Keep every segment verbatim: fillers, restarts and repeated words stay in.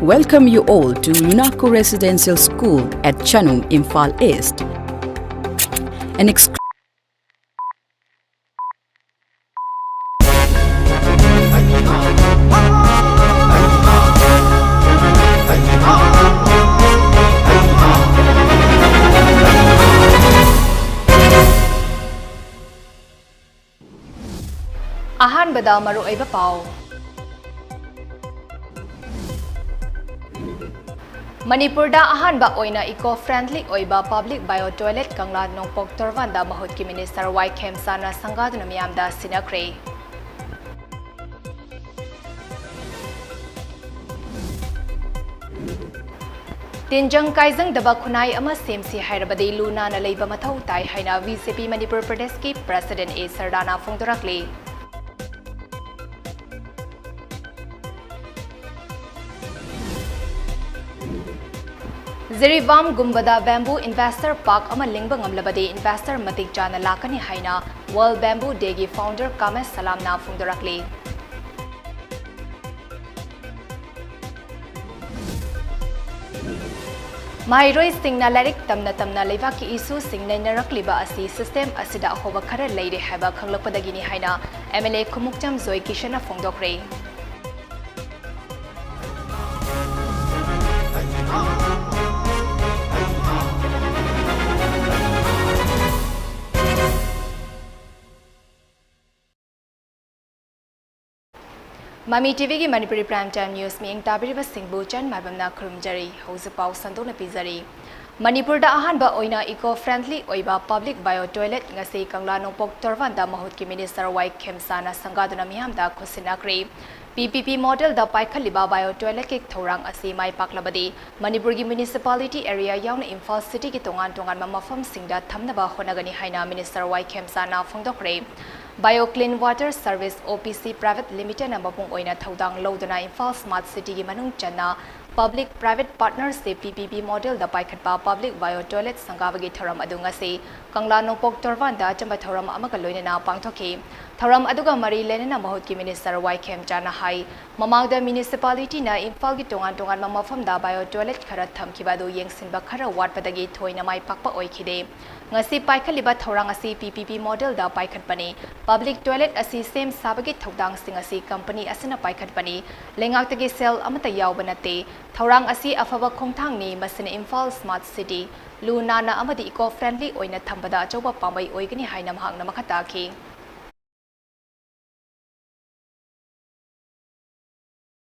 Welcome you all to Lunaco Residential School at Chanung, Imphal East. An ex- ꯑꯍꯥꯟꯕꯗ ꯃꯔꯨꯑꯣꯏꯕ ꯄꯥꯎ꯫ ꯃꯅꯤꯄꯨꯔꯗ ꯑꯍꯥꯟꯕ ꯑꯣꯏꯅ eco friendly ꯑꯣꯏꯕ public bio toilet ꯀꯪꯂꯥ ꯅꯣꯡꯄꯣꯛ ꯇꯣꯔꯕꯥꯟꯗ ꯃꯍꯨꯠꯀꯤ minister ꯋꯥꯏ ꯈꯦꯝꯆꯥꯟꯅ ꯁꯪꯒꯥꯗꯨꯅ ꯃꯤꯌꯥꯝꯗ ꯁꯤꯟꯅꯈ꯭ꯔꯦ꯫ ꯇꯤꯟꯖꯪ ꯀꯥꯏꯖꯪꯗꯕ ꯈꯨꯟꯅꯥꯏ ꯑꯃ ꯁꯦꯝꯁꯤ ꯍꯥꯏꯔꯕꯗꯤ ꯂꯨ ꯅꯥꯟꯅ ꯂꯩꯕ ꯃꯊꯧ ꯇꯥꯏ ꯍꯥꯏꯅ ꯕꯤ ꯖꯦ ꯄꯤ ꯃꯅꯤꯄꯨꯔ ꯄ꯭ꯔꯗꯦꯁꯀꯤ president ꯑꯦ ꯁꯔꯗꯥꯅ ꯐꯣꯡꯗꯣꯔꯛꯂꯤ꯫ ꯖꯤꯔꯤꯕꯥꯝꯒꯨꯝꯕꯗ bamboo investor park ꯑꯃ ꯂꯤꯡꯕ ꯉꯝꯂꯕꯗꯤ investor ꯃꯇꯤꯛ ꯆꯥꯅ ꯂꯥꯛꯀꯅꯤ ꯍꯥꯏꯅ World Bamboo Dayꯒꯤ founder ꯀꯥꯃꯦꯁ ꯁꯂꯥꯝꯅ ꯐꯣꯡꯗꯣꯔꯛꯂꯤ꯫ ꯃꯍꯩꯔꯣꯏꯁꯤꯡꯅ ꯂꯥꯏꯔꯤꯛ ꯇꯝꯅ ꯇꯝꯅ ꯂꯩꯕꯥꯛꯀꯤ ꯏꯁꯨꯁꯤꯡ ꯅꯩꯅꯔꯛꯂꯤꯕ ꯑꯁꯤ system ꯑꯁꯤꯗ ꯑꯍꯣꯕ ꯈꯔ ꯂꯩꯔꯦ ꯍꯥꯏꯕ ꯈꯪꯂꯛꯄꯗꯒꯤꯅꯤ ꯍꯥꯏꯅ M L A ꯈꯨꯃꯨꯛꯆꯝ ꯖꯣꯏ ꯀꯤꯁꯟꯅ ꯐꯣꯡꯗꯣꯛꯈ꯭ꯔꯦ꯫ ꯃꯃꯤ ꯇꯤꯚꯤꯒꯤ ꯃꯅꯤꯄꯨꯔꯤ prime time news ꯃꯤꯠꯌꯦꯡ ꯇꯥꯕꯤꯔꯤꯕꯁꯤꯡꯕꯨ ꯆꯟ ꯃꯥꯏꯕꯝꯅ ꯈꯨꯔꯨꯝꯖꯔꯤ꯫ ꯍꯧꯖꯤꯛ ꯄꯥꯎ ꯁꯟꯗꯣꯛꯅ ꯄꯤꯖꯔꯤ꯫ ꯃꯅꯤꯄꯨꯔꯗ ꯑꯍꯥꯟꯕ ꯑꯣꯏꯅ eco friendly ꯑꯣꯏꯕ public bio toilet ꯉꯁꯤ ꯀꯪꯂꯥ ꯅꯣꯡꯄꯣꯛ ꯇꯣꯔꯕꯥꯟꯗ ꯃꯍꯨꯠꯀꯤ minister ꯋꯥꯏ ꯈꯦꯝꯆꯥꯟꯅ ꯁꯪꯒꯥꯗꯨꯅ ꯃꯤꯌꯥꯝꯗ ꯈꯨꯠꯁꯤꯟꯅꯈ꯭ꯔꯦ꯫ P P P modelꯗ ꯄꯥꯏꯈꯠꯂꯤꯕ bio toiletꯀꯤ ꯊꯧꯔꯥꯡ ꯑꯁꯤ ꯃꯥꯏ ꯄꯥꯛꯂꯕꯗꯤ ꯃꯅꯤꯄꯨꯔꯒꯤ municipality area ꯌꯥꯎꯅ ꯏꯝꯐꯥꯜ cityꯒꯤ ꯇꯣꯉꯥꯟ ꯇꯣꯉꯥꯟꯕ ꯃꯐꯝꯁꯤꯡꯗ ꯊꯝꯅꯕ ꯍꯣꯠꯅꯒꯅꯤ ꯍꯥꯏꯅ minister ꯋꯥꯏ ꯈꯦꯝꯆꯥꯟꯅ ꯐꯣꯡꯗꯣꯛꯈ꯭ꯔꯦ꯫ Bio Clean Water Service, O P C Private Limitedꯅ ꯃꯄꯨꯡ ꯑꯣꯏꯅ ꯊꯧꯗꯥꯡ ꯂꯧꯗꯨꯅ ꯏꯝꯐꯥꯜ smart cityꯒꯤ ꯃꯅꯨꯡ ꯆꯟꯅ public private partnership, P P P modelꯗ ꯄꯥꯏꯈꯠꯄ public bio toilet ꯁꯪꯒꯥꯕꯒꯤ ꯊꯧꯔꯝ ꯑꯗꯨ ꯉꯁꯤ ꯀꯪꯂꯥ ꯅꯣꯡꯄꯣꯛ ꯇꯣꯔꯕꯥꯟꯗ ꯑꯆꯝꯕ ꯊꯧꯔꯝ ꯑꯃꯒ ꯂꯣꯏꯅꯅ ꯄꯥꯡꯊꯣꯛꯈꯤ꯫ ꯊꯧꯔꯝ ꯑꯗꯨꯒ ꯃꯔꯤ ꯂꯩꯅꯅ ꯃꯍꯨꯠꯀꯤ ꯃꯤꯅꯤꯁꯇꯔ ꯋꯥꯏ ꯈꯦꯝꯆꯥꯅ ꯍꯥꯏ, ꯃꯃꯥꯡꯗ ꯃ꯭ꯌꯨꯅꯤꯁꯤꯄꯥꯂꯤꯇꯤꯅ ꯏꯝꯐꯥꯜꯒꯤ ꯇꯣꯉꯥꯟ ꯇꯣꯉꯥꯟꯕ ꯃꯐꯝꯗ ꯕꯥꯏꯑꯣ ꯇꯣꯏꯂꯦꯠ ꯈꯔ ꯊꯝꯈꯤꯕ ꯑꯗꯨ ꯌꯦꯡꯁꯤꯟꯕ ꯈꯔ ꯋꯥꯠꯄꯗꯒꯤ ꯊꯣꯏꯅ ꯃꯥꯏ ꯄꯥꯛꯄ ꯑꯣꯏꯈꯤꯗꯦ꯫ ꯉꯁꯤ ꯄꯥꯏꯈꯠꯂꯤꯕ ꯊꯧꯔꯥꯡ ꯑꯁꯤ ꯄꯤ ꯄꯤ ꯄꯤ ꯃꯣꯗꯦꯜꯗ ꯄꯥꯏꯈꯠꯄꯅꯤ꯫ ꯄꯕ꯭ꯂꯤꯛ ꯇꯣꯏꯂꯦꯠ ꯑꯁꯤ ꯁꯦꯝ ꯁꯥꯕꯒꯤ ꯊꯧꯗꯥꯡꯁꯤꯡ ꯑꯁꯤ ꯀꯝꯄꯅꯤ ꯑꯁꯤꯅ ꯄꯥꯏꯈꯠꯄꯅꯤ꯫ ꯂꯩꯉꯥꯛꯇꯒꯤ ꯁꯦꯜ ꯑꯃꯠꯇ ꯌꯥꯎꯕ ꯅꯠꯇꯦ꯫ ꯊꯧꯔꯥꯡ ꯑꯁꯤ ꯑꯐꯕ ꯈꯣꯡꯊꯥꯡꯅꯤ꯫ ꯃꯁꯤꯅ ꯏꯝꯐꯥꯜ ꯁ꯭ꯃꯥꯔꯠ ꯁꯤꯇꯤ ꯂꯨ ꯅꯥꯟꯅ ꯑꯃꯗꯤ ꯏꯀꯣ ꯐ꯭ꯔꯦꯟꯗꯂꯤ ꯑꯣꯏꯅ ꯊꯝꯕꯗ ꯑꯆꯧꯕ ꯄꯥꯝꯕꯩ ꯑꯣꯏꯒꯅꯤ ꯍꯥꯏꯅ ꯃꯍꯥꯛꯅ ꯃꯈꯥ ꯇꯥꯈꯤ꯫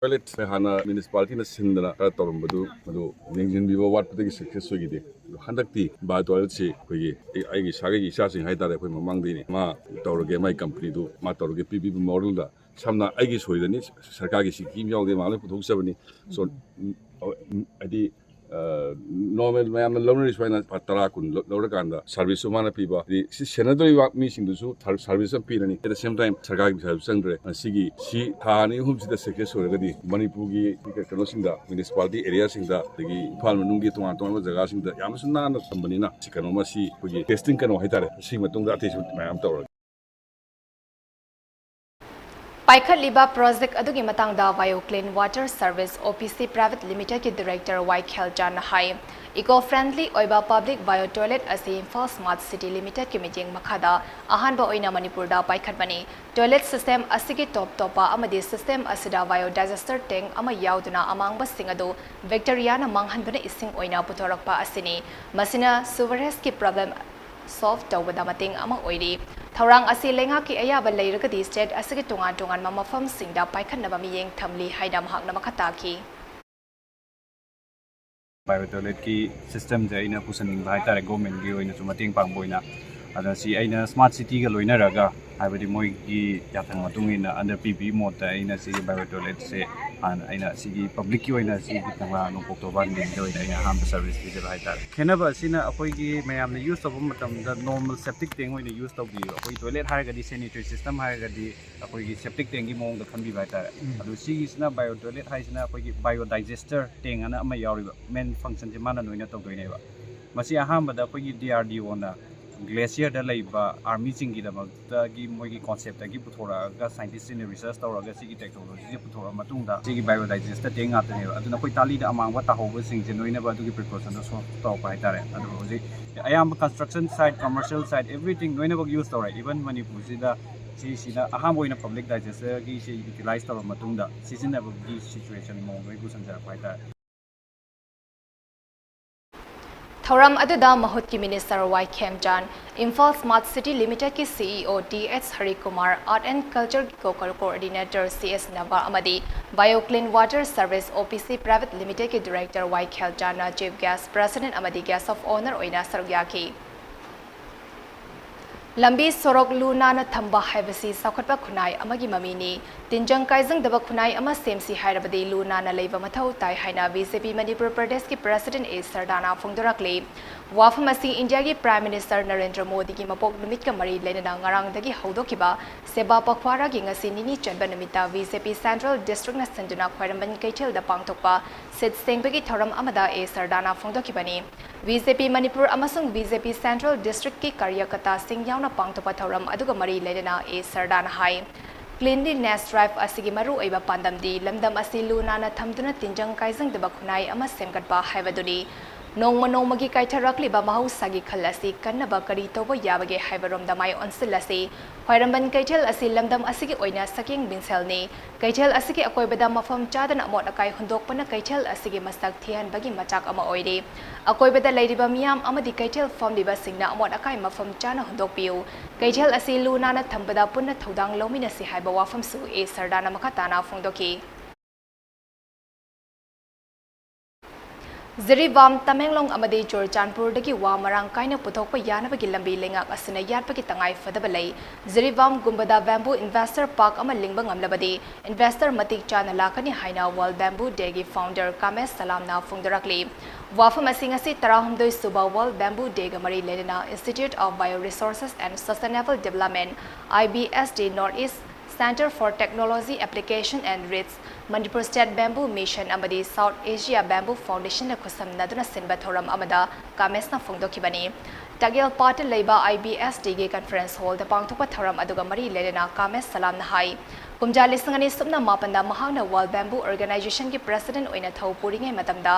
ꯇꯣꯏꯂꯦꯠ ꯍꯥꯟꯅ ꯃ꯭ꯌꯨꯅꯤꯁꯤꯄꯥꯂꯤꯇꯤꯅ ꯁꯤꯟꯗꯅ ꯈꯔ ꯇꯧꯔꯝꯕꯗꯨ ꯃꯗꯨ ꯌꯦꯡꯁꯤꯟꯕꯤꯕ ꯋꯥꯠꯄꯗꯒꯤ ꯁꯛꯁꯦꯁ ꯑꯣꯏꯈꯤꯗꯦ꯫ ꯑꯗꯣ ꯍꯟꯗꯛꯇꯤ ꯕꯥꯏꯑꯣ ꯇꯣꯏꯂꯦꯠꯁꯤ ꯑꯩꯈꯣꯏꯒꯤ ꯑꯩ- ꯑꯩꯒꯤ ꯏꯁꯥꯒꯤ ꯏꯆꯥꯁꯤꯡ ꯍꯥꯏꯇꯥꯔꯦ, ꯑꯩꯈꯣꯏ ꯃꯃꯥꯡꯗꯩꯅꯦ, ꯃꯥ ꯇꯧꯔꯒꯦ, ꯃꯥꯏ ꯀꯝꯄꯅꯤꯗꯨ ꯃꯥ ꯇꯧꯔꯒꯦ, ꯄꯤ ꯄꯤ ꯄꯤ ꯃꯣꯗꯦꯜꯗ꯫ ꯁꯝꯅ ꯑꯩꯒꯤ ꯁꯣꯏꯗꯅꯤ, ꯁꯔꯀꯥꯔꯒꯤ ꯁꯤꯀꯤ ꯑꯃ ꯌꯥꯎꯗꯦ, ꯃꯥ ꯂꯣꯏ ꯄꯨꯊꯣꯛꯆꯕꯅꯤ꯫ ꯁꯣ ꯎꯝ, ꯑ, ꯎꯝ, ꯍꯥꯏꯗꯤ ꯅꯣꯔꯃꯦꯜ ꯃꯌꯥꯝꯅ ꯂꯧꯅꯔꯤ ꯁꯨꯃꯥꯏꯅ ꯂꯨꯄꯥ ꯇꯔꯥ ꯀꯨꯟ ꯂꯧ- ꯂꯧꯔꯀꯥꯟꯗ ꯁꯥꯔꯚꯤꯁꯁꯨ ꯃꯥꯅ ꯄꯤꯕ, ꯍꯥꯏꯗꯤ ꯁꯤ ꯁꯦꯟꯅꯗꯣꯔꯤꯕ ꯃꯤꯁꯤꯡꯗꯨꯁꯨ ꯊꯥ- ꯁꯥꯔꯚꯤꯁ ꯑꯃ ꯄꯤꯔꯅꯤ꯫ At the same time ꯁꯔꯀꯥꯔꯒꯤ ꯄꯩꯁꯥꯁꯨ ꯆꯪꯗ꯭ꯔꯦ꯫ ꯃꯁꯤꯒꯤ ꯁꯤ ꯊꯥ ꯑꯅꯤ ꯑꯍꯨꯝꯁꯤꯗ ꯁꯛꯁꯦꯁ ꯑꯣꯏꯔꯒꯗꯤ ꯃꯅꯤꯄꯨꯔꯒꯤ ꯀꯩꯅꯣꯁꯤꯡꯗ, ꯃ꯭ꯌꯨꯅꯤꯁꯤꯄꯥꯂꯤꯇꯤ ꯑꯦꯔꯤꯌꯥꯁꯤꯡꯗ, ꯑꯗꯒꯤ ꯏꯝꯐꯥꯜ ꯃꯅꯨꯡꯒꯤ ꯇꯣꯉꯥꯟ ꯇꯣꯉꯥꯟꯕ ꯖꯒꯥꯁꯤꯡꯗ ꯌꯥꯝꯅꯁꯨ ꯅꯥꯟꯅ ꯊꯝꯕꯅꯤꯅ ꯁꯤ ꯀꯩꯅꯣꯃ ꯁꯤ ꯑꯩꯈꯣꯏꯒꯤ ꯇꯦꯁꯇꯤꯡ ꯀꯩꯅꯣ ꯍꯥꯏꯇꯥꯔꯦ, ꯁꯤꯒꯤ ꯃꯇꯨꯡꯗ ꯑꯇꯩꯁꯨ ꯃꯌꯥꯝ ꯇꯧꯔꯒꯦ꯫ ꯄꯥꯏꯈꯠꯂꯤꯕ ꯄ꯭ꯔꯣꯖꯦꯛ ꯑꯗꯨꯒꯤ ꯃꯇꯥꯡꯗ ꯕꯥꯏꯑꯣ ꯀ꯭ꯂꯤꯟ ꯋꯥꯇꯔ ꯁꯔꯚꯤꯁ ꯑꯣ ꯄꯤ ꯁꯤ ꯄ꯭ꯔꯥꯏꯚꯦꯠ ꯂꯤꯃꯤꯇꯦꯗꯀꯤ ꯗꯤꯔꯦꯛꯇꯔ ꯋꯥꯏ ꯈꯦꯜꯆꯥꯟꯅ ꯍꯥꯏ, ꯏꯀꯣ ꯐ꯭ꯔꯦꯟꯗꯂꯤ ꯑꯣꯏꯕ ꯄꯕ꯭ꯂꯤꯛ ꯕꯥꯏꯑꯣ ꯇꯣꯏꯂꯦꯠ ꯑꯁꯤ ꯏꯝꯐꯥꯜ ꯁ꯭ꯃꯥꯔꯠ ꯁꯤꯇꯤ ꯂꯤꯃꯤꯇꯦꯗꯀꯤ ꯃꯤꯠꯌꯦꯡ ꯃꯈꯥꯗ ꯑꯍꯥꯟꯕ ꯑꯣꯏꯅ ꯃꯅꯤꯄꯨꯔꯗ ꯄꯥꯏꯈꯠꯄꯅꯤ꯫ ꯇꯣꯏꯂꯦꯠ ꯁꯤꯁꯇꯦꯝ ꯑꯁꯤꯒꯤ ꯇꯣꯞ ꯇꯣꯞꯄ ꯑꯃꯗꯤ ꯁꯤꯁꯇꯦꯝ ꯑꯁꯤꯗ ꯕꯥꯏꯑꯣ ꯗꯥꯏꯖꯦꯁꯇꯔ ꯇꯦꯡ ꯑꯃ ꯌꯥꯎꯗꯨꯅ ꯑꯃꯥꯡꯕꯁꯤꯡ ꯑꯗꯨ ꯕꯦꯛꯇꯦꯔꯤꯌꯥꯅ ꯃꯥꯡꯍꯟꯗꯨꯅ ꯏꯁꯤꯡ ꯑꯣꯏꯅ ꯄꯨꯊꯣꯔꯛꯄ ꯑꯁꯤꯅꯤ꯫ ꯃꯁꯤꯅ ꯁꯨꯋꯔꯦꯖꯀꯤ ꯄ꯭ꯔꯣꯕ꯭ꯂꯦꯝ ꯁꯣꯜꯚ ꯇꯧꯕꯗ ꯃꯇꯦꯡ ꯑꯃ ꯑꯣꯏꯔꯤ꯫ ꯊꯧꯔꯥꯡ ꯑꯁꯤ ꯂꯩꯉꯥꯛꯀꯤ ꯑꯌꯥꯕ ꯂꯩꯔꯒꯗꯤ ꯁ꯭ꯇꯦꯠ ꯑꯁꯤꯒꯤ ꯇꯣꯉꯥꯟ ꯇꯣꯉꯥꯟꯕ ꯃꯐꯝꯁꯤꯡꯗ ꯄꯥꯏꯈꯠꯅꯕ ꯃꯤꯠꯌꯦꯡ ꯊꯝꯂꯤ ꯍꯥꯏꯅ ꯃꯍꯥꯛꯅ ꯃꯈꯥ ꯇꯥꯈꯤ꯫ ꯕꯥꯏꯑꯣ ꯇꯣꯏꯂꯦꯠꯀꯤ ꯁꯤꯁꯇꯦꯝꯁꯦ ꯑꯩꯅ ꯄꯨꯁꯟꯅꯤꯡꯕ ꯍꯥꯏꯇꯥꯔꯦ, ꯒꯣꯔꯃꯦꯟꯒꯤ ꯑꯣꯏꯅꯁꯨ ꯃꯇꯦꯡ ꯄꯥꯡꯕ ꯑꯣꯏꯅ꯫ ꯑꯗ ꯁꯤ ꯑꯩꯅ ꯁ꯭ꯃꯥꯔꯠ ꯁꯤꯇꯤꯒ ꯂꯣꯏꯅꯔꯒ, ꯍꯥꯏꯕꯗꯤ ꯃꯣꯏꯒꯤ ꯌꯥꯊꯪ ꯃꯇꯨꯡ ꯏꯟꯅ under P P P mode ꯇ ꯑꯩꯅ ꯁꯤꯒꯤ ꯕꯥꯏꯑꯣ ꯇꯣꯏꯂꯦꯠꯁꯦ ꯍꯥꯟꯅ ꯑꯩꯅ ꯁꯤꯒꯤ ꯄꯕ꯭ꯂꯤꯛꯀꯤ ꯑꯣꯏꯅ ꯁꯤꯒꯤ ꯀꯪꯂꯥ ꯅꯣꯡꯄꯣꯛ ꯇꯣꯔꯕꯥꯟꯒꯤꯗ ꯑꯣꯏꯅ ꯑꯩꯅ ꯑꯍꯥꯟꯕ ꯁꯔꯚꯤꯁ ꯄꯤꯖꯕ ꯍꯥꯏꯇꯥꯔꯦ꯫ ꯈꯦꯠꯅꯕ ꯑꯁꯤꯅ ꯑꯩꯈꯣꯏꯒꯤ ꯃꯌꯥꯝꯅ ꯌꯨꯁ ꯇꯧꯕ ꯃꯇꯝꯗ ꯅꯣꯔꯃꯦꯜ ꯁꯦꯞꯇꯤꯛ ꯇꯦꯡ ꯑꯣꯏꯅ ꯌꯨꯁ ꯇꯧꯕꯤꯌꯦꯕ꯫ ꯑꯩꯈꯣꯏꯒꯤ ꯇꯣꯏꯂꯦꯠ ꯍꯥꯏꯔꯒꯗꯤ ꯁꯦꯅꯤꯇꯔꯤ ꯁꯤꯁꯇꯦꯝ ꯍꯥꯏꯔꯒꯗꯤ ꯑꯩꯈꯣꯏꯒꯤ ꯁꯦꯞꯇꯤꯛ ꯇꯦꯡꯒꯤ ꯃꯑꯣꯡꯗ ꯈꯟꯕꯤꯕ ꯍꯥꯏꯇꯥꯔꯦ꯫ ꯑꯗꯨ ꯁꯤꯒꯤꯁꯤꯅ ꯕꯥꯏꯑꯣ ꯇꯣꯏꯂꯦꯠ ꯍꯥꯏꯁꯤꯅ ꯑꯩꯈꯣꯏꯒꯤ ꯕꯥꯏꯑꯣ ꯗꯥꯏꯖꯦꯁꯇꯔ ꯇꯦꯡ ꯑꯅ ꯑꯃ ꯌꯥꯎꯔꯤꯕ, ꯃꯦꯟ ꯐꯪꯁꯟꯁꯦ ꯃꯥꯅ ꯂꯣꯏꯅ ꯇꯧꯗꯣꯏꯅꯦꯕ꯫ ꯃꯁꯤ ꯑꯍꯥꯟꯕꯗ ꯑꯩꯈꯣꯏꯒꯤ D R D O ꯅ ꯒ꯭ꯂꯦꯁꯤꯌꯔꯗ ꯂꯩꯕ ꯑꯥꯔꯃꯤꯁꯤꯡꯒꯤꯗꯃꯛꯇꯒꯤ ꯃꯣꯏꯒꯤ ꯀꯣꯟꯁꯦꯞꯇꯒꯤ ꯄꯨꯊꯣꯔꯛꯑꯒ ꯁꯥꯏꯟꯇꯤꯁꯁꯤꯡꯅ ꯔꯤꯁꯔꯁ ꯇꯧꯔꯒ ꯁꯤꯒꯤ ꯇꯦꯛꯅꯣꯂꯣꯖꯤꯁꯦ ꯄꯨꯊꯣꯔꯛꯑ ꯃꯇꯨꯡꯗ ꯁꯤꯒꯤ ꯕꯥꯏꯑꯣꯗꯥꯏꯖꯦꯁꯇ ꯇꯦꯡ ꯉꯥꯛꯇꯅꯦꯕ꯫ ꯑꯗꯨꯅ ꯑꯩꯈꯣꯏ ꯇꯥꯂꯤꯗ ꯑꯃꯥꯡꯕ ꯇꯥꯍꯧꯕꯁꯤꯡꯁꯦ ꯂꯣꯏꯅꯃꯛ ꯑꯗꯨꯒꯤ ꯄ꯭ꯔꯤꯀꯣꯁꯟꯗꯣ ꯁꯣꯜꯕ ꯇꯧꯔꯛꯄ ꯍꯥꯏꯇꯥꯔꯦ꯫ ꯑꯗꯣ ꯍꯧꯖꯤꯛ ꯑꯌꯥꯝꯕ construction site, commercial site, everything ꯂꯣꯏꯅꯃꯛ ꯌꯨꯁ ꯇꯧꯔꯦ꯫ ꯏꯚꯟ ꯃꯅꯤꯄꯨꯔꯁꯤꯗ ꯁꯤꯁꯤꯅ ꯑꯍꯥꯟꯕ ꯑꯣꯏꯅ ꯄꯕ꯭ꯂꯤꯛ ꯗꯥꯏꯖꯦꯁꯇꯒꯤꯁꯦ ꯌꯨꯇꯤꯂꯥꯏꯁ ꯇꯧꯔ ꯃꯇꯨꯡꯗ ꯁꯤꯖꯤꯟꯅꯕꯒꯤ ꯁꯤꯆꯨꯋꯦꯁꯟ ꯃꯑꯣꯡꯗ ꯑꯩ ꯄꯨꯁꯟꯖꯔꯛꯄ ꯍꯥꯏꯇꯥꯔꯦ꯫ ꯊꯧꯔꯝ ꯑꯗꯨꯗ ꯃꯍꯨꯠꯀꯤ minister Y Khemchand, Imphal smart city ꯂꯤꯃꯤꯇꯦꯗꯀꯤ C E O T H Harikumar, art and ꯀꯜꯆꯔꯒꯤ ꯀꯣ ꯀꯣꯑꯣꯔꯗꯤꯅꯦꯇꯔ ꯁꯤ ꯑꯦꯁ ꯅꯕꯥ ꯑꯃꯗꯤ ꯕꯥꯏꯑꯣ ꯀ꯭ꯂꯤꯟ ꯋꯥꯇꯔ ꯁꯔꯚꯤꯁ ꯑꯣ ꯄꯤ ꯁꯤ ꯄ꯭ꯔꯥꯏꯚꯦꯠ ꯂꯤꯃꯤꯇꯦꯗꯀꯤ ꯗꯤꯔꯦꯛꯇꯔ ꯋꯥꯏ ꯈꯦꯜꯆꯥꯟꯅ ꯆꯤꯐ ꯒꯦꯁ, ꯄ꯭ꯔꯦꯁꯤꯗꯦꯟꯠ ꯑꯃꯗꯤ ꯒꯦꯁ ꯑꯣꯐ ꯑꯣꯅꯔ ꯑꯣꯏꯅ ꯁꯔꯨꯛ ꯌꯥꯈꯤ꯫ ꯂꯝꯕꯤ ꯁꯣꯔꯣꯛ ꯂꯨ ꯅꯥꯟꯅ ꯊꯝꯕ ꯍꯥꯏꯕꯁꯤ ꯆꯥꯎꯈꯠꯄ ꯈꯨꯟꯅꯥꯏ ꯑꯃꯒꯤ ꯃꯃꯤꯅꯤ꯫ ꯇꯤꯟꯖꯪ ꯀꯥꯏꯖꯪꯗꯕ ꯈꯨꯟꯅꯥꯏ ꯑꯃ ꯁꯦꯝꯁꯤ ꯍꯥꯏꯔꯕꯗꯤ ꯂꯨ ꯅꯥꯟꯅ ꯂꯩꯕ ꯃꯊꯧ ꯇꯥꯏ ꯍꯥꯏꯅ ꯕꯤ ꯖꯦ ꯄꯤ ꯃꯅꯤꯄꯨꯔ ꯄ꯭ꯔꯗꯦꯁꯀꯤ ꯄ꯭ꯔꯦꯁꯤꯗꯦꯟꯠ ꯑꯦ ꯁꯔꯗꯥꯅ ꯐꯣꯡꯗꯣꯔꯛꯂꯤ꯫ ꯋꯥꯐꯝ ꯑꯁꯤ ꯏꯟꯗꯤꯌꯥꯒꯤ ꯄ꯭ꯔꯥꯏꯝ ꯃꯤꯅꯤꯁꯇꯔ ꯅꯔꯦꯟꯗ꯭ꯔ ꯃꯣꯗꯤꯒꯤ ꯃꯄꯣꯛ ꯅꯨꯃꯤꯠꯀ ꯃꯔꯤ ꯂꯩꯅꯅ ꯉꯔꯥꯡꯗꯒꯤ ꯍꯧꯗꯣꯛꯈꯤꯕ ꯁꯦꯕꯥ ꯄꯈ꯭ꯋꯥꯔꯥꯒꯤ ꯉꯁꯤ ꯅꯤꯅꯤ ꯆꯟꯕ ꯅꯨꯃꯤꯠꯇ ꯕꯤ ꯖꯦ ꯄꯤ ꯁꯦꯟꯇ꯭ꯔꯦꯜ ꯗꯤꯁꯇ꯭ꯔꯤꯛꯅ ꯁꯤꯟꯗꯨꯅ ꯈ꯭ꯋꯥꯏꯔꯝꯕꯟ ꯀꯩꯊꯦꯜꯗ ꯄꯥꯡꯊꯣꯛꯄ ꯁꯤꯠ ꯁꯦꯡꯕꯒꯤ ꯊꯧꯔꯝ ꯑꯃꯗ ꯑꯦ ꯁꯔꯗꯥꯅ ꯐꯣꯡꯗꯣꯛꯈꯤꯕꯅꯤ꯫ ꯕꯤ ꯖꯦ ꯄꯤ ꯃꯅꯤꯄꯨꯔ ꯑꯃꯁꯨꯡ ꯕꯤ ꯖꯦ ꯄꯤ ꯁꯦꯟꯇ꯭ꯔꯦꯜ ꯗꯤꯁꯇ꯭ꯔꯤꯛꯀꯤ ꯀꯥꯔꯌꯀꯔꯇꯥꯁꯤꯡ ꯌꯥꯎꯅ ꯄꯥꯡꯊꯣꯛꯄ ꯊꯧꯔꯝ ꯑꯗꯨꯒ ꯃꯔꯤ ꯂꯩꯅꯅ ꯑꯦ ꯁꯔꯗꯥꯅ ꯍꯥꯏ, ꯀ꯭ꯂꯤꯟꯂꯤꯅꯦꯁ ꯗ꯭ꯔꯥꯏꯚ ꯑꯁꯤꯒꯤ ꯃꯔꯨꯑꯣꯏꯕ ꯄꯥꯟꯗꯝꯗꯤ ꯂꯝꯗꯝ ꯑꯁꯤ ꯂꯨ ꯅꯥꯟꯅ ꯊꯝꯗꯨꯅ ꯇꯤꯟꯖꯪ ꯀꯥꯏꯖꯪꯗꯕ ꯈꯨꯟꯅꯥꯏ ꯑꯃ ꯁꯦꯝꯒꯠꯄ ꯍꯥꯏꯕꯗꯨꯅꯤ꯫ ꯅꯣꯡꯃ ꯅꯣꯡꯃꯒꯤ ꯀꯥꯏꯊꯔꯛꯂꯤꯕ ꯃꯍꯧꯁꯥꯒꯤ ꯈꯜ ꯑꯁꯤ ꯀꯟꯅꯕ ꯀꯔꯤ ꯇꯧꯕ ꯌꯥꯕꯒꯦ ꯍꯥꯏꯕꯔꯣꯝꯗ ꯃꯥꯏ ꯑꯣꯟꯁꯤꯜꯂꯁꯤ꯫ ꯈ꯭ꯋꯥꯏꯔꯝꯕꯟ ꯀꯩꯊꯦꯜ ꯑꯁꯤ ꯂꯝꯗꯝ ꯑꯁꯤꯒꯤ ꯑꯣꯏꯅ ꯁꯛꯌꯦꯡ ꯃꯤꯡꯁꯦꯜꯅꯤ꯫ ꯀꯩꯊꯦꯜ ꯑꯁꯤꯒꯤ ꯑꯀꯣꯏꯕꯗ ꯃꯐꯝ ꯆꯥꯗꯅ ꯑꯃꯣꯠ ꯑꯀꯥꯏ ꯍꯨꯟꯗꯣꯛꯄꯅ ꯀꯩꯊꯦꯜ ꯑꯁꯤꯒꯤ ꯃꯁꯛ ꯊꯤꯍꯟꯕꯒꯤ ꯃꯆꯥꯛ ꯑꯃ ꯑꯣꯏꯔꯤ꯫ ꯑꯀꯣꯏꯕꯗ ꯂꯩꯔꯤꯕ ꯃꯤꯌꯥꯝ ꯑꯃꯗꯤ ꯀꯩꯊꯦꯜ ꯐꯝꯂꯤꯕꯁꯤꯡꯅ ꯑꯃꯣꯠ ꯑꯀꯥꯏ ꯃꯐꯝ ꯆꯥꯅ ꯍꯨꯟꯗꯣꯛꯄꯤꯌꯨ꯫ ꯀꯩꯊꯦꯜ ꯑꯁꯤ ꯂꯨ ꯅꯥꯟꯅ ꯊꯝꯕꯗ ꯄꯨꯟꯅ ꯊꯧꯗꯥꯡ ꯂꯧꯃꯤꯟꯅꯁꯤ ꯍꯥꯏꯕ ꯋꯥꯐꯝꯁꯨ ꯑꯦ ꯁꯔꯗꯥꯅ ꯃꯈꯥ ꯇꯥꯅ ꯐꯣꯡꯗꯣꯛꯈꯤ꯫ ꯖꯤꯔꯤꯕꯥꯝ, ꯇꯃꯦꯡꯂꯣꯡ ꯑꯃꯗꯤ ꯆꯨꯔꯆꯥꯟꯄꯨꯔꯗꯒꯤ ꯋꯥ ꯃꯔꯥꯡ ꯀꯥꯏꯅ ꯄꯨꯊꯣꯛꯄ ꯌꯥꯅꯕꯒꯤ ꯂꯝꯕꯤ ꯂꯩꯉꯥꯛ ꯑꯁꯤꯅ ꯌꯥꯠꯄꯒꯤ ꯇꯉꯥꯏ ꯐꯗꯕ ꯂꯩ꯫ ꯖꯤꯔꯤꯕꯥꯝ ꯒꯨꯝꯕꯗ bamboo investor park ꯑꯃ ꯂꯤꯡꯕ ꯉꯝꯂꯕꯗꯤ investor ꯃꯇꯤꯛ ꯆꯥꯅ ꯂꯥꯛꯀꯅꯤ ꯍꯥꯏꯅ World Bamboo Dayꯒꯤ founder ꯀꯥꯃꯦꯁ ꯁꯂꯥꯝꯅ ꯐꯣꯡꯗꯣꯔꯛꯂꯤ꯫ ꯋꯥꯐꯝ ꯑꯁꯤ ꯉꯁꯤ ꯇꯔꯥꯍꯨꯝꯗꯣꯏ ꯁꯨꯕ World Bamboo Dayꯒ ꯃꯔꯤ ꯂꯩꯅꯅ Institute of Bioresources and Sustainable Development, I B S D North East, Center for Technology Application and REITs, Manipur State Bamboo Mission ꯑꯃꯗꯤ South Asia Bamboo Foundationꯅ ꯈꯨꯠꯁꯝꯅꯗꯨꯅ ꯁꯤꯟꯕ ꯊꯧꯔꯝ ꯑꯃꯗ ꯀꯥꯃꯦꯁꯅ ꯐꯣꯡꯗꯣꯛꯈꯤꯕꯅꯤ꯫ ꯇꯒꯦꯜꯄꯥꯠꯇ ꯂꯩꯕ I B S T ꯒꯤ conference hall ꯗ ꯄꯥꯡꯊꯣꯛꯄ ꯊꯧꯔꯝ ꯑꯗꯨꯒ ꯃꯔꯤ ꯂꯩꯅꯅ ꯀꯥꯃꯦꯁ ꯁꯂꯥꯝꯅ ꯍꯥꯏ, ꯀꯨꯝꯖꯥ ꯂꯤꯁꯤꯡ ꯑꯅꯤ ꯁꯨꯞꯅ ꯃꯥꯄꯟꯗ ꯃꯍꯥꯛꯅ World Bamboo Organization ꯒꯤ president ꯑꯣꯏꯅ ꯊꯧ ꯄꯨꯔꯤꯉꯩ ꯃꯇꯝꯗ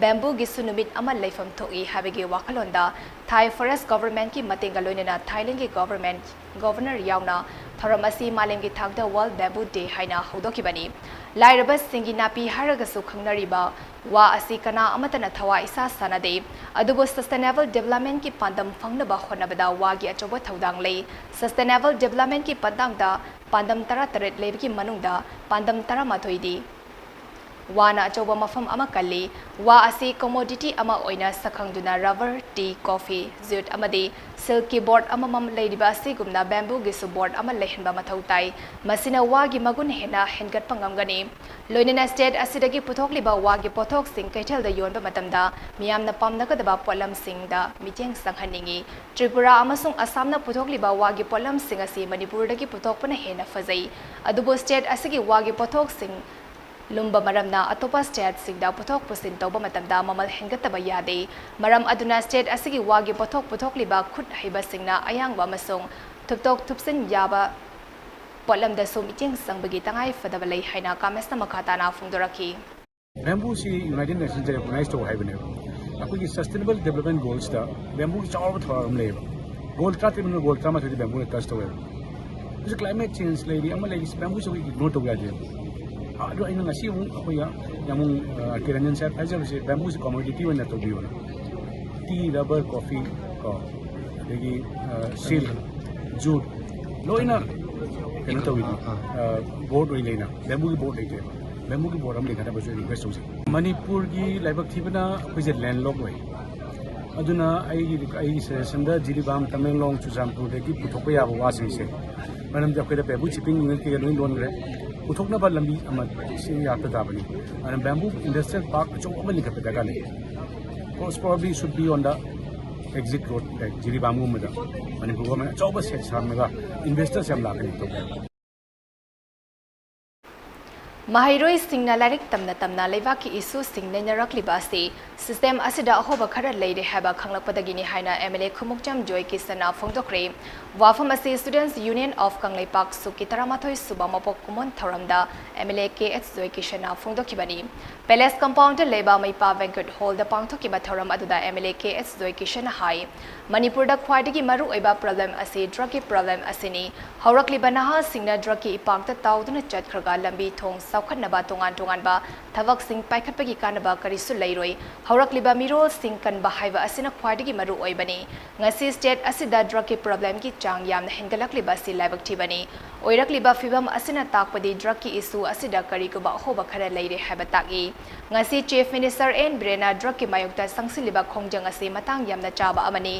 bamboo ꯒꯤꯁꯨ ꯅꯨꯃꯤꯠ ꯑꯃ ꯂꯩꯐꯝ ꯊꯣꯛꯏ ꯍꯥꯏꯕꯒꯤ ꯋꯥꯈꯜꯂꯣꯟꯗ Thai forest government ꯀꯤ ꯃꯇꯦꯡꯒ ꯂꯣꯏꯅꯅ Thailand ꯒꯤ government governor ꯌꯥꯎꯅ ꯊꯧꯔꯝ ꯑꯁꯤ ꯃꯥꯂꯦꯝꯒꯤ ꯊꯥꯛꯇ World Bamboo Day ꯍꯥꯏꯅ ꯍꯧꯗꯣꯛꯈꯤꯕꯅꯤ꯫ ꯂꯥꯏꯔꯕꯁꯤꯡꯒꯤ ꯅꯥꯄꯤ ꯍꯥꯏꯔꯒꯁꯨ ꯈꯪꯅꯔꯤꯕ ꯋꯥ ꯑꯁꯤ ꯀꯅꯥ ꯑꯃꯠꯇꯅ ꯊꯋꯥ ꯏꯁꯥ ꯁꯥꯅꯗꯦ꯫ ꯑꯗꯨꯕꯨ sustainable development ꯀꯤ ꯄꯥꯟꯗꯝ ꯐꯪꯅꯕ ꯍꯣꯠꯅꯕꯗ ꯋꯥꯒꯤ ꯑꯆꯧꯕ ꯊꯧꯗꯥꯡ ꯂꯩ꯫ Sustainable development ꯀꯤ ꯄꯟꯊꯥꯡꯗ ꯄꯥꯟꯗꯝ ꯇꯔꯥꯇꯔꯦꯠ ꯂꯩꯕꯒꯤ ꯃꯅꯨꯡꯗ ꯄꯥꯟꯗꯝ ꯇꯔꯥꯃꯥꯊꯣꯏꯗꯤ ꯋꯥꯅ ꯑꯆꯧꯕ ꯃꯐꯝ ꯑꯃ ꯀꯜꯂꯤ꯫ ꯋꯥ ꯑꯁꯤ commodity ꯑꯃ ꯑꯣꯏꯅ ꯁꯛꯈꯪꯗꯨꯅ rubber, tea, coffee, jute ꯑꯃꯗꯤ silk ꯀꯤ board ꯑꯃꯃꯝ ꯂꯩꯔꯤꯕ ꯑꯁꯤꯒꯨꯝꯅ bamboo ꯒꯤꯁꯨ board ꯑꯃ ꯂꯩꯍꯟꯕ ꯃꯊꯧ ꯇꯥꯏ꯫ ꯃꯁꯤꯅ ꯋꯥꯒꯤ ꯃꯒꯨꯟ ꯍꯦꯟꯅ ꯍꯦꯟꯒꯠꯄ ꯉꯝꯒꯅꯤ꯫ ꯂꯣꯏꯅꯅ state ꯑꯁꯤꯗꯒꯤ ꯄꯨꯊꯣꯛꯂꯤꯕ ꯋꯥꯒꯤ ꯄꯣꯠꯊꯣꯛꯁꯤꯡ ꯀꯩꯊꯦꯜꯗ ꯌꯣꯟꯕ ꯃꯇꯝꯗ ꯃꯤꯌꯥꯝꯅ ꯄꯥꯝꯅꯒꯗꯕ ꯄꯣꯠꯂꯝꯁꯤꯡꯗ ꯃꯤꯠꯌꯦꯡ ꯆꯪꯍꯟꯅꯤꯡꯏ꯫ ꯇ꯭ꯔꯤꯄꯨꯔꯥ ꯑꯃꯁꯨꯡ ꯑꯁꯥꯝꯅ ꯄꯨꯊꯣꯛꯂꯤꯕ ꯋꯥꯒꯤ ꯄꯣꯠꯂꯝꯁꯤꯡ ꯑꯁꯤ ꯃꯅꯤꯄꯨꯔꯗꯒꯤ ꯄꯨꯊꯣꯛꯄꯅ ꯍꯦꯟꯅ ꯐꯖꯩ꯫ ꯑꯗꯨꯕꯨ state ꯑꯁꯤꯒꯤ ꯋꯥꯒꯤ ꯄꯣꯠꯊꯣꯛꯁꯤꯡ ꯂꯨꯝꯕ ꯃꯔꯝꯅ ꯑꯇꯣꯞꯄ state ꯁꯤꯡꯗ ꯄꯨꯊꯣꯛ ꯄꯨꯁꯤꯟ ꯇꯧꯕ ꯃꯇꯝꯗ ꯃꯃꯜ ꯍꯦꯟꯒꯠꯇꯕ ꯌꯥꯗꯦ꯫ ꯃꯔꯝ ꯑꯗꯨꯅ state ꯑꯁꯤꯒꯤ ꯋꯥꯒꯤ ꯄꯣꯠꯊꯣꯛ ꯄꯨꯊꯣꯛꯂꯤꯕ ꯈꯨꯠ ꯍꯩꯕꯁꯤꯡꯅ ꯑꯌꯥꯡꯕ ꯑꯃꯁꯨꯡ ꯊꯨꯞꯇꯣꯛ ꯊꯨꯞꯆꯤꯟ ꯌꯥꯕ ꯄꯣꯠꯂꯝꯗꯁꯨ ꯃꯤꯠꯌꯦꯡ ꯆꯪꯕꯒꯤ ꯇꯉꯥꯏ ꯐꯗꯕ ꯂꯩ ꯍꯥꯏꯅ ꯀꯥꯃꯦꯁꯅ ꯃꯈꯥ ꯇꯥꯅ ꯐꯣꯡꯗꯣꯔꯛꯈꯤ꯫ Bamboo ꯁꯤ United Nations ꯅ recognize ꯇꯧ ꯍꯥꯏꯕꯅꯦꯕ꯫ ꯑꯩꯈꯣꯏꯒꯤ sustainable development goals ꯇ bamboo ꯒꯤ ꯆꯥꯎꯔꯕ ꯊꯧꯗꯥꯡ ꯑꯃ ꯂꯩꯌꯦꯕ꯫ Goal ꯇꯔꯥꯇꯔꯦꯠ ꯃꯅꯨꯡꯗ goal ꯇꯔꯥꯃꯥꯊꯣꯏꯗꯤ bamboo ꯅ touch ꯇꯧꯋꯦꯕ꯫ ꯍꯧꯖꯤꯛ climate change ꯂꯩꯔꯤ, ꯑꯃ ꯂꯩꯔꯤ, bamboo ꯁꯤ ꯑꯩꯈꯣꯏ ignore ꯇꯧꯕ ꯌꯥꯗꯦꯕ꯫ ꯑꯗꯨ ꯑꯩꯅ ꯉꯁꯤ ꯑꯃꯨꯛ ꯑꯩꯈꯣꯏ ꯌꯥꯝ, ꯑ, ꯀꯤꯔꯟꯖꯟ sir ꯍꯥꯏꯖꯕꯁꯦ bamboo ꯁꯤ commodity ꯑꯣꯏꯅ ꯇꯧꯕꯤꯌꯣꯅ꯫ Tea, rubber, coffee ꯀꯣ, ꯑꯗꯒꯤ, ꯑ, silk, jute ꯂꯣꯏꯅ ꯀꯩꯅꯣ ꯇꯧꯔꯤꯗꯤ, ꯑ, board ꯑꯣꯏꯅ ꯂꯩꯅ, bamboo ꯒꯤ board ꯂꯩꯇꯦꯕ꯫ Bamboo ꯒꯤ board ꯑꯃ ꯂꯤꯡꯈꯠꯅꯕꯁꯨ request ꯇꯧꯖꯩ꯫ ꯃꯅꯤꯄꯨꯔꯒꯤ ꯂꯥꯏꯕꯛ ꯊꯤꯕꯅ ꯑꯩꯈꯣꯏꯁꯦ landlocked ꯑꯣꯏ꯫ ꯑꯗꯨꯅ ꯑꯩꯒꯤ, ꯑꯩꯒꯤ suggestion ꯗ ꯖꯤꯔꯤꯕꯥꯝ, ꯇꯃꯦꯡꯂꯣꯡ, ꯆꯨꯔꯆꯥꯟꯄꯨꯔꯗꯒꯤ ꯄꯨꯊꯣꯛꯄ ꯌꯥꯕ ꯋꯥꯁꯤꯡꯁꯦ, ꯃꯔꯝꯗꯤ ꯑꯩꯈꯣꯏꯗ bamboo shipping unit ꯀꯩꯀꯩ ꯂꯣꯏ ꯂꯣꯟꯈ꯭ꯔꯦ, ꯄꯨꯊꯣꯛꯅꯕ ꯂꯝꯕꯤ ꯑꯃ ꯁꯤ ꯌꯥꯠꯄ ꯇꯥꯕꯅꯤ꯫ ꯑꯗꯨꯅ bamboo industrial park ꯑꯆꯧꯕ ꯑꯃ ꯂꯤꯡꯈꯠꯄ ꯗꯔꯀꯥꯔ ꯂꯩ꯫ Most probably should be on the exit road, like ꯖꯤꯔꯤꯕꯥꯝꯒꯨꯝꯕꯗ Manipur government ꯑꯆꯧꯕ set ꯁꯥꯔꯝꯃꯒ investors ꯌꯥꯝ ꯂꯥꯛꯀꯅꯤ ꯇꯧꯕ꯫ ꯃꯍꯩꯔꯣꯏꯁꯤꯡꯅ ꯂꯥꯏꯔꯤꯛ ꯇꯝꯅ ꯇꯝꯅ ꯂꯩꯕꯥꯛꯀꯤ ꯏꯁꯨꯁꯤꯡ ꯅꯩꯅꯔꯛꯂꯤꯕ ꯑꯁꯤ ꯁꯤꯁꯇꯦꯝ ꯑꯁꯤꯗ ꯑꯍꯣꯕ ꯈꯔ ꯂꯩꯔꯦ ꯍꯥꯏꯕ ꯈꯪꯂꯛꯄꯗꯒꯤꯅꯤ ꯍꯥꯏꯅ ꯑꯦꯝ ꯑꯦꯜ ꯑꯦ ꯈꯨꯃꯨꯛꯆꯝ ꯖꯣꯏ ꯀꯤꯁꯟꯅ ꯐꯣꯡꯗꯣꯛꯈ꯭ꯔꯦ꯫ ꯋꯥꯐꯝ ꯑꯁꯤ Students Union of ꯀꯪꯂꯩꯄꯥꯛ ꯁꯨꯞꯀꯤ ꯇꯔꯥꯃꯥꯊꯣꯏ ꯁꯨꯕ ꯃꯄꯣꯛ ꯀꯨꯝꯑꯣꯟ ꯊꯧꯔꯝꯗ M L A K S Joy ꯀꯤꯁꯟꯅ ꯐꯣꯡꯗꯣꯛꯈꯤꯕꯅꯤ꯫ ꯄꯦꯂꯦꯁ ꯀꯝꯄꯥꯎꯟꯗ ꯂꯩꯕ ꯃꯩꯄꯥ ꯕꯦꯡꯀ꯭ꯋꯦꯠ ꯍꯣꯜꯗ ꯄꯥꯡꯊꯣꯛꯈꯤꯕ ꯊꯧꯔꯝ ꯑꯗꯨꯗ M L A K S Joy ꯀꯤꯁꯟꯅ ꯍꯥꯏ, ꯃꯅꯤꯄꯨꯔꯗ ꯈ꯭ꯋꯥꯏꯗꯒꯤ ꯃꯔꯨꯑꯣꯏꯕ ꯄ꯭ꯔꯣꯕ꯭ꯂꯦꯝ ꯑꯁꯤ ꯗ꯭ꯔꯒꯀꯤ ꯄ꯭ꯔꯣꯕ꯭ꯂꯦꯝ ꯑꯁꯤꯅꯤ꯫ ꯍꯧꯔꯛꯂꯤꯕ ꯅꯍꯥꯁꯤꯡꯅ ꯗ꯭ꯔꯒꯀꯤ ꯏꯄꯥꯛꯇ ꯇꯥꯎꯗꯨꯅ ꯆꯠꯈ꯭ꯔꯒ ꯂꯝꯕꯤ ꯊꯣꯡ ꯆꯥꯎꯈꯠꯅꯕ ꯇꯣꯉꯥꯟ ꯇꯣꯉꯥꯟꯕ ꯊꯕꯛꯁꯤꯡ ꯄꯥꯏꯈꯠꯄꯒꯤ ꯀꯥꯟꯅꯕ ꯀꯔꯤꯁꯨ ꯂꯩꯔꯣꯏ꯫ ꯍꯧꯔꯛꯂꯤꯕ ꯃꯤꯔꯣꯜꯁꯤꯡ ꯀꯟꯕ ꯍꯥꯏꯕ ꯑꯁꯤꯅ ꯈ꯭ꯋꯥꯏꯗꯒꯤ ꯃꯔꯨ ꯑꯣꯏꯕꯅꯤ꯫ ꯉꯁꯤ ꯁ꯭ꯇꯦꯠ ꯑꯁꯤꯗ ꯗ꯭ꯔꯒꯀꯤ ꯄ꯭ꯔꯣꯕ꯭ꯂꯦꯝꯒꯤ ꯆꯥꯡ ꯌꯥꯝꯅ ꯍꯦꯟꯒꯠꯂꯛꯂꯤꯕ ꯑꯁꯤ ꯂꯥꯏꯕꯛ ꯊꯤꯕꯅꯤ꯫ ꯑꯣꯏꯔꯛꯂꯤꯕ ꯐꯤꯚꯝ ꯑꯁꯤꯅ ꯇꯥꯛꯄꯗꯤ ꯗ꯭ꯔꯒꯀꯤ ꯏꯁꯨ ꯑꯁꯤꯗ ꯀꯔꯤꯒꯨꯝꯕ ꯑꯍꯣꯕ ꯈꯔ ꯂꯩꯔꯦ ꯍꯥꯏꯕ ꯇꯥꯛꯏ꯫ ꯉꯁꯤ ꯆꯤꯐ ꯃꯤꯅꯤꯁꯇꯔ ꯑꯦꯟ ꯕꯤꯔꯦꯟꯅ ꯗ꯭ꯔꯒꯀꯤ ꯃꯥꯌꯣꯛꯇ ꯆꯪꯁꯤꯜꯂꯤꯕ ꯈꯣꯡꯖꯪ ꯑꯁꯤ ꯃꯇꯥꯡ ꯌꯥꯝꯅ ꯆꯥꯕ ꯑꯃꯅꯤ꯫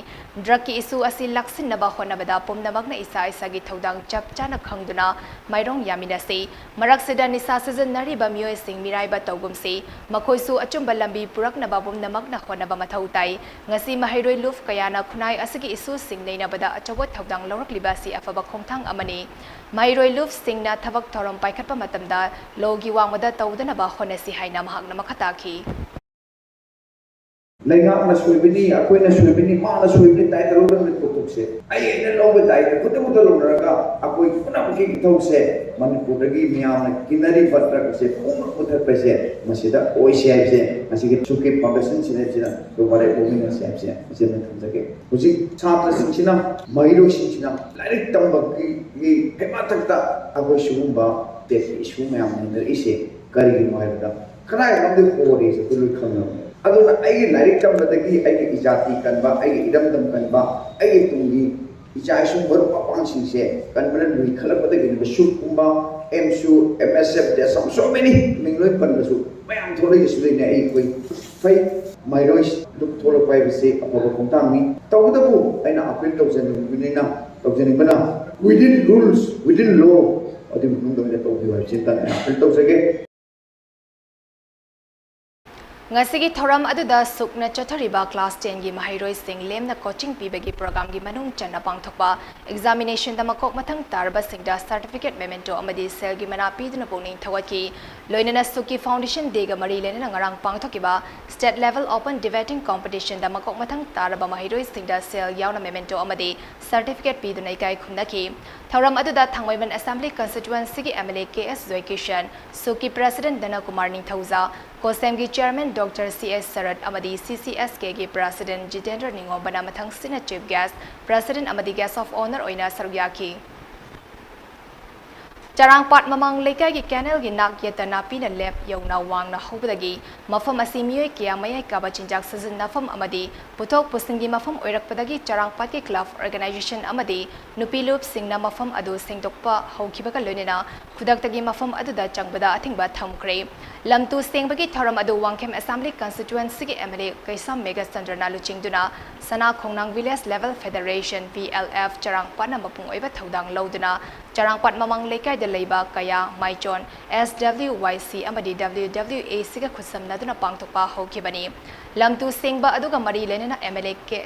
ꯗ꯭ꯔꯒꯀꯤ ꯏꯁꯨ ꯑꯁꯤ ꯂꯥꯛꯁꯤꯟꯅꯕ ꯍꯣꯠꯅꯕꯗ ꯄꯨꯝꯅꯃꯛꯅ ꯏꯁꯥ ꯏꯁꯥꯒꯤ ꯊꯧꯗꯥꯡ ꯆꯞ ꯆꯥꯅ ꯈꯪꯗꯨꯅ ꯃꯥꯏꯔꯣꯡ ꯌꯥꯃꯤꯟꯅꯁꯤ꯫ ꯃꯔꯛꯁꯤꯗ ꯅꯤꯁꯥ ꯁꯤꯖꯤꯟꯅꯔꯤꯕ ꯃꯤꯑꯣꯏꯁꯤꯡ ꯃꯤꯔꯥꯏꯕ ꯇꯧꯒꯨꯝꯁꯤ꯫ ꯃꯈꯣꯏꯁꯨ ꯑꯆꯨꯝꯕ ꯂꯝꯕꯤ ꯄꯨꯔꯛꯅꯕ ꯄꯨꯝꯅꯃꯛꯅ ꯍꯣꯠꯅꯕ ꯃꯊꯧ ꯇꯥꯏ꯫ ꯉꯁꯤ ꯃꯍꯩꯔꯣꯏ ꯂꯨꯞ ꯀꯌꯥꯅ ꯈꯨꯟꯅꯥꯏ ꯑꯁꯤꯒꯤ ꯏꯁꯨꯁꯤꯡ ꯅꯩꯅꯕꯗ ꯑꯆꯧꯕ ꯊꯧꯗꯥꯡ ꯂꯧꯔꯛꯂꯤꯕ ꯑꯁꯤ ꯑꯐꯕ ꯈꯣꯡꯊꯥꯡ ꯑꯃꯅꯤ꯫ ꯃꯍꯩꯔꯣꯏ ꯂꯨꯞꯁꯤꯡꯅ ꯊꯕꯛ ꯊꯧꯔꯝ ꯄꯥꯏꯈꯠꯄ ꯃꯇꯝꯗ ꯂꯣꯒꯤ ꯋꯥꯡꯃꯗ ꯇꯧꯗꯅꯕ ꯍꯣꯠꯅꯁꯤ ꯍꯥꯏꯅ ꯃꯍꯥꯛꯅ ꯃꯈꯥ ꯇꯥꯈꯤ꯫ ꯂꯩꯉꯥꯛꯅ ꯁꯣꯏꯕꯅꯤ, ꯑꯩꯈꯣꯏꯅ ꯁꯣꯏꯕꯅꯤ, ꯃꯥꯅ ꯁꯣꯏꯕꯅꯤ, ꯇꯥꯏꯇ ꯂꯧꯗꯕꯅꯤ ꯄꯣꯠꯊꯣꯛꯁꯦ꯫ ꯑꯩ ꯑꯩꯅ ꯂꯧꯕ ꯗꯥꯏꯇ ꯈꯨꯗꯛ ꯈꯨꯗꯛ ꯂꯧꯅꯔꯒ ꯑꯩꯈꯣꯏ ꯄꯨꯝꯅꯃꯛꯀꯤ ꯏꯊꯧꯁꯦ ꯃꯅꯤꯄꯨꯔꯗꯒꯤ ꯃꯤꯌꯥꯝꯅ ꯀꯤꯅꯔꯤꯕ ꯗ꯭ꯔꯒꯁꯦ ꯄꯨꯝꯅꯃꯛ ꯃꯨꯊꯠꯄꯁꯦ ꯃꯁꯤꯗ ꯑꯣꯏꯁꯦ ꯍꯥꯏꯕꯁꯦ ꯉꯁꯤꯒꯤ ꯁꯨꯀꯦ ꯐꯥꯎꯟꯗꯦꯁꯟꯁꯤꯗ ꯁꯤꯗ ꯑꯩꯈꯣꯏ ꯋꯥꯔꯦꯞ ꯂꯧꯃꯤꯟꯅꯁꯦ ꯍꯥꯏꯕꯁꯦ ꯃꯁꯤ ꯑꯃ ꯊꯝꯖꯒꯦ꯫ ꯍꯧꯖꯤꯛ ꯁꯥꯇ꯭ꯔꯁꯤꯡꯁꯤꯅ, ꯃꯍꯩꯔꯣꯏꯁꯤꯡꯁꯤꯅ ꯂꯥꯏꯔꯤꯛ ꯇꯝꯕꯒꯤ ꯍꯩꯃꯥꯊꯛꯇ ꯑꯩꯈꯣꯏ ꯁꯤꯒꯨꯝꯕ ꯁ꯭ꯇꯦꯠꯀꯤ ꯏꯁꯨ ꯃꯌꯥꯝ ꯂꯩꯅꯔꯛꯏꯁꯦ ꯀꯔꯤꯒꯤꯅꯣ ꯍꯥꯏꯕꯗ ꯀꯗꯥꯏꯔꯣꯝꯗꯒꯤ ꯍꯧꯔꯦꯁꯦ ꯑꯩꯈꯣꯏ ꯂꯣꯏ ꯈꯪꯉꯕꯅꯦ꯫ ꯑꯗꯨꯅ ꯑꯩꯒꯤ ꯂꯥꯏꯔꯤꯛ ꯇꯝꯕꯗꯒꯤ ꯑꯩꯒꯤ ꯏꯖꯥꯇꯤ ꯀꯟꯕ, ꯑꯩꯒꯤ ꯏꯔꯝꯗꯝ ꯀꯟꯕ, ꯑꯩꯒꯤ ꯇꯨꯡꯒꯤ ꯏꯆꯥ ꯏꯁꯨ ꯃꯔꯨꯞ ꯃꯄꯥꯡꯁꯤꯡꯁꯦ ꯀꯟꯕꯅ ꯂꯨꯏ ꯈꯜꯂꯛꯄꯗꯒꯤ ꯁꯨꯞꯀꯨꯝꯕ, ꯑꯦꯝꯁꯨ, ꯑꯦꯝ ꯑꯦꯁ ꯑꯦꯐ, ꯗꯦꯁ, so many ꯃꯤꯡ ꯂꯣꯏ ꯄꯟꯕꯁꯨ ꯃꯌꯥꯝ ꯊꯣꯛꯂꯛꯏꯁꯤꯗꯩꯅꯦ꯫ ꯑꯩ ꯑꯩꯈꯣꯏ ꯐꯩ, ꯃꯍꯩꯔꯣꯏ ꯂꯨꯞ ꯊꯣꯛꯂꯛꯄ ꯍꯥꯏꯕꯁꯤ ꯑꯐꯕ ꯈꯣꯡꯊꯥꯡꯅꯤ꯫ ꯇꯧꯕꯇꯕꯨ ꯑꯩꯅ appeal ꯇꯧꯖꯅꯤꯡꯕꯅꯤꯅ, ꯇꯧꯖꯅꯤꯡꯕꯅ within rules, within law ꯑꯗꯨꯒꯤ ꯃꯅꯨꯡꯗ ꯑꯣꯏꯅ ꯇꯧꯕꯤꯌꯨ ꯍꯥꯏꯕꯁꯤ ꯑꯝꯇꯪ ꯑꯩꯅ ꯑꯄꯤꯜ ꯇꯧꯖꯒꯦ꯫ ꯉꯁꯤꯒꯤ ꯊꯧꯔꯝ ꯑꯗꯨꯗ ꯁꯨꯛꯅ ꯆꯠꯊꯔꯤꯕ class ten ꯒꯤ ꯃꯍꯩꯔꯣꯏꯁꯤꯡ ꯂꯦꯝꯅ coaching ꯄꯤꯕꯒꯤ programꯒꯤ ꯃꯅꯨꯡ ꯆꯟꯅ ꯄꯥꯡꯊꯣꯛꯄ examinationꯗ ꯃꯀꯣꯛ ꯃꯊꯪ ꯇꯥꯔꯕꯁꯤꯡꯗ certificate, memento ꯑꯃꯗꯤ ꯁꯦꯜꯒꯤ ꯃꯅꯥ ꯄꯤꯗꯨꯅ ꯄꯨꯛꯅꯤꯡ ꯊꯧꯒꯠꯈꯤ꯫ ꯂꯣꯏꯅꯅ ꯁꯨꯛꯀꯤ Foundation Dayꯒ ꯃꯔꯤ ꯂꯩꯅꯅ ꯉꯔꯥꯡ ꯄꯥꯡꯊꯣꯛꯈꯤꯕ State Level Open Debating Competitionꯗ ꯃꯀꯣꯛ ꯃꯊꯪ ꯇꯥꯔꯕ ꯃꯍꯩꯔꯣꯏꯁꯤꯡꯗ ꯁꯦꯜ ꯌꯥꯎꯅ memento ꯑꯃꯗꯤ certificate ꯄꯤꯗꯨꯅ ꯏꯀꯥꯏ ꯈꯨꯝꯅꯈꯤ꯫ ꯊꯧꯔꯝ ꯑꯗꯨꯗ ꯊꯥꯡꯃꯩꯕꯟ Assembly Constituencyꯒꯤ MLA ꯀꯦ ꯑꯦꯁ ꯖꯣꯏꯀꯤꯁꯟ, ꯁꯨꯛꯀꯤ President ꯗꯅꯀꯨꯃꯥꯔ ꯅꯤꯡꯊꯧꯖꯥ, COSAMꯒꯤ Chairman Doctor C S ꯁꯔꯠ ꯑꯃꯗꯤ CCSKꯒꯤ President Jitendra ꯅꯤꯉꯣꯝꯕꯅ ꯃꯊꯪꯁꯤꯠꯅ Chief Guest, President ꯑꯃꯗꯤ Guest of Honour ꯑꯣꯏꯅ ꯁꯔꯨꯛ ꯌꯥꯈꯤ꯫ ꯆꯔꯥꯡꯄꯥꯠ ꯃꯃꯥꯡ ꯂꯩꯀꯥꯏꯒꯤ canalꯒꯤ ꯅꯥꯛ ꯌꯦꯠꯇ ꯅꯥꯄꯤꯅ ꯂꯦꯞ ꯌꯧꯅ ꯋꯥꯡꯅ ꯍꯧꯕꯗꯒꯤ ꯃꯐꯝ ꯑꯁꯤ ꯃꯤꯑꯣꯏ ꯀꯌꯥ ꯃꯌꯥꯏ ꯀꯥꯕ ꯆꯤꯟꯖꯥꯛ ꯁꯤꯖꯤꯟꯅꯐꯝ ꯑꯃꯗꯤ ꯄꯨꯊꯣꯛ ꯄꯨꯁꯤꯟꯒꯤ ꯃꯐꯝ ꯑꯣꯏꯔꯛꯄꯗꯒꯤ ꯆꯔꯥꯡꯄꯥꯠꯀꯤ club organization ꯑꯃꯗꯤ ꯅꯨꯄꯤ ꯂꯨꯞꯁꯤꯡꯅ ꯃꯐꯝ ꯑꯗꯨ ꯁꯦꯡꯗꯣꯛꯄ ꯍꯧꯈꯤꯕꯒ ꯂꯣꯏꯅꯅ ꯈꯨꯗꯛꯇꯒꯤ ꯃꯐꯝ ꯑꯗꯨꯗ ꯆꯪꯕꯗ ꯑꯊꯤꯡꯕ ꯊꯝꯈ꯭ꯔꯦ꯫ ꯂꯝ ꯇꯨ ꯁꯦꯡꯕꯒꯤ ꯊꯧꯔꯝ ꯑꯗꯨ ꯋꯥꯡꯈꯦꯝ Assembly Constituencyꯒꯤ MLA ꯀꯩꯁꯥꯝ ꯃꯦꯘꯆꯟꯗ꯭ꯔꯅ ꯂꯨꯆꯤꯡꯗꯨꯅ ꯁꯅꯥ ꯈꯣꯡꯅꯥꯡ Village Level Federation, VLF, ꯆꯔꯥꯡꯄꯥꯠꯅ ꯃꯄꯨꯡ ꯑꯣꯏꯕ ꯊꯧꯗꯥꯡ ꯂꯧꯗꯨꯅ ꯆꯔꯥꯡꯄꯥꯠ ꯃꯃꯥꯡ ꯂꯩꯀꯥꯏꯗ ꯂꯩꯕ ꯀꯌꯥ, ꯃꯥꯏꯆꯣꯟ, SWYC ꯑꯃꯗꯤ WWACꯒ ꯈꯨꯠꯁꯝꯅꯗꯨꯅ ꯄꯥꯡꯊꯣꯛꯄ ꯍꯧꯈꯤꯕꯅꯤ꯫ ꯂꯝ ꯇꯨ ꯁꯦꯡꯕ ꯑꯗꯨꯒ ꯃꯔꯤ ꯂꯩꯅꯅ MLA ꯀꯦ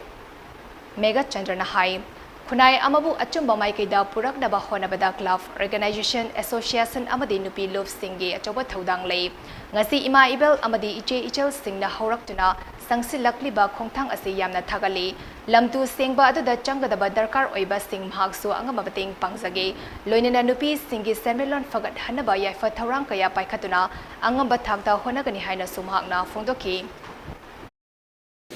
ꯃꯦꯘꯆꯟꯗ꯭ꯔꯅ ꯍꯥꯏ, ꯈꯨꯟꯅꯥꯏ ꯑꯃꯕꯨ ꯑꯆꯨꯝꯕ ꯃꯥꯏꯀꯩꯗ ꯄꯨꯔꯛꯅꯕ ꯍꯣꯠꯅꯕꯗ club, organization, association ꯑꯃꯗꯤ ꯅꯨꯄꯤ ꯂꯨꯞꯁꯤꯡꯒꯤ ꯑꯆꯧꯕ ꯊꯧꯗꯥꯡ ꯂꯩ꯫ ꯉꯁꯤ ꯏꯃꯥ ꯏꯕꯦꯜ ꯑꯃꯗꯤ ꯏꯆꯦ ꯏꯆꯜꯁꯤꯡꯅ ꯍꯧꯔꯛꯇꯨꯅ ꯆꯪꯁꯤꯜꯂꯛꯂꯤꯕ ꯈꯣꯡꯊꯥꯡ ꯑꯁꯤ ꯌꯥꯝꯅ ꯊꯥꯒꯠꯂꯤ꯫ ꯂꯝ ꯇꯨ ꯁꯦꯡꯕ ꯑꯗꯨꯗ ꯆꯪꯒꯗꯕ ꯗꯔꯀꯥꯔ ꯑꯣꯏꯕꯁꯤꯡ ꯃꯍꯥꯛꯁꯨ ꯑꯉꯝꯕ ꯃꯇꯦꯡ ꯄꯥꯡꯖꯒꯦ꯫ ꯂꯣꯏꯅꯅ ꯅꯨꯄꯤꯁꯤꯡꯒꯤ ꯁꯦꯟꯃꯤꯠꯂꯣꯟ ꯐꯒꯠꯍꯟꯅꯕ ꯌꯥꯏꯐ ꯊꯧꯔꯥꯡ ꯀꯌꯥ ꯄꯥꯏꯈꯠꯇꯨꯅ ꯑꯉꯝꯕ ꯊꯥꯛꯇ ꯍꯣꯠꯅꯒꯅꯤ ꯍꯥꯏꯅꯁꯨ ꯃꯍꯥꯛꯅ ꯐꯣꯡꯗꯣꯛꯈꯤ꯫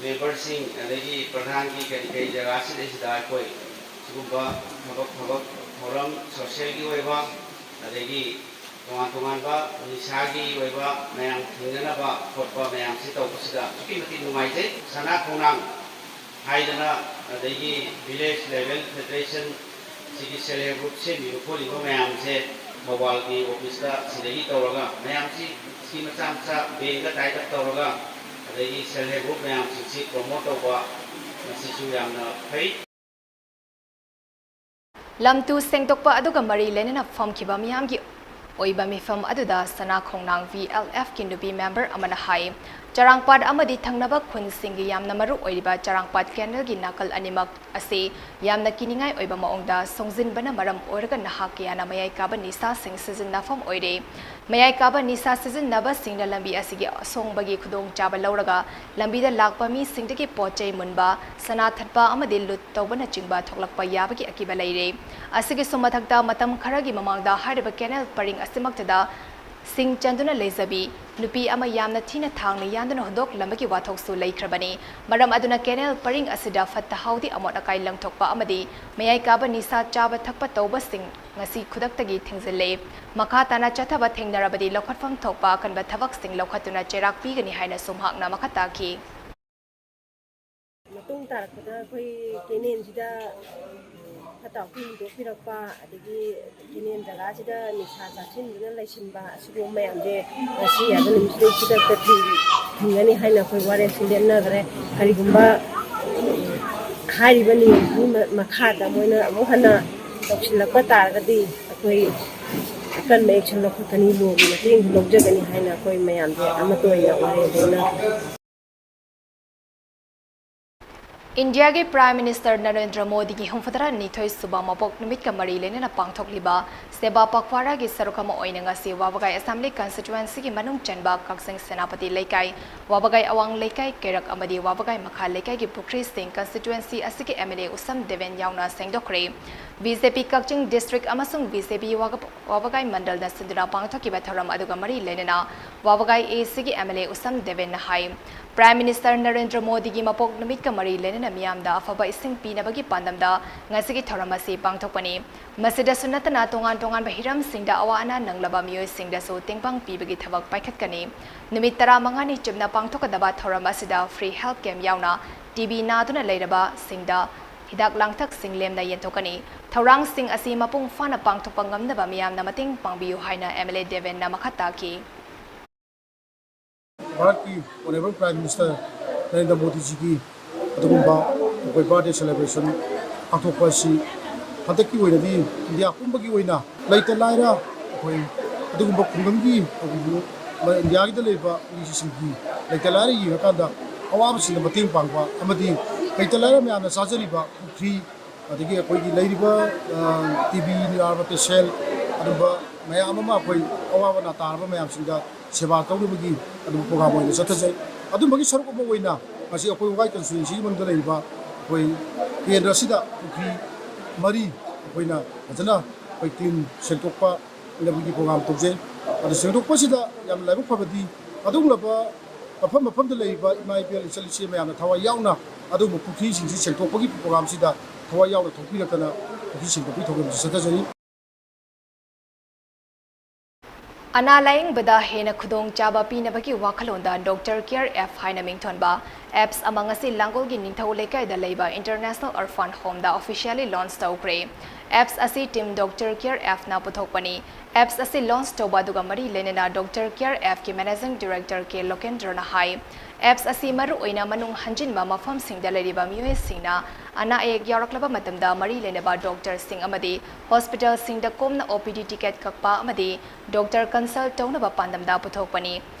Labourꯁꯤꯡ ꯑꯗꯒꯤ ꯄ꯭ꯔꯙꯥꯟꯒꯤ ꯀꯔꯤ ꯀꯔꯤ ꯖꯒꯥꯁꯤꯗꯩꯁꯤꯗ ꯑꯩꯈꯣꯏ ꯁꯤꯒꯨꯝꯕ ꯊꯕꯛ, ꯊꯕꯛ ꯊꯧꯔꯝ, socialꯒꯤ ꯑꯣꯏꯕ, ꯑꯗꯒꯤ ꯇꯣꯉꯥꯟ ꯇꯣꯉꯥꯟꯕ ꯅꯤꯁꯥꯒꯤ ꯑꯣꯏꯕ ꯃꯌꯥꯝ ꯊꯤꯡꯅꯅꯕ ꯈꯣꯠꯄ ꯃꯌꯥꯝꯁꯤ ꯇꯧꯕꯁꯤꯗ ꯑꯗꯨꯛꯀꯤ ꯃꯇꯤꯛ ꯅꯨꯡꯉꯥꯏꯖꯩ꯫ ꯁꯅꯥ ꯈꯣꯡꯅꯥꯡ ꯍꯥꯏꯗꯅ, ꯑꯗꯒꯤ Village Level Federation, ꯁꯤꯒꯤ Self Help Group ꯁꯦꯝꯃꯤꯕ ꯈꯣꯠꯂꯤꯕ ꯃꯌꯥꯝꯁꯦ ꯊꯧꯕꯥꯜꯒꯤ officeꯇ ꯁꯤꯗꯒꯤ ꯇꯧꯔꯒ ꯃꯌꯥꯝꯁꯤ scheme ꯃꯆꯥ ꯃꯆꯥ bankꯒ tie up ꯇꯧꯔꯒ, ꯑꯗꯒꯤ Self Help Group ꯃꯌꯥꯝꯁꯤꯡꯁꯤ promote ꯇꯧꯕ, ꯃꯁꯤꯁꯨ ꯌꯥꯝꯅ ꯐꯩ꯫ ꯂꯝ ꯇꯨ ꯁꯦꯡꯗꯣꯛꯄ ꯑꯗꯨꯒ ꯃꯔꯤ ꯂꯩꯅꯅ ꯐꯝꯈꯤꯕ ꯃꯤꯌꯥꯝꯒꯤ ꯑꯣꯏꯕ ꯃꯤꯐꯝ ꯑꯗꯨꯗ ꯁꯅꯥ ꯈꯣꯡꯅꯥꯡ VLFꯀꯤ ꯅꯨꯄꯤ member ꯑꯃꯅ ꯍꯥꯏ, ꯆꯔꯥꯡꯄꯥꯠ ꯑꯃꯗꯤ ꯊꯪꯅꯕ ꯈꯨꯟꯁꯤꯡꯒꯤ ꯌꯥꯝꯅ ꯃꯔꯨ ꯑꯣꯏꯔꯤꯕ ꯆꯔꯥꯡꯄꯥꯠ ꯀꯦꯅꯦꯜꯒꯤ ꯅꯥꯀꯜ ꯑꯅꯤꯃꯛ ꯑꯁꯤ ꯌꯥꯝꯅ ꯀꯤꯅꯤꯡꯉꯥꯏ ꯑꯣꯏꯕ ꯃꯑꯣꯡꯗ ꯁꯣꯡꯖꯤꯟꯕꯅ ꯃꯔꯝ ꯑꯣꯏꯔꯒ ꯅꯍꯥ ꯀꯌꯥꯅ ꯃꯌꯥꯏ ꯀꯥꯕ ꯅꯤꯁꯥꯁꯤꯡ ꯁꯤꯖꯤꯟꯅꯐꯝ ꯑꯣꯏꯔꯦ꯫ ꯃꯌꯥꯏ ꯀꯥꯕ ꯅꯤꯁꯥ ꯁꯤꯖꯤꯟꯅꯕꯁꯤꯡꯅ ꯂꯝꯕꯤ ꯑꯁꯤꯒꯤ ꯑꯁꯣꯡꯕꯒꯤ ꯈꯨꯗꯣꯡꯆꯥꯕ ꯂꯧꯔꯒ ꯂꯝꯕꯤꯗ ꯂꯥꯛꯄ ꯃꯤꯁꯤꯡꯗꯒꯤ ꯄꯣꯠ ꯆꯩ ꯃꯨꯟꯕ, ꯁꯅꯥ ꯊꯠꯄ ꯑꯃꯗꯤ ꯂꯨꯠ ꯇꯧꯕꯅꯆꯤꯡꯕ ꯊꯣꯛꯂꯛꯄ ꯌꯥꯕꯒꯤ ꯑꯀꯤꯕ ꯂꯩꯔꯦ꯫ ꯑꯁꯤꯒꯤꯁꯨ ꯃꯊꯛꯇ ꯃꯇꯝ ꯈꯔꯒꯤ ꯃꯃꯥꯡꯗ ꯍꯥꯏꯔꯤꯕ ꯀꯦꯅꯦꯜ ꯄꯔꯤꯡ ꯑꯁꯤꯃꯛꯇꯗ ꯁꯤꯡ ꯆꯟꯗꯨꯅ ꯂꯩꯖꯕꯤ ꯅꯨꯄꯤ ꯑꯃ ꯌꯥꯝꯅ ꯊꯤꯅ ꯊꯥꯡꯅ ꯌꯥꯟꯗꯨꯅ ꯍꯨꯟꯗꯣꯛꯂꯝꯕꯒꯤ ꯋꯥꯊꯣꯛꯁꯨ ꯂꯩꯈ꯭ꯔꯕꯅꯤ꯫ ꯃꯔꯝ ꯑꯗꯨꯅ ꯀꯦꯅꯦꯜ ꯄꯔꯤꯡ ꯑꯁꯤꯗ ꯐꯠꯇ ꯍꯥꯎꯗꯤ ꯑꯃꯣꯠ ꯑꯀꯥꯏ ꯂꯪꯊꯣꯛꯄ ꯑꯃꯗꯤ ꯃꯌꯥꯏ ꯀꯥꯕ ꯅꯤꯁꯥ ꯆꯥꯕ ꯊꯛꯄ ꯇꯧꯕꯁꯤꯡ ꯉꯁꯤ ꯈꯨꯗꯛꯇꯒꯤ ꯊꯤꯡꯖꯤꯜꯂꯦ꯫ ꯃꯈꯥ ꯇꯥꯅ ꯆꯠꯊꯕ ꯊꯦꯡꯅꯔꯕꯗꯤ ꯂꯧꯈꯠꯐꯝ ꯊꯣꯛꯄ ꯑꯀꯟꯕ ꯊꯕꯛꯁꯤꯡ ꯂꯧꯈꯠꯇꯨꯅ ꯆꯩꯔꯥꯛ ꯄꯤꯒꯅꯤ ꯍꯥꯏꯅꯁꯨ ꯃꯍꯥꯛꯅ ꯃꯈꯥ ꯇꯥꯈꯤ꯫ ꯃꯇꯨꯡ ꯇꯥꯔꯛꯄꯗ ꯑꯩꯈꯣꯏ ꯀꯦꯅꯦꯜꯁꯤꯗ ꯐꯠꯇ ꯍꯥꯎꯊꯤ ꯍꯨꯟꯗꯣꯛꯄꯤꯔꯛꯄ, ꯑꯗꯒꯤ ꯀꯦꯅꯦꯜ ꯖꯒꯥꯁꯤꯗ ꯅꯤꯁꯥ ꯆꯥꯁꯤꯟꯗꯨꯅ ꯂꯩꯁꯤꯟꯕ, ꯑꯁꯤꯒꯨꯝꯕ ꯃꯌꯥꯝꯁꯦ ꯉꯁꯤ ꯍꯥꯏꯕ ꯅꯨꯃꯤꯠꯁꯤꯗ ꯈꯨꯗꯛꯇ ꯊꯤꯡ-, ꯊꯤꯡꯒꯅꯤ ꯍꯥꯏꯅ ꯑꯩꯈꯣꯏ ꯋꯥꯔꯦꯞꯁꯨ ꯂꯦꯞꯅꯈ꯭ꯔꯦ꯫ ꯀꯔꯤꯒꯨꯝꯕ ꯍꯥꯏꯔꯤꯕ ꯅꯤꯌꯣꯝꯁꯤꯒꯤ ꯃ-, ꯃꯈꯥꯗ ꯃꯣꯏꯅ ꯑꯃꯨꯛ ꯍꯟꯅ ꯇꯧꯁꯤꯜꯂꯛꯄ ꯇꯥꯔꯒꯗꯤ ꯑꯩꯈꯣꯏ ꯑꯀꯟꯕ action ꯂꯧꯈꯠꯀꯅꯤ, ꯂꯣꯒꯤ ꯃꯇꯦꯡꯁꯨ ꯂꯧꯖꯒꯅꯤ ꯍꯥꯏꯅ ꯑꯩꯈꯣꯏ ꯃꯌꯥꯝꯁꯦ ꯑꯃꯠꯇ ꯑꯣꯏꯅ ꯋꯥꯔꯦꯞ ꯂꯧꯅꯈ꯭ꯔꯦ꯫ ꯏꯟꯗꯤꯌꯥꯒꯤ Prime Minister ꯅꯔꯦꯟꯗ꯭ꯔ ꯃꯣꯗꯤꯒꯤ ꯍꯨꯝꯐꯨꯇꯔꯥ ꯅꯤꯊꯣꯏ ꯁꯨꯕ ꯃꯄꯣꯛ ꯅꯨꯃꯤꯠꯀ ꯃꯔꯤ ꯂꯩꯅꯅ ꯄꯥꯡꯊꯣꯛꯂꯤꯕ ꯁꯦꯕꯥ ꯄꯈ꯭ꯋꯥꯔꯥꯒꯤ ꯁꯔꯨꯛ ꯑꯃ ꯑꯣꯏꯅ ꯉꯁꯤ ꯋꯥꯕꯒꯥꯏ Assembly Constituencyꯒꯤ ꯃꯅꯨꯡ ꯆꯟꯕ ꯀꯛꯆꯤꯡ ꯁꯦꯅꯥꯄꯇꯤ ꯂꯩꯀꯥꯏ, ꯋꯥꯕꯒꯥꯏ ꯑꯋꯥꯡ ꯂꯩꯀꯥꯏ, ꯀꯩꯔꯛ ꯑꯃꯗꯤ ꯋꯥꯕꯒꯥꯏ ꯃꯈꯥ ꯂꯩꯀꯥꯏꯒꯤ ꯄꯨꯈ꯭ꯔꯤꯁꯤꯡ constituency ꯑꯁꯤꯒꯤ MLA ꯎꯁꯝ ꯗꯦꯕꯦꯟ ꯌꯥꯎꯅ ꯁꯦꯡꯗꯣꯛꯈ꯭ꯔꯦ꯫ BJP ꯀꯛꯆꯤꯡ district ꯑꯃꯁꯨꯡ BJP ꯋꯥꯒ-, ꯋꯥꯕꯒꯥꯏ ꯃꯟꯗꯜꯅ ꯁꯤꯟꯗꯨꯅ ꯄꯥꯡꯊꯣꯛꯈꯤꯕ ꯊꯧꯔꯝ ꯑꯗꯨꯒ ꯃꯔꯤ ꯂꯩꯅꯅ ꯋꯥꯕꯒꯥꯏ ACꯒꯤ MLA ꯎꯁꯝ ꯗꯦꯕꯦꯟꯅ ꯍꯥꯏ, Prime Minister ꯅꯔꯦꯟꯗ꯭ꯔ ꯃꯣꯗꯤꯒꯤ ꯃꯄꯣꯛ ꯅꯨꯃꯤꯠꯀ ꯃꯔꯤ ꯂꯩꯅꯅ ꯃꯤꯌꯥꯝꯗ ꯑꯐꯕ ꯏꯁꯤꯡ ꯄꯤꯅꯕꯒꯤ ꯄꯥꯟꯗꯝꯗ ꯉꯁꯤꯒꯤ ꯊꯧꯔꯝ ꯑꯁꯤ ꯄꯥꯡꯊꯣꯛꯄꯅꯤ꯫ ꯃꯁꯤꯗꯁꯨ ꯅꯠꯇꯅ ꯇꯣꯉꯥꯟ ꯇꯣꯉꯥꯟꯕ ꯍꯤꯔꯝꯁꯤꯡꯗ ꯑꯋꯥ ꯑꯅꯥ ꯅꯪꯂꯕ ꯃꯤꯑꯣꯏꯁꯤꯡꯗꯁꯨ ꯇꯦꯡꯕꯥꯡ ꯄꯤꯕꯒꯤ ꯊꯕꯛ ꯄꯥꯏꯈꯠꯀꯅꯤ꯫ ꯅꯨꯃꯤꯠ ꯇꯔꯥꯃꯉꯥꯅꯤ ꯆꯨꯞꯅ ꯄꯥꯡꯊꯣꯛꯀꯗꯕ ꯊꯧꯔꯝ ꯑꯁꯤꯗ free health camp ꯌꯥꯎꯅ TB ꯅꯥꯗꯨꯅ ꯂꯩꯔꯕꯁꯤꯡꯗ ꯍꯤꯗꯥꯛ ꯂꯥꯡꯊꯛꯁꯤꯡ ꯂꯦꯝꯅ ꯌꯦꯟꯊꯣꯛꯀꯅꯤ꯫ ꯊꯧꯔꯥꯡꯁꯤꯡ ꯑꯁꯤ ꯃꯄꯨꯡ ꯐꯥꯅ ꯄꯥꯡꯊꯣꯛꯄ ꯉꯝꯅꯕ ꯃꯤꯌꯥꯝꯅ ꯃꯇꯦꯡ ꯄꯥꯡꯕꯤꯌꯨ ꯍꯥꯏꯅ MLA ꯗꯦꯕꯦꯟꯅ ꯃꯈꯥ ꯇꯥꯈꯤ꯫ ꯚꯥꯔꯠꯀꯤ Honourable Prime Minister ꯅꯔꯦꯟꯗ꯭ꯔ ꯃꯣꯗꯤꯖꯤꯒꯤ ꯑꯗꯨꯒꯨꯝꯕ ꯑꯩꯈꯣꯏ birthday celebration ꯄꯥꯡꯊꯣꯛꯄ ꯑꯁꯤ ꯍꯟꯗꯛꯀꯤ ꯑꯣꯏꯅꯗꯤ ꯏꯟꯗꯤꯌꯥ ꯄꯨꯝꯕꯒꯤ ꯑꯣꯏꯅ ꯂꯩꯇ ꯂꯥꯏꯔ ꯑꯩꯈꯣꯏ ꯑꯗꯨꯒꯨꯝꯕ ꯈꯨꯡꯒꯪꯒꯤ ꯑꯩꯈꯣꯏꯒꯤ ꯏꯟꯗꯤꯌꯥꯒꯤꯗ ꯂꯩꯔꯤꯕ ꯃꯤꯁꯤꯡꯒꯤ ꯂꯩꯇ ꯂꯥꯏꯔ ꯌꯦꯡꯉꯀꯥꯟꯗ ꯑꯋꯥꯕꯁꯤꯡꯗ ꯃꯇꯦꯡ ꯄꯥꯡꯕ ꯑꯃꯗꯤ ꯂꯩꯇ ꯂꯥꯏꯔ ꯃꯌꯥꯝꯅ ꯆꯥꯖꯔꯤꯕ ꯄꯨꯈ꯭ꯔꯤ, ꯑꯗꯒꯤ ꯑꯩꯈꯣꯏꯒꯤ ꯂꯩꯔꯤꯕ ꯇꯤ ꯕꯤ ꯅꯥꯔꯕ ꯄꯦꯁꯦꯟ, ꯑꯗꯨꯝꯕ ꯃꯌꯥꯝ ꯑꯃ, ꯑꯩꯈꯣꯏ ꯑꯋꯥꯕ ꯅꯥ ꯇꯥꯔꯕ ꯃꯌꯥꯝꯁꯤꯡꯗ ꯁꯦꯕꯥ ꯇꯧꯅꯕꯒꯤ ꯑꯗꯨꯝꯕ ꯄ꯭ꯔꯣꯒ꯭ꯔꯥꯝ ꯑꯣꯏꯅ ꯆꯠꯊꯖꯩ꯫ ꯑꯗꯨꯝꯕꯒꯤ ꯁꯔꯨꯛ ꯑꯃ ꯑꯣꯏꯅ ꯉꯁꯤ ꯑꯩꯈꯣꯏ ꯋꯥꯒꯥꯏ ꯀꯟꯁꯇꯤꯇ꯭ꯋꯦꯟꯁꯤꯒꯤ ꯃꯅꯨꯡꯗ ꯂꯩꯔꯤꯕ ꯑꯩꯈꯣꯏ ꯀꯦꯟꯗ꯭ꯔ ꯑꯁꯤꯗ ꯄꯨꯈ꯭ꯔꯤ ꯃꯔꯤ ꯑꯩꯈꯣꯏꯅ ꯐꯖꯅ ꯑꯩꯈꯣꯏ ꯀ꯭ꯂꯤꯟ ꯁꯦꯡꯗꯣꯛꯄ ꯍꯥꯏꯅꯕꯒꯤ ꯄ꯭ꯔꯣꯒ꯭ꯔꯥꯝ ꯇꯧꯖꯩ꯫ ꯑꯗꯨ ꯁꯦꯡꯗꯣꯛꯄꯁꯤꯗ ꯌꯥꯝꯅ ꯂꯥꯏꯕꯛ ꯐꯕꯗꯤ ꯑꯗꯨꯒꯨꯝꯂꯕ ꯃꯐꯝ ꯃꯐꯝꯗ ꯂꯩꯔꯤꯕ ꯏꯃꯥ ꯏꯕꯦꯜ ꯏꯆꯜ ꯏꯆꯦ ꯃꯌꯥꯝꯅ ꯊꯋꯥꯏ ꯌꯥꯎꯅ ꯑꯗꯨꯒꯨꯝꯕ ꯄꯨꯈ꯭ꯔꯤꯁꯤꯡꯁꯤ ꯁꯦꯡꯗꯣꯛꯄꯒꯤ ꯄ꯭ꯔꯣꯒ꯭ꯔꯥꯝꯁꯤꯗ ꯊꯋꯥꯏ ꯌꯥꯎꯅ ꯊꯣꯛꯄꯤꯔꯛꯇꯅ ꯄꯨꯈ꯭ꯔꯤ ꯁꯦꯡꯗꯣꯛꯄꯒꯤ ꯊꯧꯔꯝꯁꯤ ꯆꯠꯊꯖꯔꯤ꯫ ꯑꯅꯥ ꯂꯥꯌꯦꯡꯕꯗ ꯍꯦꯟꯅ ꯈꯨꯗꯣꯡꯆꯥꯕ ꯄꯤꯅꯕꯒꯤ ꯋꯥꯈꯜꯂꯣꯟꯗ ꯗꯣꯛꯇꯔ ꯀꯦꯌꯔ ꯑꯦꯞ ꯍꯥꯏꯅ ꯃꯤꯡꯊꯣꯟꯕ ꯑꯦꯞꯁ ꯑꯃ ꯉꯁꯤ ꯂꯥꯡꯒꯣꯜꯒꯤ ꯅꯤꯡꯊꯧ ꯂꯩꯀꯥꯏꯗ ꯂꯩꯕ ꯏꯟꯇꯔꯅꯦꯁꯅꯦꯜ ꯑꯣꯔꯐꯥꯟ ꯍꯣꯝꯗ ꯑꯣꯐꯤꯁꯤꯌꯦꯜꯂꯤ ꯂꯣꯟꯆ ꯇꯧꯈ꯭ꯔꯦ꯫ ꯑꯦꯞꯁ ꯑꯁꯤ ꯇꯤꯝ ꯗꯣꯛꯇꯔ ꯀꯦꯌꯔ ꯑꯦꯞꯅ ꯄꯨꯊꯣꯛꯄꯅꯤ꯫ ꯑꯦꯞꯁ ꯑꯁꯤ ꯂꯣꯟꯆ ꯇꯧꯕ ꯑꯗꯨꯒ ꯃꯔꯤ ꯂꯩꯅꯅ ꯗꯣꯛꯇꯔ ꯀꯦꯌꯔ ꯑꯦꯞꯀꯤ ꯃꯦꯅꯦꯖꯤꯡ ꯗꯤꯔꯦꯛꯇꯔ ꯀꯦ ꯂꯣꯀꯦꯟꯗ꯭ꯔꯅ ꯍꯥꯏ, ꯑꯦꯞꯁ ꯑꯁꯤ ꯃꯔꯨꯑꯣꯏꯅ ꯃꯅꯨꯡ ꯍꯟꯖꯤꯟꯕ ꯃꯐꯝꯁꯤꯡꯗ ꯂꯩꯔꯤꯕ ꯃꯤꯑꯣꯏꯁꯤꯡꯅ ꯑꯅꯥ ꯑꯌꯦꯛ ꯌꯥꯎꯔꯛꯂꯕ ꯃꯇꯝꯗ ꯃꯔꯤ ꯂꯩꯅꯕ ꯗꯣꯛꯇꯔꯁꯤꯡ ꯑꯃꯗꯤ ꯍꯣꯁꯄꯤꯇꯥꯜꯁꯤꯡꯗ ꯀꯣꯝꯅ ꯑꯣ ꯄꯤ ꯗꯤ ꯇꯤꯀꯦꯠ ꯀꯛꯄ ꯑꯃꯗꯤ ꯗꯣꯛꯇꯔ ꯀꯟꯁꯜ ꯇꯧꯅꯕ ꯄꯥꯟꯗꯝꯗ ꯄꯨꯊꯣꯛꯄꯅꯤ꯫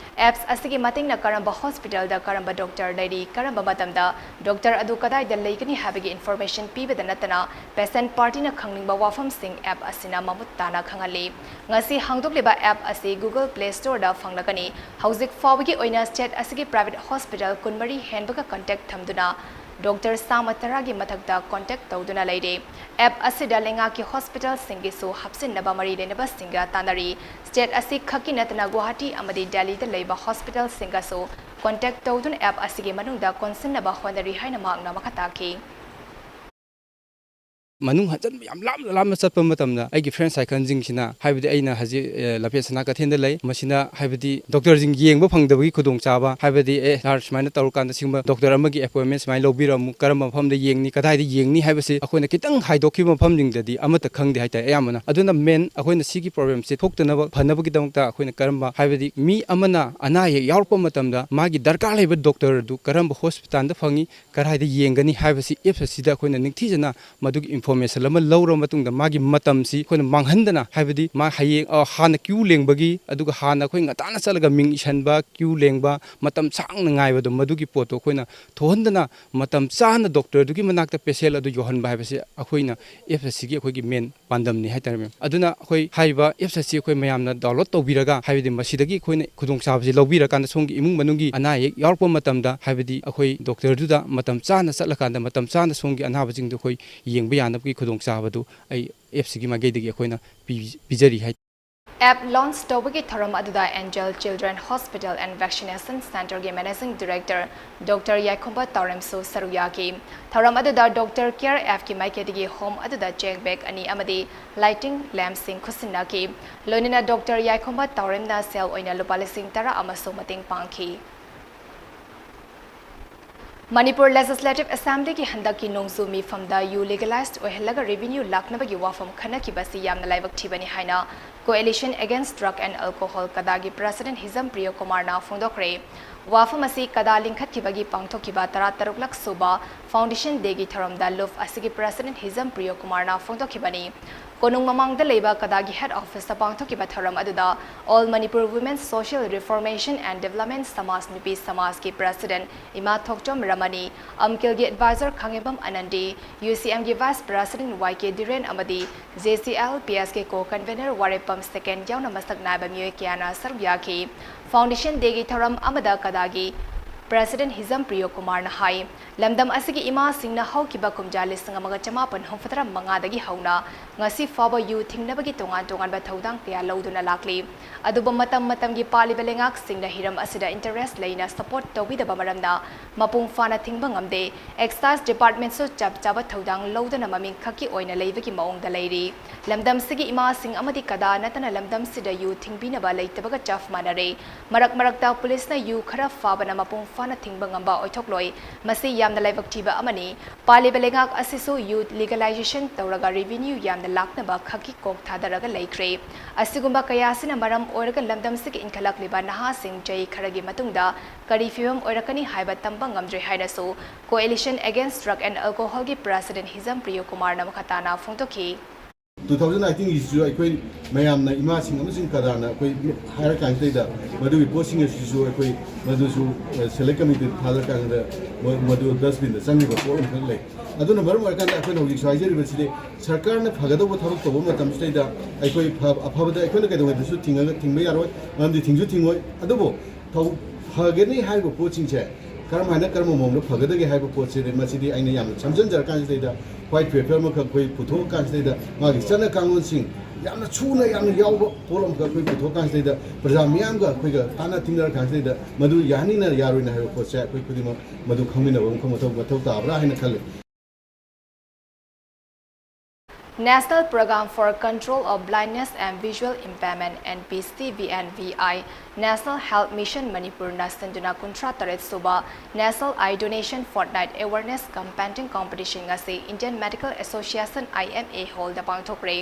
ꯑꯦꯞꯁ ꯑꯁꯤꯒꯤ ꯃꯇꯦꯡꯅ ꯀꯔꯝꯕ ꯍꯣꯁꯄꯤꯇꯥꯜꯗ ꯀꯔꯝꯕ ꯗꯣꯛꯇꯔ ꯂꯩꯔꯤ, ꯀꯔꯝꯕ ꯃꯇꯝꯗ ꯗꯣꯛꯇꯔ ꯑꯗꯨ ꯀꯗꯥꯏꯗ ꯂꯩꯒꯅꯤ ꯍꯥꯏꯕꯒꯤ ꯏꯟꯐꯣꯔꯃꯦꯁꯟ ꯄꯤꯕꯗ ꯅꯠꯇꯅ ꯄꯦꯁꯦꯟꯠ ꯄꯥꯔꯇꯤꯅ ꯈꯪꯅꯤꯡꯕ ꯋꯥꯐꯝꯁꯤꯡ ꯑꯦꯞ ꯑꯁꯤꯅ ꯃꯃꯨꯠ ꯇꯥꯅ ꯈꯪꯍꯜꯂꯤ꯫ ꯉꯁꯤ ꯍꯥꯡꯗꯣꯛꯂꯤꯕ ꯑꯦꯞ ꯑꯁꯤ Google Play Storeꯗ ꯐꯪꯂꯒꯅꯤ꯫ ꯍꯧꯖꯤꯛ ꯐꯥꯎꯕꯒꯤ ꯑꯣꯏꯅ ꯁ꯭ꯇꯦꯠ ꯑꯁꯤꯒꯤ ꯄ꯭ꯔꯥꯏꯚꯦꯠ ꯍꯣꯁꯄꯤꯇꯥꯜ ꯀꯨꯟꯃꯔꯤ ꯍꯦꯟꯕꯒ ꯀꯟꯇꯦꯛ ꯊꯝꯗꯨꯅ ꯗꯣꯛꯇꯔ ꯆꯥꯝꯃ ꯇꯔꯥꯒꯤ ꯃꯊꯛꯇ ꯀꯟꯇꯦꯛ ꯇꯧꯗꯨꯅ ꯂꯩꯔꯤ꯫ ꯑꯦꯞ ꯑꯁꯤꯗ ꯂꯩꯉꯥꯛꯀꯤ ꯍꯣꯁꯄꯤꯇꯥꯜꯁꯤꯡꯒꯤꯁꯨ ꯍꯥꯞꯆꯤꯟꯅꯕ ꯃꯔꯤ ꯂꯩꯅꯕꯁꯤꯡꯒ ꯇꯥꯟꯅꯔꯤ꯫ ꯁ꯭ꯇꯦꯠ ꯑꯁꯤ ꯈꯛꯀꯤ ꯅꯠꯇꯅ ꯒꯨꯋꯥꯍꯥꯇꯤ ꯑꯃꯗꯤ ꯗꯦꯜꯂꯤꯗ ꯂꯩꯕ ꯍꯣꯁꯄꯤꯇꯥꯜꯁꯤꯡꯒꯁꯨ ꯀꯟꯇꯦꯛ ꯇꯧꯗꯨꯅ ꯑꯦꯞ ꯑꯁꯤꯒꯤ ꯃꯅꯨꯡꯗ ꯀꯣꯟꯁꯤꯟꯅꯕ ꯍꯣꯠꯅꯔꯤ ꯍꯥꯏꯅ ꯃꯍꯥꯛꯅ ꯃꯈꯥ ꯇꯥꯈꯤ꯫ ꯃꯅꯨꯡ ꯍꯟꯖꯟꯕ ꯌꯥꯝ ꯂꯥꯞꯅ ꯂꯥꯞꯅ ꯆꯠꯄ ꯃꯇꯝꯗ ꯑꯩꯒꯤ ꯐ꯭ꯔꯦꯟ ꯁꯥꯔꯀꯜꯁꯤꯡꯁꯤꯅ, ꯍꯥꯏꯕꯗꯤ ꯑꯩꯅ ꯍꯧꯖꯤꯛ, ꯑꯦ, ꯂꯝꯐꯦꯜ ꯁꯅꯥ ꯀꯩꯊꯦꯜꯗ ꯂꯩ, ꯃꯁꯤꯅ ꯍꯥꯏꯕꯗꯤ ꯗꯣꯛꯇꯔꯁꯤꯡ ꯌꯦꯡꯕ ꯐꯪꯗꯕꯒꯤ ꯈꯨꯗꯣꯡꯆꯥꯕ, ꯍꯥꯏꯕꯗꯤ, "ꯑꯦ ꯁꯥꯔ, ꯁꯨꯃꯥꯏꯅ ꯇꯧꯔꯀꯥꯟꯗ ꯁꯤꯒꯨꯝꯕ ꯗꯣꯛꯇꯔ ꯑꯃꯒꯤ ꯑꯦꯄꯣꯏꯟꯃꯦꯟ ꯁꯨꯃꯥꯏꯅ ꯂꯧꯕꯤꯔꯝꯃꯨ, ꯀꯔꯝꯕ ꯃꯐꯝꯗ ꯌꯦꯡꯅꯤ, ꯀꯗꯥꯏꯗ ꯌꯦꯡꯅꯤ?" ꯍꯥꯏꯕꯁꯤ ꯑꯩꯈꯣꯏꯅ ꯈꯤꯇꯪ ꯍꯥꯏꯗꯣꯛꯈꯤꯕ ꯃꯐꯝꯁꯤꯡꯗꯗꯤ ꯑꯃꯠꯇ ꯈꯪꯗꯦ ꯍꯥꯏꯇꯥꯔꯦ ꯑꯌꯥꯝꯕꯅ꯫ ꯑꯗꯨꯅ ꯃꯦꯟ ꯑꯩꯈꯣꯏꯅ ꯁꯤꯒꯤ ꯄ꯭ꯔꯣꯕ꯭ꯂꯦꯝꯁꯦ ꯊꯣꯛꯇꯅꯕ ꯐꯅꯕꯒꯤꯗꯃꯛꯇ ꯑꯩꯈꯣꯏꯅ ꯀꯔꯝꯕ, ꯍꯥꯏꯕꯗꯤ ꯃꯤ ꯑꯃꯅ ꯑꯅꯥ ꯑꯌꯦꯛ ꯌꯥꯎꯔꯛꯄ ꯃꯇꯝꯗ ꯃꯥꯒꯤ ꯗꯔꯀꯥꯔ ꯂꯩꯕ ꯗꯣꯛꯇꯔ ꯑꯗꯨ ꯀꯔꯝꯕ ꯍꯣꯁꯄꯤꯇꯥꯜꯗ ꯐꯪꯉꯤ, ꯀꯗꯥꯏꯗ ꯌꯦꯡꯒꯅꯤ ꯍꯥꯏꯕꯁꯤ ꯑꯦꯞꯁ ꯑꯁꯤꯗ ꯑꯩꯈꯣꯏꯅ ꯅꯤꯡꯊꯤꯖꯅ ꯃꯗꯨꯒꯤ ꯏꯟꯐꯣꯔꯃꯦꯁꯟ ꯏꯟꯐꯣꯔꯃꯦꯁꯟ ꯑꯃ ꯂꯧꯔꯕ ꯃꯇꯨꯡꯗ ꯃꯥꯒꯤ ꯃꯇꯝꯁꯤ ꯑꯩꯈꯣꯏꯅ ꯃꯥꯡꯍꯟꯗꯅ, ꯍꯥꯏꯕꯗꯤ ꯃꯥ ꯍꯌꯦꯡ, ꯑ, ꯍꯥꯟꯅ ꯀ꯭ꯌꯨ ꯂꯦꯡꯕꯒꯤ, ꯑꯗꯨꯒ ꯍꯥꯟꯅ ꯑꯩꯈꯣꯏ ꯉꯟꯇꯥꯅ ꯆꯠꯂꯒ ꯃꯤꯡ ꯏꯁꯟꯕ, ꯀ꯭ꯌꯨ ꯂꯦꯡꯕ, ꯃꯇꯝ ꯁꯥꯡꯅ ꯉꯥꯏꯕꯗꯣ, ꯃꯗꯨꯒꯤ ꯄꯣꯠꯇꯣ ꯑꯩꯈꯣꯏꯅ ꯊꯣꯛꯍꯟꯗꯅ ꯃꯇꯝ ꯆꯥꯅ ꯗꯣꯛꯇꯔꯗꯨꯒꯤ ꯃꯅꯥꯛꯇ ꯄꯦꯁꯦꯟ ꯑꯗꯨ ꯌꯧꯍꯟꯕ ꯍꯥꯏꯕꯁꯤ ꯑꯩꯈꯣꯏꯅ ꯑꯦꯐ ꯑꯦꯁ ꯁꯤꯒꯤ ꯑꯩꯈꯣꯏꯒꯤ ꯃꯦꯟ ꯄꯥꯟꯗꯝꯅꯤ ꯍꯥꯏꯇꯥꯔꯦ, ꯃꯦꯝ꯫ ꯑꯗꯨꯅ ꯑꯩꯈꯣꯏ ꯍꯥꯏꯔꯤꯕ ꯑꯦꯐ ꯑꯦꯁ ꯁꯤ ꯑꯩꯈꯣꯏ ꯃꯌꯥꯝꯅ ꯗꯥꯎꯟꯂꯣꯗ ꯇꯧꯕꯤꯔꯒ, ꯍꯥꯏꯕꯗꯤ ꯃꯁꯤꯗꯒꯤ ꯑꯩꯈꯣꯏꯅ ꯈꯨꯗꯣꯡꯆꯥꯕꯁꯤ ꯂꯧꯕꯤꯔꯀꯥꯟꯗ, ꯁꯣꯝꯒꯤ ꯏꯃꯨꯡ ꯃꯅꯨꯡꯒꯤ ꯑꯅꯥ ꯑꯌꯦꯛ ꯌꯥꯎꯔꯛꯄ ꯃꯇꯝꯗ, ꯍꯥꯏꯕꯗꯤ ꯑꯩꯈꯣꯏ ꯗꯣꯛꯇꯔꯗꯨꯗ ꯃꯇꯝ ꯆꯥꯅ ꯆꯠꯂꯀꯥꯟꯗ ꯃꯇꯝ ꯆꯥꯅ ꯁꯣꯝꯒꯤ ꯑꯅꯥꯕꯁꯤꯡꯗꯨ ꯑꯩꯈꯣꯏ ꯌꯦꯡꯕ ꯌꯥꯅꯕꯒꯤ ꯈꯨꯗꯣꯡꯆꯥꯕꯗꯨ ꯑꯩ ꯑꯦꯐ ꯑꯦꯁ ꯁꯤꯒꯤ ꯃꯥꯏꯀꯩꯗꯒꯤ ꯑꯩꯈꯣꯏꯅ ꯄꯤ-, ꯄꯤꯖꯔꯤ ꯍꯥꯏ꯫ ꯑꯦꯞ ꯂꯣꯟꯆ ꯇꯧꯕꯒꯤ ꯊꯧꯔꯝ ꯑꯗꯨꯗ Angel Children Hospital and Vaccination Centreꯒꯤ Managing Director Doctor ꯌꯥꯏꯈꯣꯝꯕ ꯇꯥꯎꯔꯦꯝꯁꯨ ꯁꯔꯨꯛ ꯌꯥꯈꯤ꯫ ꯊꯧꯔꯝ ꯑꯗꯨꯗ ꯗꯣꯛꯇꯔ ꯀꯦꯌꯔ ꯑꯦꯞꯀꯤ ꯃꯥꯏꯀꯩꯗꯒꯤ ꯍꯣꯝ ꯑꯗꯨꯗ ꯆꯦꯡ ꯕꯦꯒ ꯑꯅꯤ ꯑꯃꯗꯤ ꯂꯥꯏꯇꯤꯡ ꯂꯦꯝꯞꯁꯤꯡ ꯈꯨꯠꯁꯤꯟꯅꯈꯤ꯫ ꯂꯣꯏꯅꯅ ꯗꯣꯛꯇꯔ ꯌꯥꯏꯈꯣꯝꯕ ꯇꯥꯎꯔꯦꯝꯅ ꯁꯦꯜ ꯑꯣꯏꯅ ꯂꯨꯄꯥ ꯂꯤꯁꯤꯡ ꯇꯔꯥ ꯑꯃꯁꯨ ꯃꯇꯦꯡ ꯄꯥꯡꯈꯤ꯫ ꯃꯅꯤꯄꯨꯔ Legislative Assemblyꯒꯤ ꯍꯟꯗꯛꯀꯤ ꯅꯣꯡꯖꯨ ꯃꯤꯐꯝꯗ ꯌꯨ ꯂꯤꯒꯦꯂꯥꯏꯖ ꯑꯣꯏꯍꯜꯂꯒ ꯔꯦꯚꯤꯅ꯭ꯌꯨ ꯂꯥꯛꯅꯕꯒꯤ ꯋꯥꯐꯝ ꯈꯟꯅꯈꯤꯕ ꯑꯁꯤ ꯌꯥꯝꯅ ꯂꯥꯏꯕꯛ ꯊꯤꯕꯅꯤ ꯍꯥꯏꯅ Coalition Against Drug and Alcohol, ꯀꯗꯥꯒꯤ ꯄ꯭ꯔꯁꯤꯗꯦꯟꯠ ꯍꯤꯖꯝ ꯄ꯭ꯔꯤꯌꯣ ꯀꯨꯃꯥꯔꯅ ꯐꯣꯡꯗꯣꯛꯈ꯭ꯔꯦ꯫ ꯋꯥꯐꯝ ꯑꯁꯤ ꯀꯗꯥ ꯂꯤꯡꯈꯠꯈꯤꯕꯒꯤ ꯄꯥꯡꯊꯣꯛꯈꯤꯕ ꯇꯔꯥꯇꯔꯨꯛꯂꯛ ꯁꯨꯕ Foundation Dayꯒꯤ ꯊꯧꯔꯝꯗ ꯂꯨꯞ ꯑꯁꯤꯒꯤ ꯄ꯭ꯔꯁꯤꯗꯦꯟꯠ ꯍꯤꯖꯝ ꯄ꯭ꯔꯤꯌꯣ ꯀꯨꯃꯥꯔꯅ ꯐꯣꯡꯗꯣꯛꯈꯤꯕꯅꯤ꯫ ꯀꯣꯅꯨꯡ ꯃꯃꯥꯡꯗ ꯂꯩꯕ ꯀꯗꯥꯒꯤ ꯍꯦꯗ ꯑꯣꯐꯤꯁꯇ ꯄꯥꯡꯊꯣꯛꯈꯤꯕ ꯊꯧꯔꯝ ꯑꯗꯨꯗ All Manipur Women Social Reformation and Development ꯁꯃꯥꯖ ꯅꯨꯄꯤ ꯁꯃꯥꯖꯀꯤ ꯄ꯭ꯔꯁꯤꯗꯦꯟꯠ ꯏꯃꯥ ꯊꯣꯛꯆꯣꯝ ꯔꯃꯅꯤ, ꯑꯝꯀꯤꯜꯒꯤ ꯑꯦꯗꯚꯥꯏꯖꯔ ꯈꯥꯉꯦꯝꯕꯝ ꯑꯅꯟꯗꯤ, ꯌꯨ ꯁꯤ ꯑꯦꯝꯒꯤ ꯚꯥꯏꯁ ꯄ꯭ꯔꯁꯤꯗꯦꯟꯠ ꯋꯥꯏ ꯀꯦ ꯙꯤꯔꯦꯟ ꯑꯃꯗꯤ ꯖꯦ ꯁꯤ ꯑꯦꯜ ꯄꯤ ꯑꯦꯁꯀꯤ ꯀꯣ ꯀꯟꯚꯤꯅꯔ ꯋꯥꯔꯦꯞꯄꯝ ꯁꯦꯀꯦꯟ ꯌꯥꯎꯅ ꯃꯁꯛ ꯅꯥꯏꯕ ꯃꯤꯑꯣꯏ ꯀꯌꯥꯅ ꯁꯔꯨꯛ ꯌꯥꯈꯤ꯫ Foundation Dayꯒꯤ ꯊꯧꯔꯝ ꯑꯃꯗ ꯀꯗꯥꯒꯤ ꯄ꯭ꯔꯁꯤꯗꯦꯟꯠ ꯍꯤꯖꯝ ꯄ꯭ꯔꯤꯌꯣ ꯀꯨꯃꯥꯔꯅ ꯍꯥꯏ, ꯂꯝꯗꯝ ꯑꯁꯤꯒꯤ ꯏꯃꯥꯁꯤꯡꯅ ꯍꯧꯈꯤꯕ ꯀꯨꯝꯖꯥ ꯂꯤꯁꯤꯡ ꯑꯃꯒ ꯆꯃꯥꯄꯟ ꯍꯨꯝꯐꯨꯇꯔꯥ ꯃꯉꯥꯗꯒꯤ ꯍꯧꯅ ꯉꯁꯤ ꯐꯥꯎꯕ ꯌꯨ ꯊꯤꯡꯅꯕꯒꯤ ꯇꯣꯉꯥꯟ ꯇꯣꯉꯥꯟꯕ ꯊꯧꯗꯥꯡ ꯀꯌꯥ ꯂꯧꯗꯨꯅ ꯂꯥꯛꯂꯤ꯫ ꯑꯗꯨꯕꯨ ꯃꯇꯝ ꯃꯇꯝꯒꯤ ꯄꯥꯜꯂꯤꯕ ꯂꯩꯉꯥꯛꯁꯤꯡꯅ ꯍꯤꯔꯝ ꯑꯁꯤꯗ interest ꯂꯩꯅ support ꯇꯧꯕꯤꯗꯕ ꯃꯔꯝꯅ ꯃꯄꯨꯡ ꯐꯥꯅ ꯊꯤꯡꯕ ꯉꯝꯗꯦ꯫ Excise Departmentꯁꯨ ꯆꯞ ꯆꯥꯕ ꯊꯧꯗꯥꯡ ꯂꯧꯗꯅ ꯃꯃꯤꯡ ꯈꯛꯀꯤ ꯑꯣꯏꯅ ꯂꯩꯕꯒꯤ ꯃꯑꯣꯡꯗ ꯂꯩꯔꯤ꯫ ꯂꯝꯗꯝꯁꯤꯒꯤ ꯏꯃꯥꯁꯤꯡ ꯑꯃꯗꯤ ꯀꯗꯥ ꯅꯠꯇꯅ ꯂꯝꯗꯝꯁꯤꯗ ꯌꯨ ꯊꯤꯡꯕꯤꯅꯕ ꯂꯩꯇꯕꯒ ꯆꯞ ꯃꯥꯟꯅꯔꯦ꯫ ꯃꯔꯛ ꯃꯔꯛꯇ ꯄꯨꯂꯤꯁꯅ ꯌꯨ ꯈꯔ ꯐꯥꯕꯅ ꯃꯄꯨꯡ ꯋꯥꯅ ꯊꯤꯡꯕ ꯉꯝꯕ ꯑꯣꯏꯊꯣꯛꯂꯣꯏ꯫ ꯃꯁꯤ ꯌꯥꯝꯅ ꯂꯥꯏꯕꯛ ꯊꯤꯕ ꯑꯃꯅꯤ꯫ ꯄꯥꯜꯂꯤꯕ ꯂꯩꯉꯥꯛ ꯑꯁꯤꯁꯨ youth legalization ꯇꯧꯔꯒ revenue ꯌꯥꯝꯅ ꯂꯥꯛꯅꯕ ꯈꯛꯀꯤ ꯀꯣꯛ ꯊꯥꯗꯔꯒ ꯂꯩꯈ꯭ꯔꯦ꯫ ꯑꯁꯤꯒꯨꯝꯕ ꯀꯌꯥ ꯑꯁꯤꯅ ꯃꯔꯝ ꯑꯣꯏꯔꯒ ꯂꯝꯗꯝꯁꯤꯒꯤ ꯏꯟꯈꯠꯂꯛꯂꯤꯕ ꯅꯍꯥꯁꯤꯡ ꯆꯍꯤ ꯈꯔꯒꯤ ꯃꯇꯨꯡꯗ ꯀꯔꯤ ꯐꯤꯕꯝ ꯑꯣꯏꯔꯛꯀꯅꯤ ꯍꯥꯏꯕ ꯇꯝꯕ ꯉꯝꯗ꯭ꯔꯦ ꯍꯥꯏꯅꯁꯨ Coalition Against Drug and Alcoholꯒꯤ President ꯍꯤꯖꯝ ꯄ꯭ꯔꯤꯌꯣ ꯀꯨꯃꯥꯔꯅ ꯃꯈꯥ ꯇꯥꯅ ꯐꯣꯡꯗꯣꯛꯈꯤ꯫ ꯇꯨ ꯊꯥꯎꯖꯟ ꯑꯥꯏꯇꯤꯟꯒꯤꯁꯤꯁꯨ ꯑꯩꯈꯣꯏ ꯃꯌꯥꯝꯅ, ꯏꯃꯥꯁꯤꯡ ꯑꯃꯁꯨꯡ ꯀꯗꯥꯅ ꯑꯩꯈꯣꯏ ꯍꯥꯏꯔ ꯀꯥꯟꯁꯤꯗꯩꯗ ꯃꯗꯨꯒꯤ ꯄꯣꯠꯁꯤꯡ ꯑꯁꯤꯁꯨ ꯑꯩꯈꯣꯏ ꯃꯗꯨꯁꯨ ꯁꯦꯂꯦꯛ ꯀꯃꯤꯇꯤꯗ ꯊꯥꯗꯔ ꯀꯥꯟꯗ ꯃ- ꯃꯗꯨ ꯗꯁꯕꯤꯟꯗ ꯆꯪꯉꯤꯕ ꯄꯣꯠ ꯑꯃꯈꯛ ꯂꯩ꯫ ꯑꯗꯨꯅ ꯃꯔꯝ ꯑꯣꯏꯔꯀꯥꯟꯗ ꯑꯩꯈꯣꯏꯅ ꯍꯧꯖꯤꯛꯁꯨ ꯍꯥꯏꯖꯔꯤꯕꯁꯤꯗꯤ, ꯁꯔꯀꯥꯔꯅ ꯐꯒꯗꯧꯕ ꯊꯕꯛ ꯇꯧꯕ ꯃꯇꯝꯁꯤꯗꯩꯗ ꯑꯩꯈꯣꯏ ꯐ- ꯑꯐꯕꯗ ꯑꯩꯈꯣꯏꯅ ꯀꯩꯗꯧꯉꯩꯗꯁꯨ ꯊꯤꯡꯉꯒ ꯊꯤꯡꯕ ꯌꯥꯔꯣꯏ, ꯃꯔꯝꯗꯤ ꯊꯤꯡꯁꯨ ꯊꯤꯡꯉꯣꯏ꯫ ꯑꯗꯨꯕꯨ ꯊꯧ- ꯐꯒꯅꯤ ꯍꯥꯏꯔꯤꯕ ꯄꯣꯠꯁꯤꯡꯁꯦ ꯀꯔꯝ ꯍꯥꯏꯅ, ꯀꯔꯝꯕ ꯃꯑꯣꯡꯗ ꯐꯒꯗꯒꯦ ꯍꯥꯏꯕ ꯄꯣꯠꯁꯤꯗꯤ, ꯃꯁꯤꯗꯤ ꯑꯩꯅ ꯌꯥꯝꯅ ꯁꯝꯖꯤꯟꯖꯔꯀꯥꯟꯁꯤꯗꯩꯗ, white paper ꯑꯃꯈꯛ ꯑꯩꯈꯣꯏ ꯄꯨꯊꯣꯛꯑꯀꯥꯟꯁꯤꯗꯩꯗ, ꯃꯥꯒꯤ ꯆꯠꯅ ꯀꯥꯡꯂꯣꯟꯁꯤꯡ ꯌꯥꯝꯅ ꯁꯨꯅ ꯌꯥꯝꯅ ꯌꯥꯎꯕ ꯄꯣꯠ ꯑꯃꯈꯛ ꯑꯩꯈꯣꯏ ꯄꯨꯊꯣꯛꯑꯀꯥꯟꯁꯤꯗꯩꯗ, ꯄ꯭ꯔꯖꯥ ꯃꯤꯌꯥꯝꯒ ꯑꯩꯈꯣꯏꯒ ꯇꯥꯟꯅ ꯇꯤꯟꯅꯔꯀꯥꯟꯁꯤꯗꯩꯗ, ꯃꯗꯨ ꯌꯥꯍꯟꯅꯤꯅ ꯌꯥꯔꯣꯏꯅ ꯍꯥꯏꯕ ꯄꯣꯠꯁꯦ ꯑꯩꯈꯣꯏ ꯈꯨꯗꯤꯡꯃꯛ ꯃꯗꯨ ꯈꯪꯃꯤꯟꯅꯕ ꯑꯃꯈꯛ ꯃꯊꯧ ꯃꯊꯧ ꯇꯥꯕ꯭ꯔꯥ ꯍꯥꯏꯅ ꯈꯜꯂꯤ꯫ National Program for Control of Blindness and Visual Impairment, N P C V N V I, National Health Mission ꯃꯅꯤꯄꯨꯔꯅ ꯁꯤꯟꯗꯨꯅ ꯀꯨꯟꯊ꯭ꯔꯥ ꯇꯔꯦꯠ ꯁꯨꯕ National Eye Donation Fortnight Awareness cum Painting Competition ꯉꯁꯤ Indian Medical Association, I M A, hallꯗ ꯄꯥꯡꯊꯣꯛꯈ꯭ꯔꯦ꯫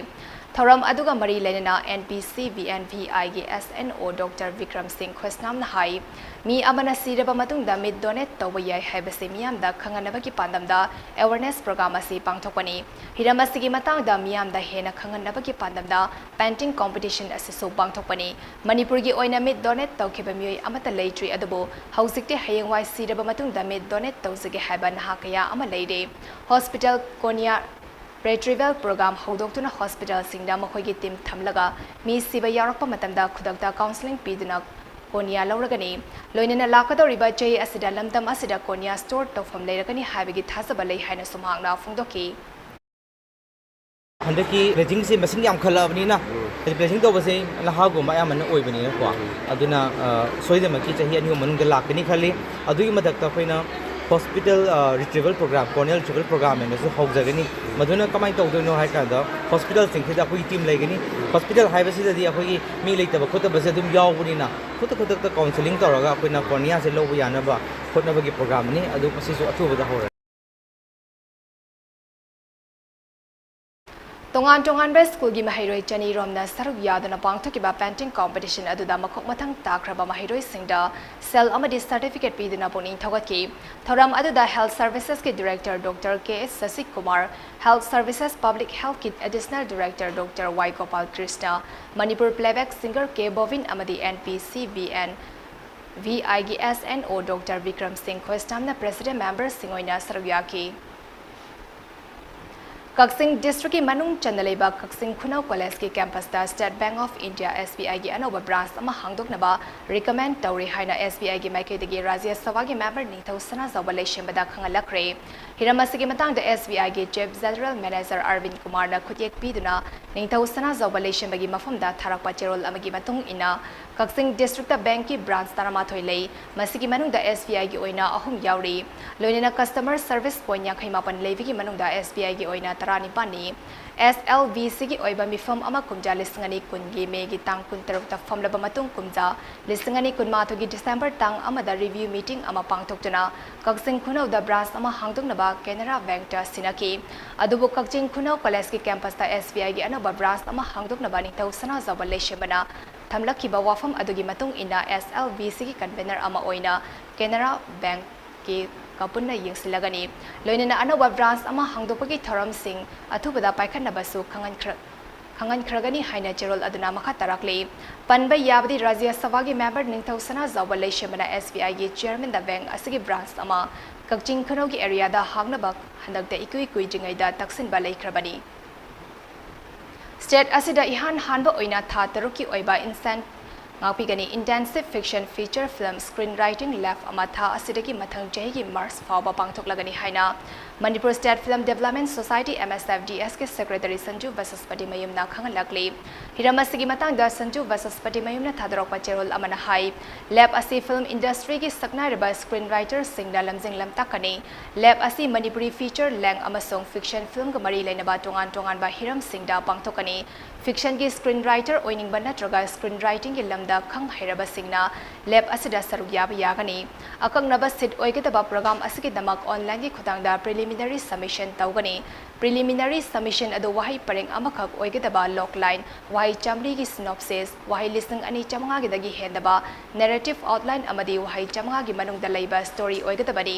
ꯊꯧꯔꯝ ꯑꯗꯨꯒ ꯃꯔꯤ ꯂꯩꯅꯅ N P C V N V Iꯒꯤ S N O Doctor Vikram Singh ꯈꯣꯏꯁꯅꯥꯝꯅ ꯍꯥꯏ, ꯃꯤ ꯑꯃꯅ ꯁꯤꯔꯕ ꯃꯇꯨꯡꯗ ꯃꯤꯠ donate ꯇꯧꯕ ꯌꯥꯏ ꯍꯥꯏꯕꯁꯤ ꯃꯤꯌꯥꯝꯗ ꯈꯪꯍꯟꯅꯕꯒꯤ ꯄꯥꯟꯗꯝꯗ awareness program ꯑꯁꯤ ꯄꯥꯡꯊꯣꯛꯄꯅꯤ꯫ ꯍꯤꯔꯝ ꯑꯁꯤꯒꯤ ꯃꯇꯥꯡꯗ ꯃꯤꯌꯥꯝꯗ ꯍꯦꯟꯅ ꯈꯪꯍꯟꯅꯕꯒꯤ ꯄꯥꯟꯗꯝꯗ painting competition ꯑꯁꯤꯁꯨ ꯄꯥꯡꯊꯣꯛꯄꯅꯤ꯫ ꯃꯅꯤꯄꯨꯔꯒꯤ ꯑꯣꯏꯅ ꯃꯤꯠ donate ꯇꯧꯈꯤꯕ ꯃꯤꯑꯣꯏ ꯑꯃꯠꯇ ꯂꯩꯇ꯭ꯔꯤ, ꯑꯗꯨꯕꯨ ꯍꯧꯖꯤꯛꯇꯤ ꯍꯌꯦꯡꯋꯥꯏ ꯁꯤꯔꯕ ꯃꯇꯨꯡꯗ ꯃꯤꯠ donate ꯇꯧꯖꯒꯦ ꯍꯥꯏꯕ ꯅꯍꯥ ꯀꯌꯥ ꯑꯃ ꯂꯩꯔꯦ꯫ Hospital cornea retrieval program ꯍꯧꯗꯣꯛꯇꯨꯅ hospitalꯁꯤꯡꯗ ꯃꯈꯣꯏꯒꯤ team ꯊꯝꯂꯒ ꯃꯤ ꯁꯤꯕ ꯌꯥꯎꯔꯛꯄ ꯃꯇꯝꯗ ꯈꯨꯗꯛꯇ counselling ꯄꯤꯗꯨꯅ cornea ꯂꯧꯔꯒꯅꯤ꯫ ꯂꯣꯏꯅꯅ ꯂꯥꯛꯀꯗꯧꯔꯤꯕ ꯆꯍꯤ ꯑꯁꯤꯗ ꯂꯝꯗꯝ ꯑꯁꯤꯗ cornea store ꯇꯧꯐꯝ ꯂꯩꯔꯒꯅꯤ ꯍꯥꯏꯕꯒꯤ ꯊꯥꯖꯕ ꯂꯩ ꯍꯥꯏꯅꯁꯨ ꯃꯍꯥꯛꯅ ꯐꯣꯡꯗꯣꯛꯈꯤ꯫ ꯍꯟꯗꯛꯀꯤ pledgingꯁꯦ ꯃꯁꯤꯡ ꯌꯥꯝꯈꯠꯂꯛꯑꯕꯅꯤꯅ, pledging ꯇꯧꯕꯁꯦ ꯅꯍꯥꯒꯨꯝꯕ ꯑꯌꯥꯝꯕꯅ ꯑꯣꯏꯕꯅꯤꯅꯀꯣ, ꯑꯗꯨꯅ ꯁꯣꯏꯗꯅꯃꯛꯀꯤ ꯆꯍꯤ ꯑꯅꯤ ꯑꯍꯨꯝ ꯃꯅꯨꯡꯗ ꯂꯥꯛꯀꯅꯤ ꯈꯜꯂꯤ꯫ ꯑꯗꯨꯒꯤ ꯃꯊꯛꯇ ꯑꯩꯈꯣꯏꯅ Hospital retrieval program, corneal retrieval program ꯍꯥꯏꯅꯁꯨ ꯍꯧꯖꯒꯅꯤ꯫ ꯃꯗꯨꯅ ꯀꯃꯥꯏꯅ ꯇꯧꯗꯣꯏꯅꯣ ꯍꯥꯏ ꯀꯥꯟꯗ, ꯍꯣꯁꯄꯤꯇꯥꯜꯁꯤꯡꯁꯤꯗ ꯑꯩꯈꯣꯏꯒꯤ ꯇꯤꯝ ꯂꯩꯒꯅꯤ꯫ ꯍꯣꯁꯄꯤꯇꯥꯜ ꯍꯥꯏꯕꯁꯤꯗꯗꯤ ꯑꯩꯈꯣꯏꯒꯤ ꯃꯤ ꯂꯩꯇꯕ ꯈꯣꯠꯇꯕꯁꯦ ꯑꯗꯨꯝ ꯌꯥꯎꯕꯅꯤꯅ, ꯈꯨꯗꯛ ꯈꯨꯗꯛꯇ ꯀꯥꯎꯟꯁꯦꯂꯤꯡ ꯇꯧꯔꯒ ꯑꯩꯈꯣꯏꯅ ꯀꯣꯔꯅꯤꯌꯥꯁꯦ ꯂꯧꯕ ꯌꯥꯅꯕ ꯍꯣꯠꯅꯕꯒꯤ ꯄ꯭ꯔꯣꯒ꯭ꯔꯥꯝꯅꯤ꯫ ꯑꯗꯨ ꯃꯁꯤꯁꯨ ꯑꯊꯨꯕꯗ ꯍꯧꯔꯒꯦ꯫ ꯇꯣꯉꯥꯟ ꯇꯣꯉꯥꯟꯕ ꯁ꯭ꯀꯨꯜꯒꯤ ꯃꯍꯩꯔꯣꯏ ꯆꯅꯤ ꯔꯣꯝꯅ ꯁꯔꯨꯛ ꯌꯥꯗꯨꯅ ꯄꯥꯡꯊꯣꯛꯈꯤꯕ ꯄꯦꯟꯇꯤꯡ ꯀꯣꯝꯄꯤꯇꯤꯁꯟ ꯑꯗꯨꯗ ꯃꯈꯣꯛ ꯃꯊꯪ ꯇꯥꯈ꯭ꯔꯕ ꯃꯍꯩꯔꯣꯏꯁꯤꯡꯗ ꯁꯦꯜ ꯑꯃꯗꯤ ꯁꯔꯇꯤꯐꯤꯀꯦꯠ ꯄꯤꯗꯨꯅ ꯄꯨꯛꯅꯤꯡ ꯊꯧꯒꯠꯈꯤ꯫ ꯊꯧꯔꯝ ꯑꯗꯨꯗ ꯍꯦꯜꯊ ꯁꯔꯚꯤꯁꯦꯁꯀꯤ director doctor K S Sasikumar, health services public ꯍꯦꯜꯊꯀꯤ additional director doctor Y Gopal Krishna, Manipur playback singer K Bobin ꯑꯃꯗꯤ N P C B N V ꯑꯥꯏꯒꯤ S N O doctor Bikram Singh ꯈꯣꯏꯁꯅꯥꯝꯅ ꯄ꯭ꯔꯦꯁꯤꯗꯦꯟꯠ ꯃꯦꯝꯕꯔꯁꯤꯡ ꯑꯣꯏꯅ ꯁꯔꯨꯛ ꯌꯥꯈꯤ꯫ ꯀꯛꯆꯤꯡ ꯗꯤꯁꯇ꯭ꯔꯤꯛꯀꯤ ꯃꯅꯨꯡ ꯆꯟꯅ ꯂꯩꯕ ꯀꯛꯆꯤꯡ ꯈꯨꯅꯧ ꯀꯣꯂꯦꯖꯀꯤ ꯀꯦꯝꯄꯁꯇ State Bank of India, S B ꯑꯥꯏꯒꯤ ꯑꯅꯧꯕ ꯕ꯭ꯔꯥꯟꯆ ꯑꯃ ꯍꯥꯡꯗꯣꯛꯅꯕ ꯔꯤꯀꯃꯦꯟ ꯇꯧꯔꯤ ꯍꯥꯏꯅ ꯑꯦꯁ ꯕꯤ ꯑꯥꯏꯒꯤ ꯃꯥꯏꯀꯩꯗꯒꯤ ꯔꯥꯖ꯭ꯌ ꯁꯚꯥꯒꯤ ꯃꯦꯝꯕꯔ ꯅꯤꯡꯊꯧ ꯁꯅꯥꯖꯥꯎꯕ ꯂꯩꯁꯦꯝꯕꯗ ꯈꯪꯍꯜꯂꯛꯈ꯭ꯔꯦ꯫ ꯍꯤꯔꯝ ꯑꯁꯤꯒꯤ ꯃꯇꯥꯡꯗ ꯑꯦꯁ ꯕꯤ ꯑꯥꯏꯒꯤ ꯆꯤꯐ ꯖꯦꯅꯔꯦꯜ ꯃꯦꯅꯦꯖꯔ ꯑꯔꯕꯤꯟ ꯀꯨꯃꯥꯔꯅ ꯈꯨꯠꯌꯦꯛ ꯄꯤꯗꯨꯅ ꯅꯤꯡꯊꯧ ꯁꯅꯥꯖꯥꯎꯕ ꯂꯩꯁꯦꯝꯕꯒꯤ ꯃꯐꯝꯗ ꯊꯥꯔꯛꯄ ꯆꯦꯔꯣꯜ ꯑꯃꯒꯤ ꯃꯇꯨꯡ ꯏꯟꯅ, ꯀꯛꯆꯤꯡ ꯗꯤꯁꯇ꯭ꯔꯤꯛꯇ ꯕꯦꯡꯛꯀꯤ ꯕ꯭ꯔꯥꯟꯆ ꯇꯔꯥꯃꯥꯊꯣꯏ ꯂꯩ꯫ ꯃꯁꯤꯒꯤ ꯃꯅꯨꯡꯗ ꯑꯦꯁ ꯕꯤ ꯑꯥꯏꯒꯤ ꯑꯣꯏꯅ ꯑꯍꯨꯝ ꯌꯥꯎꯔꯤ꯫ ꯂꯣꯏꯅꯅ ꯀꯁꯇꯃꯔ ꯁꯔꯚꯤꯁ ꯄꯣꯏꯟꯠ ꯌꯥꯡꯈꯩ ꯃꯥꯄꯟ ꯂꯩꯕꯒꯤ ꯃꯅꯨꯡꯗ ꯑꯦꯁ ꯕꯤ ꯑꯥꯏꯒꯤ ꯑꯣꯏꯅ ꯇꯔꯥꯅꯤꯄꯥꯟꯅꯤ꯫ ꯑꯦꯁ ꯑꯦꯜ ꯚꯤ ꯁꯤꯒꯤ ꯑꯣꯏꯕ ꯃꯤꯐꯝ ꯑꯃ ꯀꯨꯝꯖꯥ ꯂꯤꯁꯤꯡ ꯑꯅꯤ ꯀꯨꯟꯒꯤ ꯃꯦꯒꯤ ꯇꯥꯡ ꯀꯨꯟꯇꯔꯨꯛꯇ ꯐꯝꯂꯕ ꯃꯇꯨꯡ, ꯀꯨꯝꯖꯥ ꯂꯤꯁꯤꯡ ꯑꯅꯤ ꯀꯨꯟꯃꯥꯊꯣꯏꯒꯤ ꯗꯤꯁꯦꯝꯕꯔ ꯇꯥꯡ ꯑꯃꯗ ꯔꯤꯚ꯭ꯌꯨ ꯃꯤꯇꯤꯡ ꯑꯃ ꯄꯥꯡꯊꯣꯛꯇꯨꯅ ꯀꯛꯆꯤꯡ ꯈꯨꯅꯧꯗ ꯕ꯭ꯔꯥꯟꯆ ꯑꯃ ꯍꯥꯡꯗꯣꯛꯅꯕ ꯀꯦꯅꯔꯥ ꯕꯦꯡꯛꯇ ꯁꯤꯟꯅꯈꯤ꯫ ꯑꯗꯨꯕꯨ ꯀꯛꯆꯤꯡ ꯈꯨꯅꯧ ꯀꯣꯂꯦꯖꯀꯤ ꯀꯦꯝꯄꯁꯇ ꯑꯦꯁ ꯕꯤ ꯑꯥꯏꯒꯤ ꯑꯅꯧꯕ ꯕ꯭ꯔꯥꯟꯆ ꯑꯃ ꯍꯥꯡꯗꯣꯛꯅꯕ ꯅꯤꯡꯊꯧ ꯁꯅꯥꯖꯥꯎꯕ ꯂꯩꯁꯦꯝꯕꯅ ꯊꯝꯂꯛꯈꯤꯕ ꯋꯥꯐꯝ ꯑꯗꯨꯒꯤ ꯃꯇꯨꯡ ꯏꯟꯅ, ꯑꯦꯁ ꯑꯦꯜ ꯚꯤ ꯁꯤꯒꯤ ꯀꯟꯚꯦꯅꯔ ꯑꯃ ꯑꯣꯏꯅ ꯀꯦꯅꯔꯥ ꯕꯦꯡꯛꯀꯤ ꯀ ꯄꯨꯟꯅ ꯌꯦꯡꯁꯤꯜꯂꯒꯅꯤ꯫ ꯂꯣꯏꯅꯅ ꯑꯅꯧꯕ ꯕ꯭ꯔꯥꯟꯆ ꯑꯃ ꯍꯥꯡꯗꯣꯛꯄꯒꯤ ꯊꯧꯔꯝꯁꯤꯡ ꯑꯊꯨꯕꯗ ꯄꯥꯏꯈꯠꯅꯕꯁꯨ ꯈꯪꯍꯟꯈ꯭ꯔ-, ꯈꯪꯍꯟꯈ꯭ꯔꯒꯅꯤ ꯍꯥꯏꯅ ꯆꯦꯔꯣꯜ ꯑꯗꯨꯅ ꯃꯈꯥ ꯇꯥꯔꯛꯂꯤ꯫ ꯄꯟꯕ ꯌꯥꯕꯗꯤ, ꯔꯥꯖ꯭ꯌ ꯁꯚꯥꯒꯤ ꯃꯦꯝꯕꯔ ꯅꯤꯡꯊꯧ ꯁꯅꯥꯖꯥꯎꯕ ꯂꯩꯁꯦꯝꯕꯅ ꯑꯦꯁ ꯕꯤ ꯑꯥꯏꯒꯤ ꯆꯤꯌꯔꯃꯦꯟꯗ ꯕꯦꯡꯛ ꯑꯁꯤꯒꯤ ꯕ꯭ꯔꯥꯟꯆ ꯑꯃ ꯀꯛꯆꯤꯡ ꯈꯨꯅꯧꯒꯤ ꯑꯦꯔꯤꯌꯥꯗ ꯍꯥꯡꯅꯕ ꯍꯟꯗꯛꯇ ꯏꯀꯨꯏ ꯀꯨꯏꯗ꯭ꯔꯤꯉꯩꯗ ꯇꯛꯁꯤꯟꯕ ꯂꯩꯈ꯭ꯔꯕꯅꯤ꯫ ꯁ꯭ꯇꯦꯠ ꯑꯁꯤꯗ ꯏꯍꯥꯟ ꯍꯥꯟꯕ ꯑꯣꯏꯅ ꯊꯥ ꯇꯔꯨꯛꯀꯤ ꯑꯣꯏꯕ ꯏꯟꯁꯦꯟ-, ꯉꯥꯛꯄꯤꯒꯅꯤ꯫ Intensive Fiction Feature Film Screenwriting Lab ꯑꯃ ꯊꯥ ꯑꯁꯤꯗꯒꯤ ꯃꯊꯪ ꯆꯍꯤꯒꯤ ꯃꯥꯔꯆ ꯐꯥꯎꯕ ꯄꯥꯡꯊꯣꯛꯂꯒꯅꯤ ꯍꯥꯏꯅ Manipur State Film Development Society, M S F D S, ꯀꯤ Secretary ꯁꯟꯖꯨ ꯕꯁꯁꯄꯇꯤ ꯃꯌꯨꯝꯅ ꯈꯪꯍꯜꯂꯛꯂꯤ꯫ ꯍꯤꯔꯝ ꯑꯁꯤꯒꯤ ꯃꯇꯥꯡꯗ ꯁꯟꯖꯨ ꯕꯁꯁꯄꯇꯤ ꯃꯌꯨꯝꯅ ꯊꯥꯗꯣꯔꯛꯄ ꯆꯦꯔꯣꯜ ꯑꯃꯅ ꯍꯥꯏ, ꯂꯦꯕ ꯑꯁꯤ ꯐꯤꯜꯝ ꯏꯟꯗꯁꯇ꯭ꯔꯤꯒꯤ ꯁꯛꯅꯥꯏꯔꯕ ꯁ꯭ꯀ꯭ꯔꯤꯟꯔꯥꯏꯇꯔꯁꯤꯡꯅ ꯂꯝꯖꯤꯡ ꯂꯝꯇꯥꯛꯀꯅꯤ꯫ ꯂꯦꯕ ꯑꯁꯤ ꯃꯅꯤꯄꯨꯔꯤ ꯐꯤꯆꯔ ꯂꯦꯡ ꯑꯃꯁꯨꯡ ꯐꯤꯛꯁꯟ ꯐꯤꯜꯝꯒ ꯃꯔꯤ ꯂꯩꯅꯕ ꯇꯣꯉꯥꯟ ꯇꯣꯉꯥꯟꯕ ꯍꯤꯔꯝꯁꯤꯡꯗ ꯄꯥꯡꯊꯣꯛꯀꯅꯤ꯫ ꯐꯤꯛꯁꯟꯒꯤ ꯁ꯭ꯀ꯭ꯔꯤꯟ ꯔꯥꯏꯇꯔ ꯑꯣꯏꯅꯤꯡꯕ ꯅꯠꯇ꯭ꯔꯒ ꯁ꯭ꯀ꯭ꯔꯤꯟ ꯔꯥꯏꯇꯤꯡꯒꯤ ꯂꯝꯗ ꯈꯪ ꯍꯩꯔꯕꯁꯤꯡꯅ ꯂꯦꯕ ꯑꯁꯤꯗ ꯁꯔꯨꯛ ꯌꯥꯕ ꯌꯥꯒꯅꯤ꯫ ꯑꯀꯛꯅꯕ ꯁꯤꯠ ꯑꯣꯏꯒꯗꯕ ꯄ꯭ꯔꯣꯒ꯭ꯔꯥꯝ ꯑꯁꯤꯒꯤꯗꯃꯛ ꯑꯣꯟꯂꯥꯏꯟꯒꯤ ꯈꯨꯠꯊꯥꯡꯗ ꯄ꯭ꯔꯤꯂꯤꯃꯤꯅꯔꯤ ꯁꯕꯃꯤꯁꯟ ꯇꯧꯒꯅꯤ꯫ ꯄ꯭ꯔꯤꯂꯤꯃꯤꯅꯔꯤ ꯁꯕꯃꯤꯁꯟ ꯑꯗꯨ ꯋꯥꯍꯩ ꯄꯔꯦꯡ ꯑꯃꯈꯛ ꯑꯣꯏꯒꯗꯕ ꯂꯣꯒ ꯂꯥꯏꯟ, ꯋꯥꯍꯩ ꯆꯥꯃꯔꯤꯒꯤ ꯁꯤꯅꯣꯞꯁꯤꯁ, ꯋꯥꯍꯩ ꯂꯤꯁꯤꯡ ꯑꯅꯤ ꯆꯥꯃꯉꯥꯒꯤꯗꯒꯤ ꯍꯦꯟꯗꯕ ꯅꯦꯔꯦꯇꯤꯚ ꯑꯥꯎꯠꯂꯥꯏꯟ ꯑꯃꯗꯤ ꯋꯥꯍꯩ ꯆꯥꯃꯉꯥꯒꯤ ꯃꯅꯨꯡꯗ ꯂꯩꯕ ꯁ꯭ꯇꯣꯔꯤ ꯑꯣꯏꯒꯗꯕꯅꯤ꯫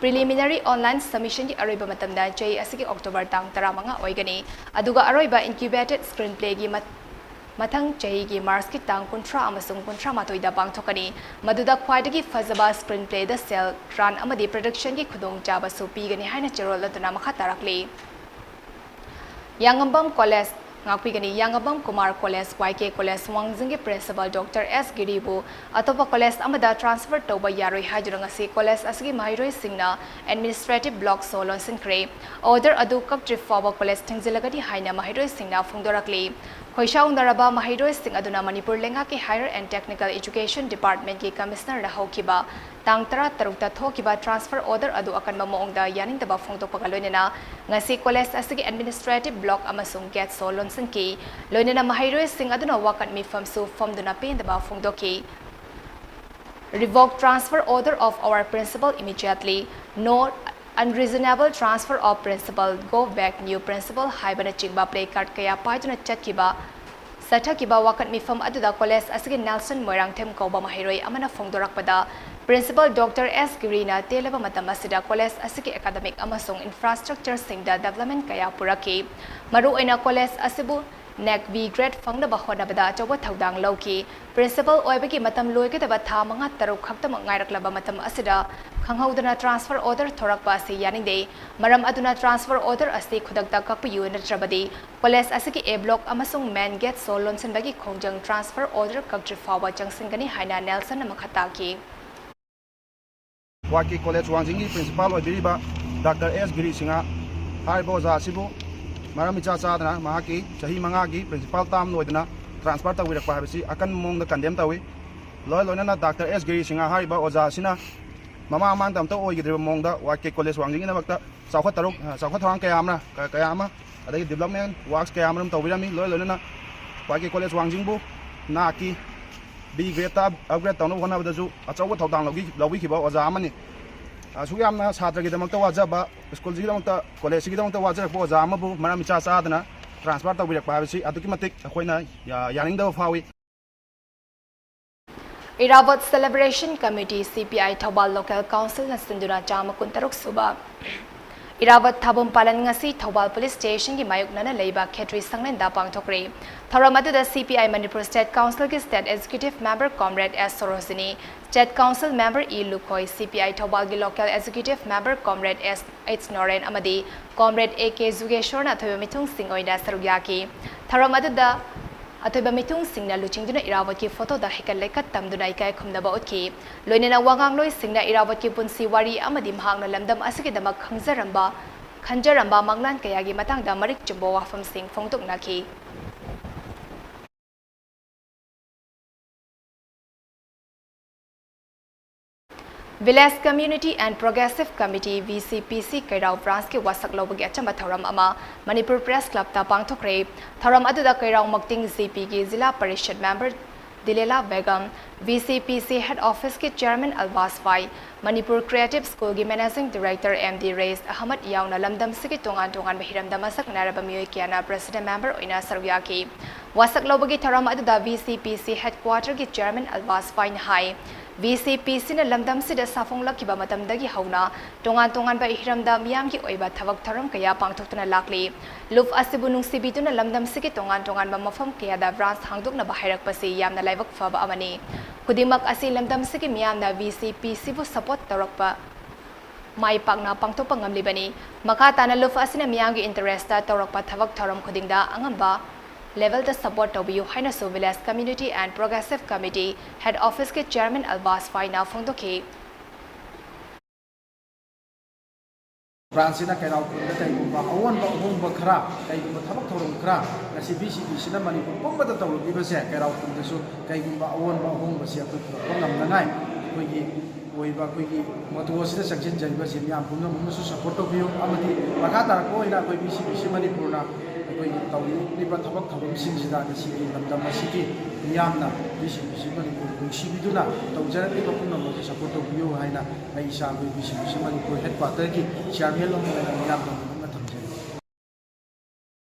ꯄ꯭ꯔꯤꯂꯤꯃꯤꯅꯔꯤ ꯑꯣꯟꯂꯥꯏꯟ ꯁꯕꯃꯤꯁꯟꯒꯤ ꯑꯔꯣꯏꯕ ꯃꯇꯝꯗ ꯆꯍꯤ ꯑꯁꯤꯒꯤ ꯑꯣꯛꯇꯣꯕꯔ ꯇꯥꯡ ꯇꯔꯥꯃꯉꯥ ꯑꯣꯏꯒꯅꯤ, ꯑꯗꯨꯒ ꯑꯔꯣꯏꯕ ꯏꯟꯀ꯭ꯌꯨꯕꯦꯇꯦꯗ ꯁ꯭ꯀ꯭ꯔꯤꯟ ꯄ꯭ꯂꯦꯒꯤ ꯃꯊꯪ ꯆꯍꯤꯒꯤ ꯃꯥꯔꯆꯀꯤ ꯇꯥꯡ ꯀꯨꯟꯊ꯭ꯔꯥ ꯑꯃꯁꯨꯡ ꯀꯨꯟꯊ꯭ꯔꯥ ꯃꯥꯊꯣꯏꯗ ꯄꯥꯡꯊꯣꯛꯀꯅꯤ꯫ ꯃꯗꯨꯗ ꯈ꯭ꯋꯥꯏꯗꯒꯤ ꯐꯖꯕ ꯁ꯭ꯀ꯭ꯔꯤꯟ ꯄ꯭ꯂꯦꯗ ꯁꯦꯜ, ꯒ꯭ꯔꯥꯟ ꯑꯃꯗꯤ ꯄ꯭ꯔꯣꯗꯛꯁꯟꯒꯤ ꯈꯨꯗꯣꯡꯆꯥꯕꯁꯨ ꯄꯤꯒꯅꯤ ꯍꯥꯏꯅ ꯆꯦꯔꯣꯜ ꯑꯗꯨꯅ ꯃꯈꯥ ꯇꯥꯔꯛꯂꯤ꯫ ꯌꯥꯉꯝꯕꯝ ꯀꯣꯂꯦꯖ ꯉꯥꯛꯄꯤꯒꯅꯤ꯫ ꯌꯥꯉꯝꯕꯝ ꯀꯨꯃꯥꯔ ꯀꯣꯂꯦꯖ, ꯋꯥꯏ ꯀꯦ ꯀꯣꯂꯦꯖ, ꯋꯥꯡꯖꯤꯡꯒꯤ ꯄ꯭ꯔꯤꯟꯁꯤꯄꯥꯜ ꯗꯣꯛꯇꯔ ꯑꯦꯁ ꯒꯤꯔꯤꯕꯨ ꯑꯇꯣꯞꯄ ꯀꯣꯂꯦꯖ ꯑꯃꯗ ꯇ꯭ꯔꯥꯟꯁꯐꯔ ꯇꯧꯕ ꯌꯥꯔꯣꯏ ꯍꯥꯏꯗꯨꯅ ꯉꯁꯤ ꯀꯣꯂꯦꯖ ꯑꯁꯤꯒꯤ ꯃꯍꯩꯔꯣꯏꯁꯤꯡꯅ ꯑꯦꯗꯃꯤꯅꯤꯁꯇ꯭ꯔꯦꯇꯤꯚ ꯕ꯭ꯂꯣꯛ ꯁꯣ ꯂꯣꯟꯁꯤꯟꯈ꯭ꯔꯦ꯫ ꯑꯣꯔꯗꯔ ꯑꯗꯨ ꯀꯛꯇ꯭ꯔꯤ ꯐꯥꯎꯕ ꯀꯣꯂꯦꯖ ꯊꯤꯡꯖꯤꯜꯂꯒꯅꯤ ꯍꯥꯏꯅ ꯃꯍꯩꯔꯣꯏꯁꯤꯡꯅ ꯐꯣꯡꯗꯣꯔꯛꯂꯤ꯫ ꯈꯣꯏꯁꯥꯎꯅꯔꯕ ꯃꯍꯩꯔꯣꯏꯁꯤꯡ ꯑꯗꯨꯅ ꯃꯅꯤꯄꯨꯔ ꯂꯩꯉꯥꯛꯀꯤ ꯍꯥꯌꯔ ꯑꯦꯟ ꯇꯦꯛꯅꯤꯀꯦꯜ ꯑꯦꯖꯨꯀꯦꯁꯟ ꯗꯤꯄꯥꯔꯠꯃꯦꯟꯠꯀꯤ ꯀꯃꯤꯁꯅꯔꯗ ꯍꯧꯈꯤꯕ ꯇꯥꯡ ꯇꯔꯥ ꯇꯔꯨꯛꯇ ꯊꯣꯛꯈꯤꯕ ꯇ꯭ꯔꯥꯟꯁꯐꯔ ꯑꯣꯔꯗꯔ ꯑꯗꯨ ꯑꯀꯟꯕ ꯃꯑꯣꯡꯗ ꯌꯥꯅꯤꯡꯗꯕ ꯐꯣꯡꯗꯣꯛꯄꯒ ꯂꯣꯏꯅꯅ ꯉꯁꯤ ꯀꯣꯂꯦꯖ ꯑꯁꯤꯒꯤ ꯑꯦꯗꯃꯤꯅꯤꯁꯇ꯭ꯔꯦꯇꯤꯚ ꯕ꯭ꯂꯣꯛ ꯑꯃꯁꯨꯡ ꯒꯦꯠ ꯁꯣ ꯂꯣꯟꯁꯤꯟꯈꯤ꯫ ꯂꯣꯏꯅꯅ ꯃꯍꯩꯔꯣꯏꯁꯤꯡ ꯑꯗꯨꯅ ꯋꯥꯀꯠ ꯃꯤꯐꯝꯁꯨ ꯐꯝꯗꯨꯅ ꯄꯦꯟꯗꯕ ꯐꯣꯡꯗꯣꯛꯈꯤ꯫ Revoke transfer order of our principal immediately, no unreasonable transfer of principal, go back new principal ꯍꯥꯏꯕꯅꯆꯤꯡꯕ ꯄ꯭ꯂꯦ ꯀꯥꯔꯗ ꯀꯌꯥ ꯄꯥꯏꯗꯨꯅ ꯆꯠꯈꯤꯕ ꯆꯠꯊꯈꯤꯕ ꯋꯥꯀꯠ ꯃꯤꯐꯝ ꯑꯗꯨꯗ ꯀꯣꯂꯦꯖ ꯑꯁꯤꯒꯤ ꯅꯦꯜꯁꯟ ꯃꯣꯏꯔꯥꯡꯊꯦꯝ ꯀꯧꯕ ꯃꯍꯩꯔꯣꯏ ꯑꯃꯅ ꯐꯣꯡꯗꯣꯔꯛꯄꯗ, ꯄ꯭ꯔꯤꯟꯁꯤꯄꯥꯜ ꯗꯣꯛꯇꯔ ꯑꯦꯁ ꯒꯤꯔꯤꯅ ꯇꯦꯜꯂꯕ ꯃꯇꯝ ꯑꯁꯤꯗ ꯀꯣꯂꯦꯖ ꯑꯁꯤꯒꯤ ꯑꯦꯀꯥꯗꯃꯤꯛ ꯑꯃꯁꯨꯡ ꯏꯟꯐ꯭ꯔꯥꯁ꯭ꯇ꯭ꯔꯛꯆꯔꯁꯤꯡꯗ ꯗꯦꯕꯂꯞꯃꯦꯟꯠ ꯀꯌꯥ ꯄꯨꯔꯛꯈꯤ꯫ ꯃꯔꯨꯑꯣꯏꯅ ꯀꯣꯂꯦꯖ ꯑꯁꯤꯕꯨ ꯅꯦꯛ ꯕꯤ ꯒ꯭ꯔꯦꯗ ꯐꯪꯅꯕ ꯍꯣꯠꯅꯕꯗ ꯑꯆꯧꯕ ꯊꯧꯗꯥꯡ ꯂꯧꯈꯤ꯫ ꯄ꯭ꯔꯤꯟꯁꯤꯄꯜ ꯑꯣꯏꯕꯒꯤ ꯃꯇꯝ ꯂꯣꯏꯒꯗꯕ ꯊꯥ ꯃꯉꯥ ꯇꯔꯨꯛ ꯈꯛꯇꯃꯛ ꯉꯥꯏꯔꯛꯂꯕ ꯃꯇꯝ ꯑꯁꯤꯗ ꯈꯪꯍꯧꯗꯅ ꯇ꯭ꯔꯥꯟꯁꯐꯔ ꯑꯣꯔꯗꯔ ꯊꯣꯔꯛꯄ ꯑꯁꯤ ꯌꯥꯅꯤꯡꯗꯦ꯫ ꯃꯔꯝ ꯑꯗꯨꯅ ꯇ꯭ꯔꯥꯟꯁꯐꯔ ꯑꯣꯔꯗꯔ ꯑꯁꯤ ꯈꯨꯗꯛꯇ ꯀꯛꯄꯤꯌꯨ, ꯅꯠꯇ꯭ꯔꯕꯗꯤ ꯀꯣꯂꯦꯖ ꯑꯁꯤꯒꯤ ꯑꯦ ꯕ꯭ꯂꯣꯛ ꯑꯃꯁꯨꯡ ꯃꯦꯟ ꯒꯦꯠ ꯁꯣ ꯂꯣꯟꯁꯤꯟꯕꯒꯤ ꯈꯣꯡꯖꯪ ꯇ꯭ꯔꯥꯟꯁꯐꯔ ꯑꯣꯔꯗꯔ ꯀꯛꯇ꯭ꯔꯤ ꯐꯥꯎꯕ ꯆꯪꯁꯤꯟꯒꯅꯤ ꯍꯥꯏꯅ ꯅꯦꯜꯁꯟꯅ ꯃꯈꯥ ꯇꯥꯈꯤ꯫ ꯋꯥꯏ ꯀꯦ ꯀꯣꯂꯦꯖ ꯋꯥꯡꯖꯤꯡꯒꯤ ꯄ꯭ꯔꯤꯟꯁꯤꯄꯥꯜ ꯑꯣꯏꯕꯤꯔꯤꯕ ꯗꯥꯛꯇꯔ ꯑꯦꯁ ꯒꯤꯔꯤ ꯁꯤꯡꯍ ꯍꯥꯏꯔꯤꯕ ꯑꯣꯖꯥ ꯑꯁꯤꯕꯨ ꯃꯔꯝ ꯏꯆꯥ ꯆꯥꯗꯅ ꯃꯍꯥꯛꯀꯤ ꯆꯍꯤ ꯃꯉꯥꯒꯤ ꯄ꯭ꯔꯤꯟꯁꯤꯄꯥꯜ ꯇꯥꯝ ꯂꯣꯏꯗꯅ ꯇ꯭ꯔꯥꯟꯁꯐꯔ ꯇꯧꯕꯤꯔꯛꯄ ꯍꯥꯏꯕꯁꯤ ꯑꯀꯟꯕ ꯃꯑꯣꯡꯗ ꯀꯟꯗꯦꯝ ꯇꯧꯏ꯫ ꯂꯣꯏ ꯂꯣꯏꯅꯅ ꯗꯥꯛꯇꯔ ꯑꯦꯁ ꯒꯤꯔꯤ ꯁꯤꯡꯍ ꯍꯥꯏꯔꯤꯕ ꯑꯣꯖꯥ ꯑꯁꯤꯅ ꯃꯃꯥꯡ ꯃꯃꯥꯡꯗ ꯑꯝꯇ ꯑꯣꯏꯈꯤꯗ꯭ꯔꯤꯕ ꯃꯑꯣꯡꯗ ꯋꯥꯏ ꯀꯦ ꯀꯣꯂꯦꯖ ꯋꯥꯡꯖꯤꯡꯒꯤꯗꯃꯛꯇ ꯆꯥꯎꯈꯠ ꯊꯧꯔꯥꯡ ꯀꯌꯥ ꯑꯃ ꯀꯌꯥ ꯑꯃ ꯑꯗꯒꯤ ꯗꯤꯕ꯭ꯂꯞꯃꯦꯟ ꯋꯥꯔꯛꯁ ꯀꯌꯥ ꯑꯃꯔꯣꯝ ꯇꯧꯕꯤꯔꯝꯃꯤ꯫ ꯂꯣꯏ ꯂꯣꯏꯅꯅ ꯋꯥꯏ ꯀꯦ ꯀꯣꯂꯦꯖ ꯋꯥꯡꯖꯤꯡꯕꯨ ꯅꯥꯛꯀꯤ ꯕꯤ ꯒ꯭ꯔꯦꯗꯇ ꯑꯞꯒ꯭ꯔꯦꯗ ꯇꯧꯅꯕ ꯍꯣꯠꯅꯕꯗꯁꯨ ꯑꯆꯧꯕ ꯊꯧꯗꯥꯡ ꯂꯧꯕꯤ-, ꯂꯧꯕꯤꯈꯤꯕ ꯑꯣꯖꯥ ꯑꯃꯅꯤ꯫ ꯑꯁꯨꯛ ꯌꯥꯝꯅ ꯁꯥꯇ꯭ꯔꯒꯤꯗꯃꯛꯇ ꯋꯥꯖꯕ, ꯁ꯭ꯀꯨꯜꯁꯤꯒꯤꯗꯃꯛꯇ, ꯀꯣꯂꯦꯖꯁꯤꯒꯤꯗꯃꯛꯇ ꯋꯥꯖꯔꯛꯄ ꯑꯣꯖꯥ ꯑꯃꯕꯨ ꯃꯔꯝ ꯏꯆꯥ ꯆꯥꯗꯅ ꯇ꯭ꯔꯥꯟꯁꯐꯔ ꯇꯧꯕꯤꯔꯛꯄ ꯍꯥꯏꯕꯁꯤ ꯑꯗꯨꯛꯀꯤ ꯃꯇꯤꯛ ꯑꯩꯈꯣꯏꯅ ꯌꯥ-, ꯌꯥꯅꯤꯡꯗꯕ ꯐꯥꯎꯏ꯫ ꯏꯔꯥꯕꯣꯠ Celebration Committee, ꯁꯤ ꯄꯤ ꯑꯥꯏ ꯊꯧꯕꯥꯜ Local Councilꯅ ꯁꯤꯟꯗꯨꯅ ꯆꯥꯝꯃ ꯀꯨꯟꯇꯔꯨꯛ ꯁꯨꯕ ꯏꯔꯥꯕꯣꯠ ꯊꯥꯕꯨꯝ ꯄꯥꯂꯟ ꯉꯁꯤ ꯊꯧꯕꯥꯜ ꯄꯨꯂꯤꯁ ꯁ꯭ꯇꯦꯁꯟꯒꯤ ꯃꯥꯌꯣꯛꯅꯅ ꯂꯩꯕ ꯈꯦꯇ꯭ꯔꯤ ꯁꯪꯂꯦꯟꯗ ꯄꯥꯡꯊꯣꯛꯈ꯭ꯔꯦ꯫ ꯊꯧꯔꯝ ꯑꯗꯨꯗ C P I Manipur state ꯀꯥꯎꯟꯁꯤꯜꯒꯤ state executive member comrade S Sorojini, state council member E Lukhoi, C P I ꯊꯧꯕꯥꯜꯒꯤ local executive member comrade S H Noren ꯑꯃꯗꯤ ꯀꯣꯝꯔꯦꯗ ꯑꯦ ꯀꯦ ꯖꯨꯒꯦꯁꯣꯔꯅ ꯑꯊꯣꯏꯕ ꯃꯤꯊꯨꯡꯁꯤꯡ ꯑꯣꯏꯅ ꯁꯔꯨꯛ ꯌꯥꯈꯤ꯫ ꯊꯧꯔꯝ ꯑꯗꯨꯗ ꯑꯊꯣꯏꯕ ꯃꯤꯊꯨꯡꯁꯤꯡꯅ ꯂꯨꯆꯤꯡꯗꯨꯅ ꯏꯔꯥꯕꯣꯠꯀꯤ ꯐꯣꯇꯣꯗ ꯍꯩꯀꯠ ꯂꯩꯀꯠ ꯇꯝꯗꯨꯅ ꯏꯀꯥꯏ ꯈꯨꯝꯅꯕ ꯎꯠꯈꯤ꯫ ꯂꯣꯏꯅꯅ ꯋꯥꯉꯥꯡꯂꯣꯏꯁꯤꯡꯅ ꯏꯔꯥꯕꯣꯠꯀꯤ ꯄꯨꯟꯁꯤ ꯋꯥꯔꯤ ꯑꯃꯗꯤ ꯃꯍꯥꯛꯅ ꯂꯝꯗꯝ ꯑꯁꯤꯒꯤꯗꯃꯛ ꯈꯪꯖꯔꯝꯕ, ꯈꯟꯖꯔꯝꯕ ꯃꯪꯂꯥꯟ ꯀꯌꯥꯒꯤ ꯃꯇꯥꯡꯗ ꯃꯔꯤꯛ ꯆꯨꯝꯕ ꯋꯥꯐꯝꯁꯤꯡ ꯐꯣꯡꯗꯣꯛꯅꯈꯤ꯫ Village Community and Progressive Committee, V C P C, ꯀꯩꯔꯥꯎ ꯕ꯭ꯔꯥꯟꯁꯀꯤ ꯋꯥꯁꯛ ꯂꯧꯕꯒꯤ ꯑꯆꯝꯕ ꯊꯧꯔꯝ ꯑꯃ ꯃꯅꯤꯄꯨꯔ ꯄ꯭ꯔꯦꯁ ꯀ꯭ꯂꯕꯇ ꯄꯥꯡꯊꯣꯛꯈ꯭ꯔꯦ꯫ ꯊꯧꯔꯝ ꯑꯗꯨꯗ ꯀꯩꯔꯥꯎ ꯃꯛꯇꯤꯡ ꯖꯤ ꯄꯤꯒꯤ zila parishad member Dilela Begum, V C P C head officeꯀꯤ chairman ꯑꯜꯕꯥꯁ ꯐꯥꯏ, ꯃꯅꯤꯄꯨꯔ Creatives Schoolꯒꯤ managing director ꯑꯦꯝ ꯗꯤ ꯔꯦꯁ ꯑꯍꯃꯗ ꯌꯥꯎꯅ ꯂꯝꯗꯝꯁꯤꯒꯤ ꯇꯣꯉꯥꯟ ꯇꯣꯉꯥꯟꯕ ꯍꯤꯔꯝꯗ ꯃꯁꯛ ꯅꯥꯏꯔꯕ ꯃꯤꯑꯣꯏ ꯀꯌꯥꯅ president member ꯑꯣꯏꯅ ꯁꯔꯨꯛ ꯌꯥꯈꯤ꯫ ꯋꯥꯁꯛ ꯂꯧꯕꯒꯤ ꯊꯧꯔꯝ ꯑꯗꯨꯗ V C P C headquarterꯒꯤ chairman ꯑꯜꯕꯥꯁ ꯐꯥꯏꯅ ꯍꯥꯏ, VCPCꯅ ꯂꯝꯗꯝꯁꯤꯗ ꯁꯥꯐꯣꯡꯂꯛꯈꯤꯕ ꯃꯇꯝꯗꯒꯤ ꯍꯧꯅ ꯇꯣꯉꯥꯟ ꯇꯣꯉꯥꯟꯕ ꯍꯤꯔꯝꯗ ꯃꯤꯌꯥꯝꯒꯤ ꯑꯣꯏꯕ ꯊꯕꯛ ꯊꯧꯔꯝ ꯀꯌꯥ ꯄꯥꯡꯊꯣꯛꯇꯨꯅ ꯂꯥꯛꯂꯤ꯫ ꯂꯨꯞ ꯑꯁꯤꯕꯨ ꯅꯨꯡꯁꯤꯕꯤꯗꯨꯅ ꯂꯝꯗꯝꯁꯤꯒꯤ ꯇꯣꯉꯥꯟ ꯇꯣꯉꯥꯟꯕ ꯃꯐꯝ ꯀꯌꯥꯗ branch ꯍꯥꯡꯗꯣꯛꯅꯕ ꯍꯥꯏꯔꯛꯄꯁꯤ ꯌꯥꯝꯅ ꯂꯥꯏꯕꯛ ꯐꯕ ꯑꯃꯅꯤ꯫ ꯈꯨꯗꯤꯡꯃꯛ ꯑꯁꯤ ꯂꯝꯗꯝꯁꯤꯒꯤ ꯃꯤꯌꯥꯝꯅ VCPCꯕꯨ support ꯇꯧꯔꯛꯄ ꯃꯥꯏ ꯄꯥꯛꯅ ꯄꯥꯡꯊꯣꯛꯄ ꯉꯝꯂꯤꯕꯅꯤ꯫ ꯃꯈꯥ ꯇꯥꯅ ꯂꯨꯞ ꯑꯁꯤꯅ ꯃꯤꯌꯥꯝꯒꯤ interestꯇ ꯇꯧꯔꯛꯄ ꯊꯕꯛ ꯊꯧꯔꯝ ꯈꯨꯗꯤꯡꯗ ꯑꯉꯝꯕ levelꯗ support ꯇꯧꯕꯤꯌꯨ ꯍꯥꯏꯅꯁꯨ Village Community and Progressive Committee head officeꯀꯤ chairman ꯑꯜꯕꯥꯁ ꯐꯥꯏꯅ ꯐꯣꯡꯗꯣꯛꯈꯤ꯫ Branchꯁꯤꯅ ꯀꯩꯔꯥꯎ ꯈꯨꯟꯗ ꯀꯩꯒꯨꯝꯕ ꯑꯑꯣꯟꯕ ꯑꯍꯣꯡꯕ ꯈꯔ, ꯀꯩꯒꯨꯝꯕ ꯊꯕꯛ ꯊꯧꯔꯝ ꯈꯔ ꯉꯁꯤ VCPCꯅ ꯃꯅꯤꯄꯨꯔ ꯄꯨꯝꯕꯗ ꯇꯧꯔꯛꯂꯤꯕꯁꯦ, ꯀꯩꯔꯥꯎ ꯈꯨꯟꯗꯁꯨ ꯀꯩꯒꯨꯝꯕ ꯑꯑꯣꯟꯕ ꯑꯍꯣꯡꯕꯁꯤ ꯑꯩꯈꯣꯏ ꯄꯨꯔꯛꯄ ꯉꯝꯅꯉꯥꯏ ꯑꯩꯈꯣꯏꯒꯤ ꯑꯣꯏꯕ ꯑꯩꯈꯣꯏꯒꯤ motto ꯑꯁꯤꯗ ꯆꯪꯁꯤꯟꯖꯔꯤꯕꯁꯤ ꯃꯤꯌꯥꯝ ꯄꯨꯝꯅꯃꯛꯅꯁꯨ support ꯇꯧꯕꯤꯌꯨ꯫ ꯑꯃꯗꯤ ꯃꯈꯥ ꯇꯥꯔꯛꯄ ꯑꯣꯏꯅ ꯑꯩꯈꯣꯏ VCPC ꯃꯅꯤꯄꯨꯔꯅ ꯑꯩꯈꯣꯏꯒꯤ ꯇꯧꯔꯤꯕ ꯊꯕꯛ ꯊꯧꯔꯝꯁꯤꯡꯁꯤꯗ ꯉꯁꯤꯒꯤ ꯂꯝꯗꯝ ꯑꯁꯤꯒꯤ ꯃꯤꯌꯥꯝꯅ VCPC ꯃꯅꯤꯄꯨꯔ ꯅꯨꯡꯁꯤꯕꯤꯗꯨꯅ ꯇꯧꯖꯔꯛꯂꯤꯕ ꯄꯨꯝꯅꯃꯛ ꯑꯁꯤ support ꯇꯧꯕꯤꯌꯨ ꯍꯥꯏꯅ ꯑꯩ ꯏꯁꯥ ꯑꯩꯈꯣꯏ VCPC ꯃꯅꯤꯄꯨꯔ headquarterꯒꯤ chairman ꯑꯃ ꯑꯣꯏꯅ ꯃꯤꯌꯥꯝꯗ ꯅꯤꯡꯊꯤꯅ ꯊꯝꯖꯔꯤ꯫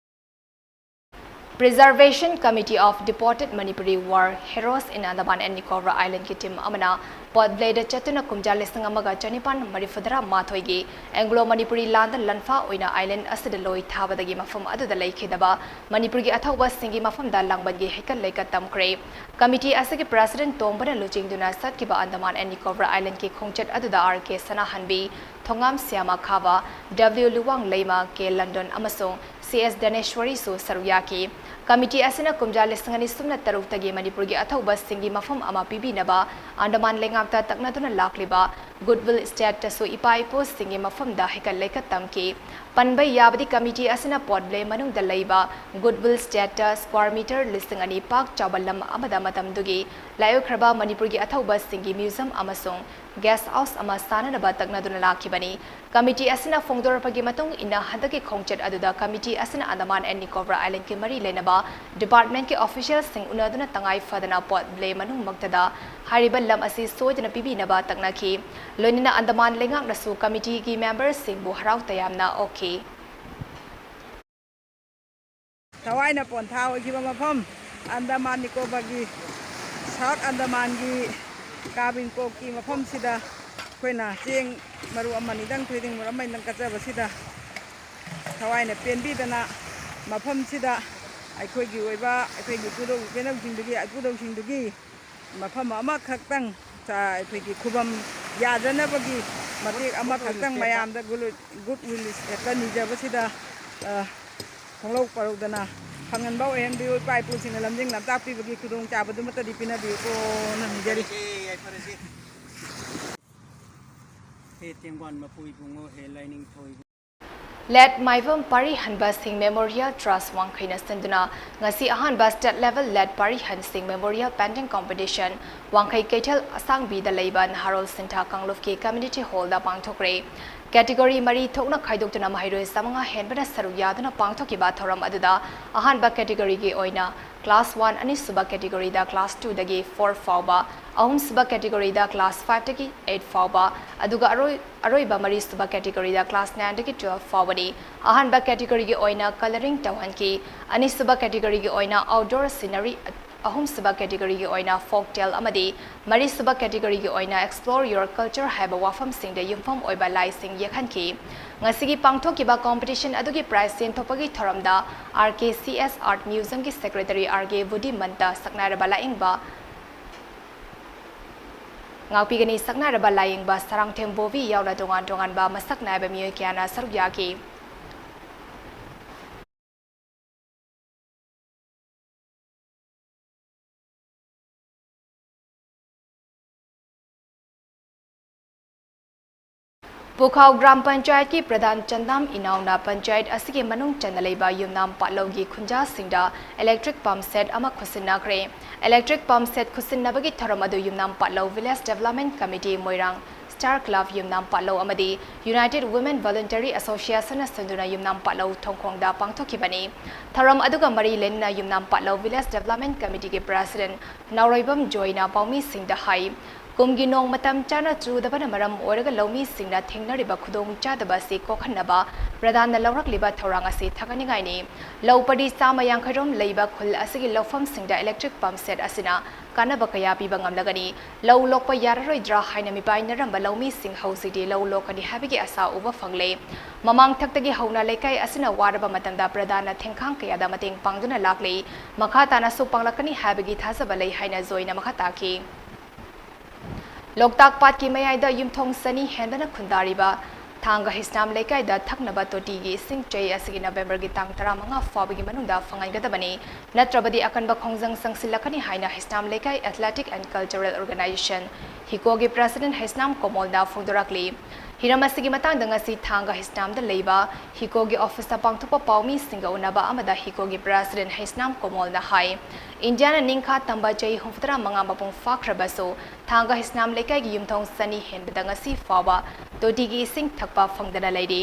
Preservation Committee of Deported Manipuri War Heroes in Andaman and Nicobar Islandꯀꯤ team ꯑꯃꯅ Port Blairꯗ ꯆꯠꯇꯨꯅ ꯀꯨꯝꯖꯥ ꯂꯤꯁꯤꯡ ꯑꯃꯒ ꯆꯅꯤꯄꯥꯟ ꯃꯔꯤꯐꯨꯇꯔꯥ ꯃꯥꯊꯣꯏꯒꯤ Anglo Manipuri ꯂꯥꯟꯗ ꯂꯥꯟꯐꯥ ꯑꯣꯏꯅ island ꯑꯁꯤꯗ ꯂꯣꯏ ꯊꯥꯕꯗꯒꯤ ꯃꯐꯝ ꯑꯗꯨꯗ ꯂꯩꯈꯤꯗꯕ ꯃꯅꯤꯄꯨꯔꯒꯤ ꯑꯊꯧꯕꯁꯤꯡꯒꯤ ꯃꯐꯝꯗ ꯂꯥꯡꯕꯟꯒꯤ ꯍꯩꯀꯠ ꯂꯩꯀꯠ ꯇꯝꯈ꯭ꯔꯦ꯫ Committee ꯑꯁꯤꯒꯤ president ꯇꯣꯝꯕꯅ ꯂꯨꯆꯤꯡꯗꯨꯅ ꯆꯠꯈꯤꯕ Andaman and Nicobar Islandꯀꯤ ꯈꯣꯡꯆꯠ ꯑꯗꯨꯗ R K ꯁꯅꯥꯍꯟꯕꯤ, ꯊꯣꯉꯥꯝ ꯁ꯭ꯌꯥꯃ ꯈꯥꯕ, W ꯂꯨꯋꯥꯡ ꯂꯩꯃ, K ꯂꯟꯗꯣꯟ ꯑꯃꯁꯨꯡ C S ꯙꯅꯦꯁ꯭ꯋꯔꯤꯁꯨ ꯁꯔꯨꯛ ꯌꯥꯈꯤ꯫ Committee ꯑꯁꯤꯅ ꯀꯨꯝꯖꯥ ꯂꯤꯁꯤꯡ ꯑꯅꯤ ꯁꯨꯞꯅ ꯇꯔꯨꯛꯇꯒꯤ ꯃꯅꯤꯄꯨꯔꯒꯤ ꯑꯊꯧꯕꯁꯤꯡꯒꯤ ꯃꯐꯝ ꯑꯃ ꯄꯤꯕꯤꯅꯕ ꯑꯟꯗꯃꯥꯟ ꯂꯩꯉꯥꯛꯇ ꯇꯛꯅꯗꯨꯅ ꯂꯥꯛꯂꯤꯕ Goodwill Stateꯇꯁꯨ ꯏꯄꯥ ꯏꯄꯨꯁꯤꯡꯒꯤ ꯃꯐꯝꯗ ꯍꯩꯀꯠ ꯂꯩꯀꯠ ꯇꯝꯈꯤ꯫ ꯄꯟꯕ ꯌꯥꯕꯗꯤ, committee ꯑꯁꯤꯅ Port Blair ꯃꯅꯨꯡꯗ ꯂꯩꯕ Goodwill Stateꯇ square meter ꯂꯤꯁꯤꯡ ꯑꯅꯤ ꯄꯥꯛ ꯆꯥꯎꯕ ꯂꯝ ꯑꯃꯗ ꯃꯇꯝꯗꯨꯒꯤ ꯂꯥꯏꯑꯣꯏꯈ꯭ꯔꯕ ꯃꯅꯤꯄꯨꯔꯒꯤ ꯑꯊꯧꯕꯁꯤꯡꯒꯤ museum ꯑꯃꯁꯨꯡ guest house ꯑꯃ ꯁꯥꯅꯅꯕ ꯇꯛꯅꯗꯨꯅ ꯂꯥꯛꯈꯤꯕꯅꯤ꯫ Committee ꯑꯁꯤꯅ ꯐꯣꯡꯗꯣꯔꯛꯄꯒꯤ ꯃꯇꯨꯡ ꯏꯟꯅ, ꯍꯟꯗꯛꯀꯤ ꯈꯣꯡꯆꯠ ꯑꯗꯨꯗ committee ꯑꯁꯤꯅ Andaman and Nicobar Islandꯀꯤ ꯃꯔꯤ ꯂꯩꯅꯕ departmentꯀꯤ officialꯁꯤꯡ ꯎꯅꯗꯨꯅ ꯇꯉꯥꯏ ꯐꯗꯅ Port Blair ꯃꯅꯨꯡꯃꯛꯇꯗ ꯍꯥꯏꯔꯤꯕ ꯂꯝ ꯑꯁꯤ ꯁꯣꯏꯗꯅ ꯄꯤꯕꯤꯅꯕ ꯇꯛꯅꯈꯤ꯫ ꯂꯣꯏꯅꯅ Andaman ꯂꯩꯉꯥꯛꯅꯁꯨ committeeꯒꯤ memberꯁꯤꯡꯕꯨ ꯍꯔꯥꯎ ꯇꯌꯥꯝꯅ ꯑꯣꯛꯈꯤ꯫ ꯊꯋꯥꯏꯅ ꯄꯣꯟꯊꯥ ꯑꯣꯏꯈꯤꯕ ꯃꯐꯝ, ꯑꯟꯗꯃꯥꯟ ꯅꯤꯀꯣꯕꯔꯒꯤ, South Andamanꯒꯤ ꯀꯥꯕꯤꯡꯀꯣꯛꯀꯤ ꯃꯐꯝꯁꯤꯗ ꯑꯩꯈꯣꯏꯅ ꯆꯦꯡ ꯃꯔꯨ ꯑꯃꯅꯤꯗꯪ, ꯊꯣꯏꯗꯤꯡ ꯃꯔꯨ ꯑꯃꯅꯤꯗꯪ ꯀꯠꯆꯕꯁꯤꯗ ꯊꯋꯥꯏꯅ ꯄꯦꯟꯕꯤꯗꯅ ꯃꯐꯝꯁꯤꯗ ꯑꯩꯈꯣꯏꯒꯤ ꯑꯣꯏꯕ, ꯑꯩꯈꯣꯏꯒꯤ ꯏꯄꯨꯗꯧ ꯏꯄꯦꯟꯗꯧꯁꯤꯡꯗꯨꯒꯤ, ꯏꯄꯨꯗꯧꯁꯤꯡꯗꯨꯒꯤ ꯃꯐꯝ ꯑꯃꯈꯛꯇꯪ, ꯑꯩꯈꯣꯏꯒꯤ ꯈꯨꯕꯝ ꯌꯥꯗꯅꯕꯒꯤ ꯃꯇꯦꯛ ꯑꯃꯈꯛꯇꯪ ꯃꯌꯥꯝꯗ ꯒꯨꯗ ꯋꯤꯜ ꯍꯦꯛꯇ ꯅꯤꯖꯕꯁꯤꯗ, ꯑ, ꯈꯣꯡꯂꯧ ꯄꯔꯧꯗꯅ ꯐꯪꯍꯟꯕ ꯑꯣꯏꯍꯟꯕꯤꯌꯨ꯫ ꯏꯄꯥ ꯏꯄꯨꯁꯤꯡꯅ ꯂꯝꯖꯤꯡ ꯂꯝꯇꯥꯛꯄꯤꯕꯒꯤ ꯈꯨꯗꯣꯡꯆꯥꯕꯗꯨꯃꯠꯇꯗꯤ ꯄꯤꯅꯕꯤꯌꯨꯀꯣꯅ ꯅꯤꯖꯔꯤ꯫ ꯌꯥꯏꯐꯔꯁꯦ, ꯌꯥꯏꯐꯔꯁꯦ꯫ ꯍꯦ ꯇꯦꯡꯕꯥꯟ ꯃꯄꯨ ꯏꯕꯨꯡꯉꯣ, ꯍꯦ ꯂꯥꯏꯅꯤꯡꯊꯧ ꯏꯕꯨꯡꯉꯣ꯫ ꯂꯦꯠ ꯃꯥꯏꯕꯝ ꯄꯥꯔꯤꯍꯟꯕ ꯁꯤꯡ ꯃꯦꯃꯣꯔꯤꯌꯦꯜ ꯇ꯭ꯔꯁ ꯋꯥꯡꯈꯩꯅ ꯁꯤꯟꯗꯨꯅ ꯉꯁꯤ ꯑꯍꯥꯟꯕ ꯁ꯭ꯇꯦꯠ ꯂꯦꯚꯦꯜ ꯂꯦꯠ ꯄꯥꯔꯤꯍꯟ ꯁꯤꯡ ꯃꯦꯃꯣꯔꯤꯌꯦꯜ ꯄꯦꯟꯇꯤꯡ ꯀꯣꯝꯄꯤꯇꯤꯁꯟ ꯋꯥꯡꯈꯩ ꯀꯩꯊꯦꯜ ꯑꯁꯥꯡꯕꯤꯗ ꯂꯩꯕ ꯅꯍꯥꯔꯣꯜ ꯁꯤꯟꯊꯥ ꯀꯥꯡꯂꯨꯞꯀꯤ ꯀꯝꯃ꯭ꯌꯨꯅꯤꯇꯤ ꯍꯣꯜꯗ ꯄꯥꯡꯊꯣꯛꯈ꯭ꯔꯦ꯫ ꯀꯦꯇꯤꯒꯣꯔꯤ ꯃꯔꯤ ꯊꯣꯛꯅ ꯈꯥꯏꯗꯣꯛꯇꯨꯅ ꯃꯍꯩꯔꯣꯏ ꯆꯥꯃꯉꯥ ꯍꯦꯟꯕꯅ ꯁꯔꯨꯛ ꯌꯥꯗꯨꯅ ꯄꯥꯡꯊꯣꯛꯈꯤꯕ ꯊꯧꯔꯝ ꯑꯗꯨꯗ ꯑꯍꯥꯟꯕ ꯀꯦꯇꯤꯒꯣꯔꯤꯒꯤ ꯑꯣꯏꯅ ꯀ꯭ꯂꯥꯁ ꯋꯥꯟ, ꯑꯅꯤꯁꯨꯕ ꯀꯦꯇꯤꯒꯣꯔꯤꯗ ꯀ꯭ꯂꯥꯁ ꯇꯨꯗꯒꯤ ꯐꯣꯔ ꯐꯥꯎꯕ, ꯑꯍꯨꯝꯁꯨꯕ ꯀꯦꯇꯤꯒꯣꯔꯤꯗ ꯀ꯭ꯂꯥꯁ ꯐꯥꯏꯚꯇꯒꯤ ꯑꯩꯠ ꯐꯥꯎꯕ, ꯑꯗꯨꯒ ꯑꯔꯣꯏ-, ꯑꯔꯣꯏꯕ ꯃꯔꯤꯁꯨꯕ ꯀꯦꯇꯤꯒꯣꯔꯤꯗ ꯀ꯭ꯂꯥꯁ ꯅꯥꯏꯟꯗꯒꯤ ꯇꯨꯋꯦꯜꯐ ꯐꯥꯎꯕꯅꯤ꯫ ꯑꯍꯥꯟꯕ ꯀꯦꯇꯤꯒꯣꯔꯤꯒꯤ ꯑꯣꯏꯅ ꯀꯂꯔꯤꯡ ꯇꯧꯍꯟꯈꯤ꯫ ꯑꯅꯤꯁꯨꯕ ꯀꯦꯇꯤꯒꯣꯔꯤꯒꯤ ꯑꯣꯏꯅ ꯑꯥꯎꯠꯗꯣꯔ ꯁꯤꯅꯔꯤ, ꯑꯍꯨꯝꯁꯨꯕ ꯀꯦꯇꯤꯒꯣꯔꯤꯒꯤ ꯑꯣꯏꯅ ꯐꯣꯛ ꯇꯦꯜ ꯑꯃꯗꯤ ꯃꯔꯤꯁꯨꯕ ꯀꯦꯇꯤꯒꯣꯔꯤꯒꯤ ꯑꯣꯏꯅ Explore Your Culture ꯍꯥꯏꯕ ꯋꯥꯐꯝꯁꯤꯡꯗ ꯌꯨꯝꯐꯝ ꯑꯣꯏꯕ ꯂꯥꯏꯁꯤꯡ ꯌꯦꯛꯍꯟꯈꯤ꯫ ꯉꯁꯤꯒꯤ ꯄꯥꯡꯊꯣꯛꯈꯤꯕ ꯀꯣꯝꯄꯤꯇꯤꯁꯟ ꯑꯗꯨꯒꯤ ꯄ꯭ꯔꯥꯏꯖ ꯌꯦꯟꯊꯣꯛꯄꯒꯤ ꯊꯧꯔꯝꯗ R K C S art ꯃ꯭ꯌꯨꯖꯤꯌꯝꯒꯤ ꯁꯦꯀ꯭ꯔꯦꯇꯔꯤ ꯑꯥꯔ ꯀꯦ ꯕꯨꯙꯤꯃꯟꯇ, ꯁꯛꯅꯥꯏꯔꯕ ꯂꯥꯏꯌꯦꯡꯕ ꯉꯥꯛꯄꯤꯒꯅꯤ, ꯁꯛꯅꯥꯏꯔꯕ ꯂꯥꯏꯌꯦꯡꯕ ꯁꯔꯥꯡꯊꯦꯝ ꯕꯣꯕꯤ ꯌꯥꯎꯅ ꯇꯣꯉꯥꯟ ꯇꯣꯉꯥꯟꯕ ꯃꯁꯛ ꯅꯥꯏꯕ ꯃꯤꯑꯣꯏ ꯀꯌꯥꯅ ꯁꯔꯨꯛ ꯌꯥꯈꯤ꯫ ꯄꯨꯈꯥꯎ ꯒ꯭ꯔꯥꯝ ꯄꯟꯆꯥꯌꯠꯀꯤ ꯄ꯭ꯔꯙꯥꯟ ꯆꯟꯗꯥꯝ ꯏꯅꯥꯎꯅ ꯄꯟꯆꯥꯌꯠ ꯑꯁꯤꯒꯤ ꯃꯅꯨꯡ ꯆꯟꯅ ꯂꯩꯕ ꯌꯨꯝꯅꯥꯝ ꯄꯥꯠꯂꯧꯒꯤ ꯈꯨꯟꯖꯥꯁꯤꯡꯗ ꯏꯂꯦꯛꯇ꯭ꯔꯤꯛ ꯄꯝꯞ ꯁꯦꯠ ꯑꯃ ꯈꯨꯠꯁꯤꯟꯅꯈ꯭ꯔꯦ꯫ ꯏꯂꯦꯛꯇ꯭ꯔꯤꯛ ꯄꯝꯞ ꯁꯦꯠ ꯈꯨꯠꯁꯤꯟꯅꯕꯒꯤ ꯊꯧꯔꯝ ꯑꯗꯨ ꯌꯨꯝꯅꯥꯝ ꯄꯥꯠꯂꯧ ꯚꯤꯂꯦꯖ ꯗꯦꯕꯂꯞꯃꯦꯟꯠ ꯀꯃꯤꯇꯤ, ꯃꯣꯏꯔꯥꯡ ꯁ꯭ꯇꯥꯔ ꯀ꯭ꯂꯕ ꯌꯨꯝꯅꯥꯝ ꯄꯥꯠꯂꯧ ꯑꯃꯗꯤ ꯌꯨꯅꯥꯏꯇꯦꯗ ꯋꯨꯃꯦꯟ ꯚꯣꯂꯨꯟꯇꯔꯤ ꯑꯦꯁꯣꯁꯤꯌꯦꯁꯟꯅ ꯁꯤꯟꯗꯨꯅ ꯌꯨꯝꯅꯥꯝ ꯄꯥꯠꯂꯧ ꯊꯣꯡꯈꯣꯡꯗ ꯄꯥꯡꯊꯣꯛꯈꯤꯕꯅꯤ꯫ ꯊꯧꯔꯝ ꯑꯗꯨꯒ ꯃꯔꯤ ꯂꯩꯅꯅ ꯌꯨꯝꯅꯥꯝ ꯄꯥꯠꯂꯧ ꯚꯤꯂꯦꯖ ꯗꯦꯕꯂꯞꯃꯦꯟꯠ ꯀꯃꯤꯇꯤꯒꯤ ꯄ꯭ꯔꯦꯁꯤꯗꯦꯟꯠ ꯅꯥꯎꯔꯣꯏꯕꯝ ꯖꯣꯏꯅ ꯄꯥꯎꯃꯤꯁꯤꯡꯗ ꯍꯥꯏ, ꯀꯨꯝꯒꯤ ꯅꯣꯡ ꯃꯇꯝ ꯆꯥꯅ ꯆꯨꯗꯕꯅ ꯃꯔꯝ ꯑꯣꯏꯔꯒ ꯂꯧꯃꯤꯁꯤꯡꯅ ꯊꯦꯡꯅꯔꯤꯕ ꯈꯨꯗꯣꯡꯆꯥꯗꯕ ꯑꯁꯤ ꯀꯣꯛꯍꯟꯅꯕ ꯄ꯭ꯔꯙꯥꯟꯅ ꯂꯧꯔꯛꯂꯤꯕ ꯊꯧꯔꯥꯡ ꯑꯁꯤ ꯊꯥꯒꯠꯅꯤꯡꯉꯥꯏꯅꯤ꯫ ꯂꯧ ꯄꯔꯤ ꯆꯥꯝꯃ ꯌꯥꯡꯈꯩ ꯔꯣꯝ ꯂꯩꯕ ꯈꯨꯜ ꯑꯁꯤꯒꯤ ꯂꯧꯐꯝꯁꯤꯡꯗ electric pump set ꯑꯁꯤꯅ ꯀꯥꯟꯅꯕ ꯀꯌꯥ ꯄꯤꯕ ꯉꯝꯂꯒꯅꯤ꯫ ꯂꯧ ꯂꯣꯛꯄ ꯌꯥꯔꯔꯣꯏꯗ꯭ꯔꯥ ꯍꯥꯏꯅ ꯃꯤꯄꯥꯏꯅꯔꯝꯕ ꯂꯧꯃꯤꯁꯤꯡ ꯍꯧꯖꯤꯛꯇꯤ ꯂꯧ ꯂꯣꯛꯀꯅꯤ ꯍꯥꯏꯕꯒꯤ ꯑꯁꯥ ꯎꯕ ꯐꯪꯂꯦ꯫ ꯃꯃꯥꯡ ꯊꯛꯇꯒꯤ ꯍꯧꯅ ꯂꯩꯀꯥꯏ ꯑꯁꯤꯅ ꯋꯥꯔꯕ ꯃꯇꯝꯗ ꯄ꯭ꯔꯙꯥꯟꯅ ꯊꯦꯡꯈꯥꯡ ꯀꯌꯥꯗ ꯃꯇꯦꯡ ꯄꯥꯡꯗꯨꯅ ꯂꯥꯛꯂꯤ꯫ ꯃꯈꯥ ꯇꯥꯅꯁꯨ ꯄꯥꯡꯂꯛꯀꯅꯤ ꯍꯥꯏꯕꯒꯤ ꯊꯥꯖꯕ ꯂꯩ ꯍꯥꯏꯅ ꯖꯣꯏꯅ ꯃꯈꯥ ꯇꯥꯈꯤ꯫ ꯂꯣꯛꯇꯥꯛ ꯄꯥꯠꯀꯤ ꯃꯌꯥꯏꯗ ꯌꯨꯝꯊꯣꯡ ꯆꯅꯤ ꯍꯦꯟꯕꯅ ꯈꯨꯟꯗꯥꯔꯤꯕ ꯊꯥꯡꯒ ꯍꯤꯁꯅꯥꯝ ꯂꯩꯀꯥꯏꯗ ꯊꯛꯅꯕ ꯇꯣꯇꯤꯒꯤ ꯏꯁꯤꯡ ꯆꯩ ꯑꯁꯤꯒꯤ ꯅꯕꯦꯝꯕꯔꯒꯤ ꯇꯥꯡ ꯇꯔꯥꯃꯉꯥ ꯐꯥꯎꯕꯒꯤ ꯃꯅꯨꯡꯗ ꯐꯪꯍꯟꯒꯗꯕꯅꯤ, ꯅꯠꯇ꯭ꯔꯕꯗꯤ ꯑꯀꯟꯕ ꯈꯣꯡꯖꯪ ꯆꯪꯁꯤꯜꯂꯛꯀꯅꯤ ꯍꯥꯏꯅ ꯍꯤꯁꯅꯥꯝ ꯂꯩꯀꯥꯏ Athletic and Cultural Organization, ꯍꯤꯀꯣꯒꯤ president ꯍꯤꯁꯅꯥꯝ ꯀꯣꯃꯣꯜꯅ ꯐꯣꯡꯗꯣꯔꯛꯂꯤ꯫ ꯍꯤꯔꯝ ꯑꯁꯤꯒꯤ ꯃꯇꯥꯡꯗ ꯉꯁꯤ ꯊꯥꯡꯒ ꯍꯤꯁꯅꯥꯝꯗ ꯂꯩꯕ ꯍꯤꯀꯣꯒꯤ officeꯇ ꯄꯥꯡꯊꯣꯛꯄ ꯄꯥꯎꯃꯤꯁꯤꯡꯒ ꯎꯅꯕ ꯑꯃꯗ ꯍꯤꯀꯣꯒꯤ president ꯍꯤꯁꯅꯥꯝ ꯀꯣꯃꯣꯜꯅ ꯍꯥꯏ, ꯏꯟꯗꯤꯌꯥꯅ ꯅꯤꯡꯈꯥ ꯇꯝꯕ ꯆꯍꯤ ꯍꯨꯝꯐꯨꯇꯔꯥ ꯃꯉꯥ ꯃꯄꯨꯡ ꯐꯥꯈ꯭ꯔꯕꯁꯨ ꯊꯥꯡꯒ ꯍꯤꯁꯅꯥꯝ ꯂꯩꯀꯥꯏꯒꯤ ꯌꯨꯝꯊꯣꯡ ꯆꯅꯤ ꯍꯦꯟꯕꯗ ꯉꯁꯤ ꯐꯥꯎꯕ ꯇꯣꯇꯤꯒꯤ ꯏꯁꯤꯡ ꯊꯛꯄ ꯐꯪꯗꯅ ꯂꯩꯔꯤ꯫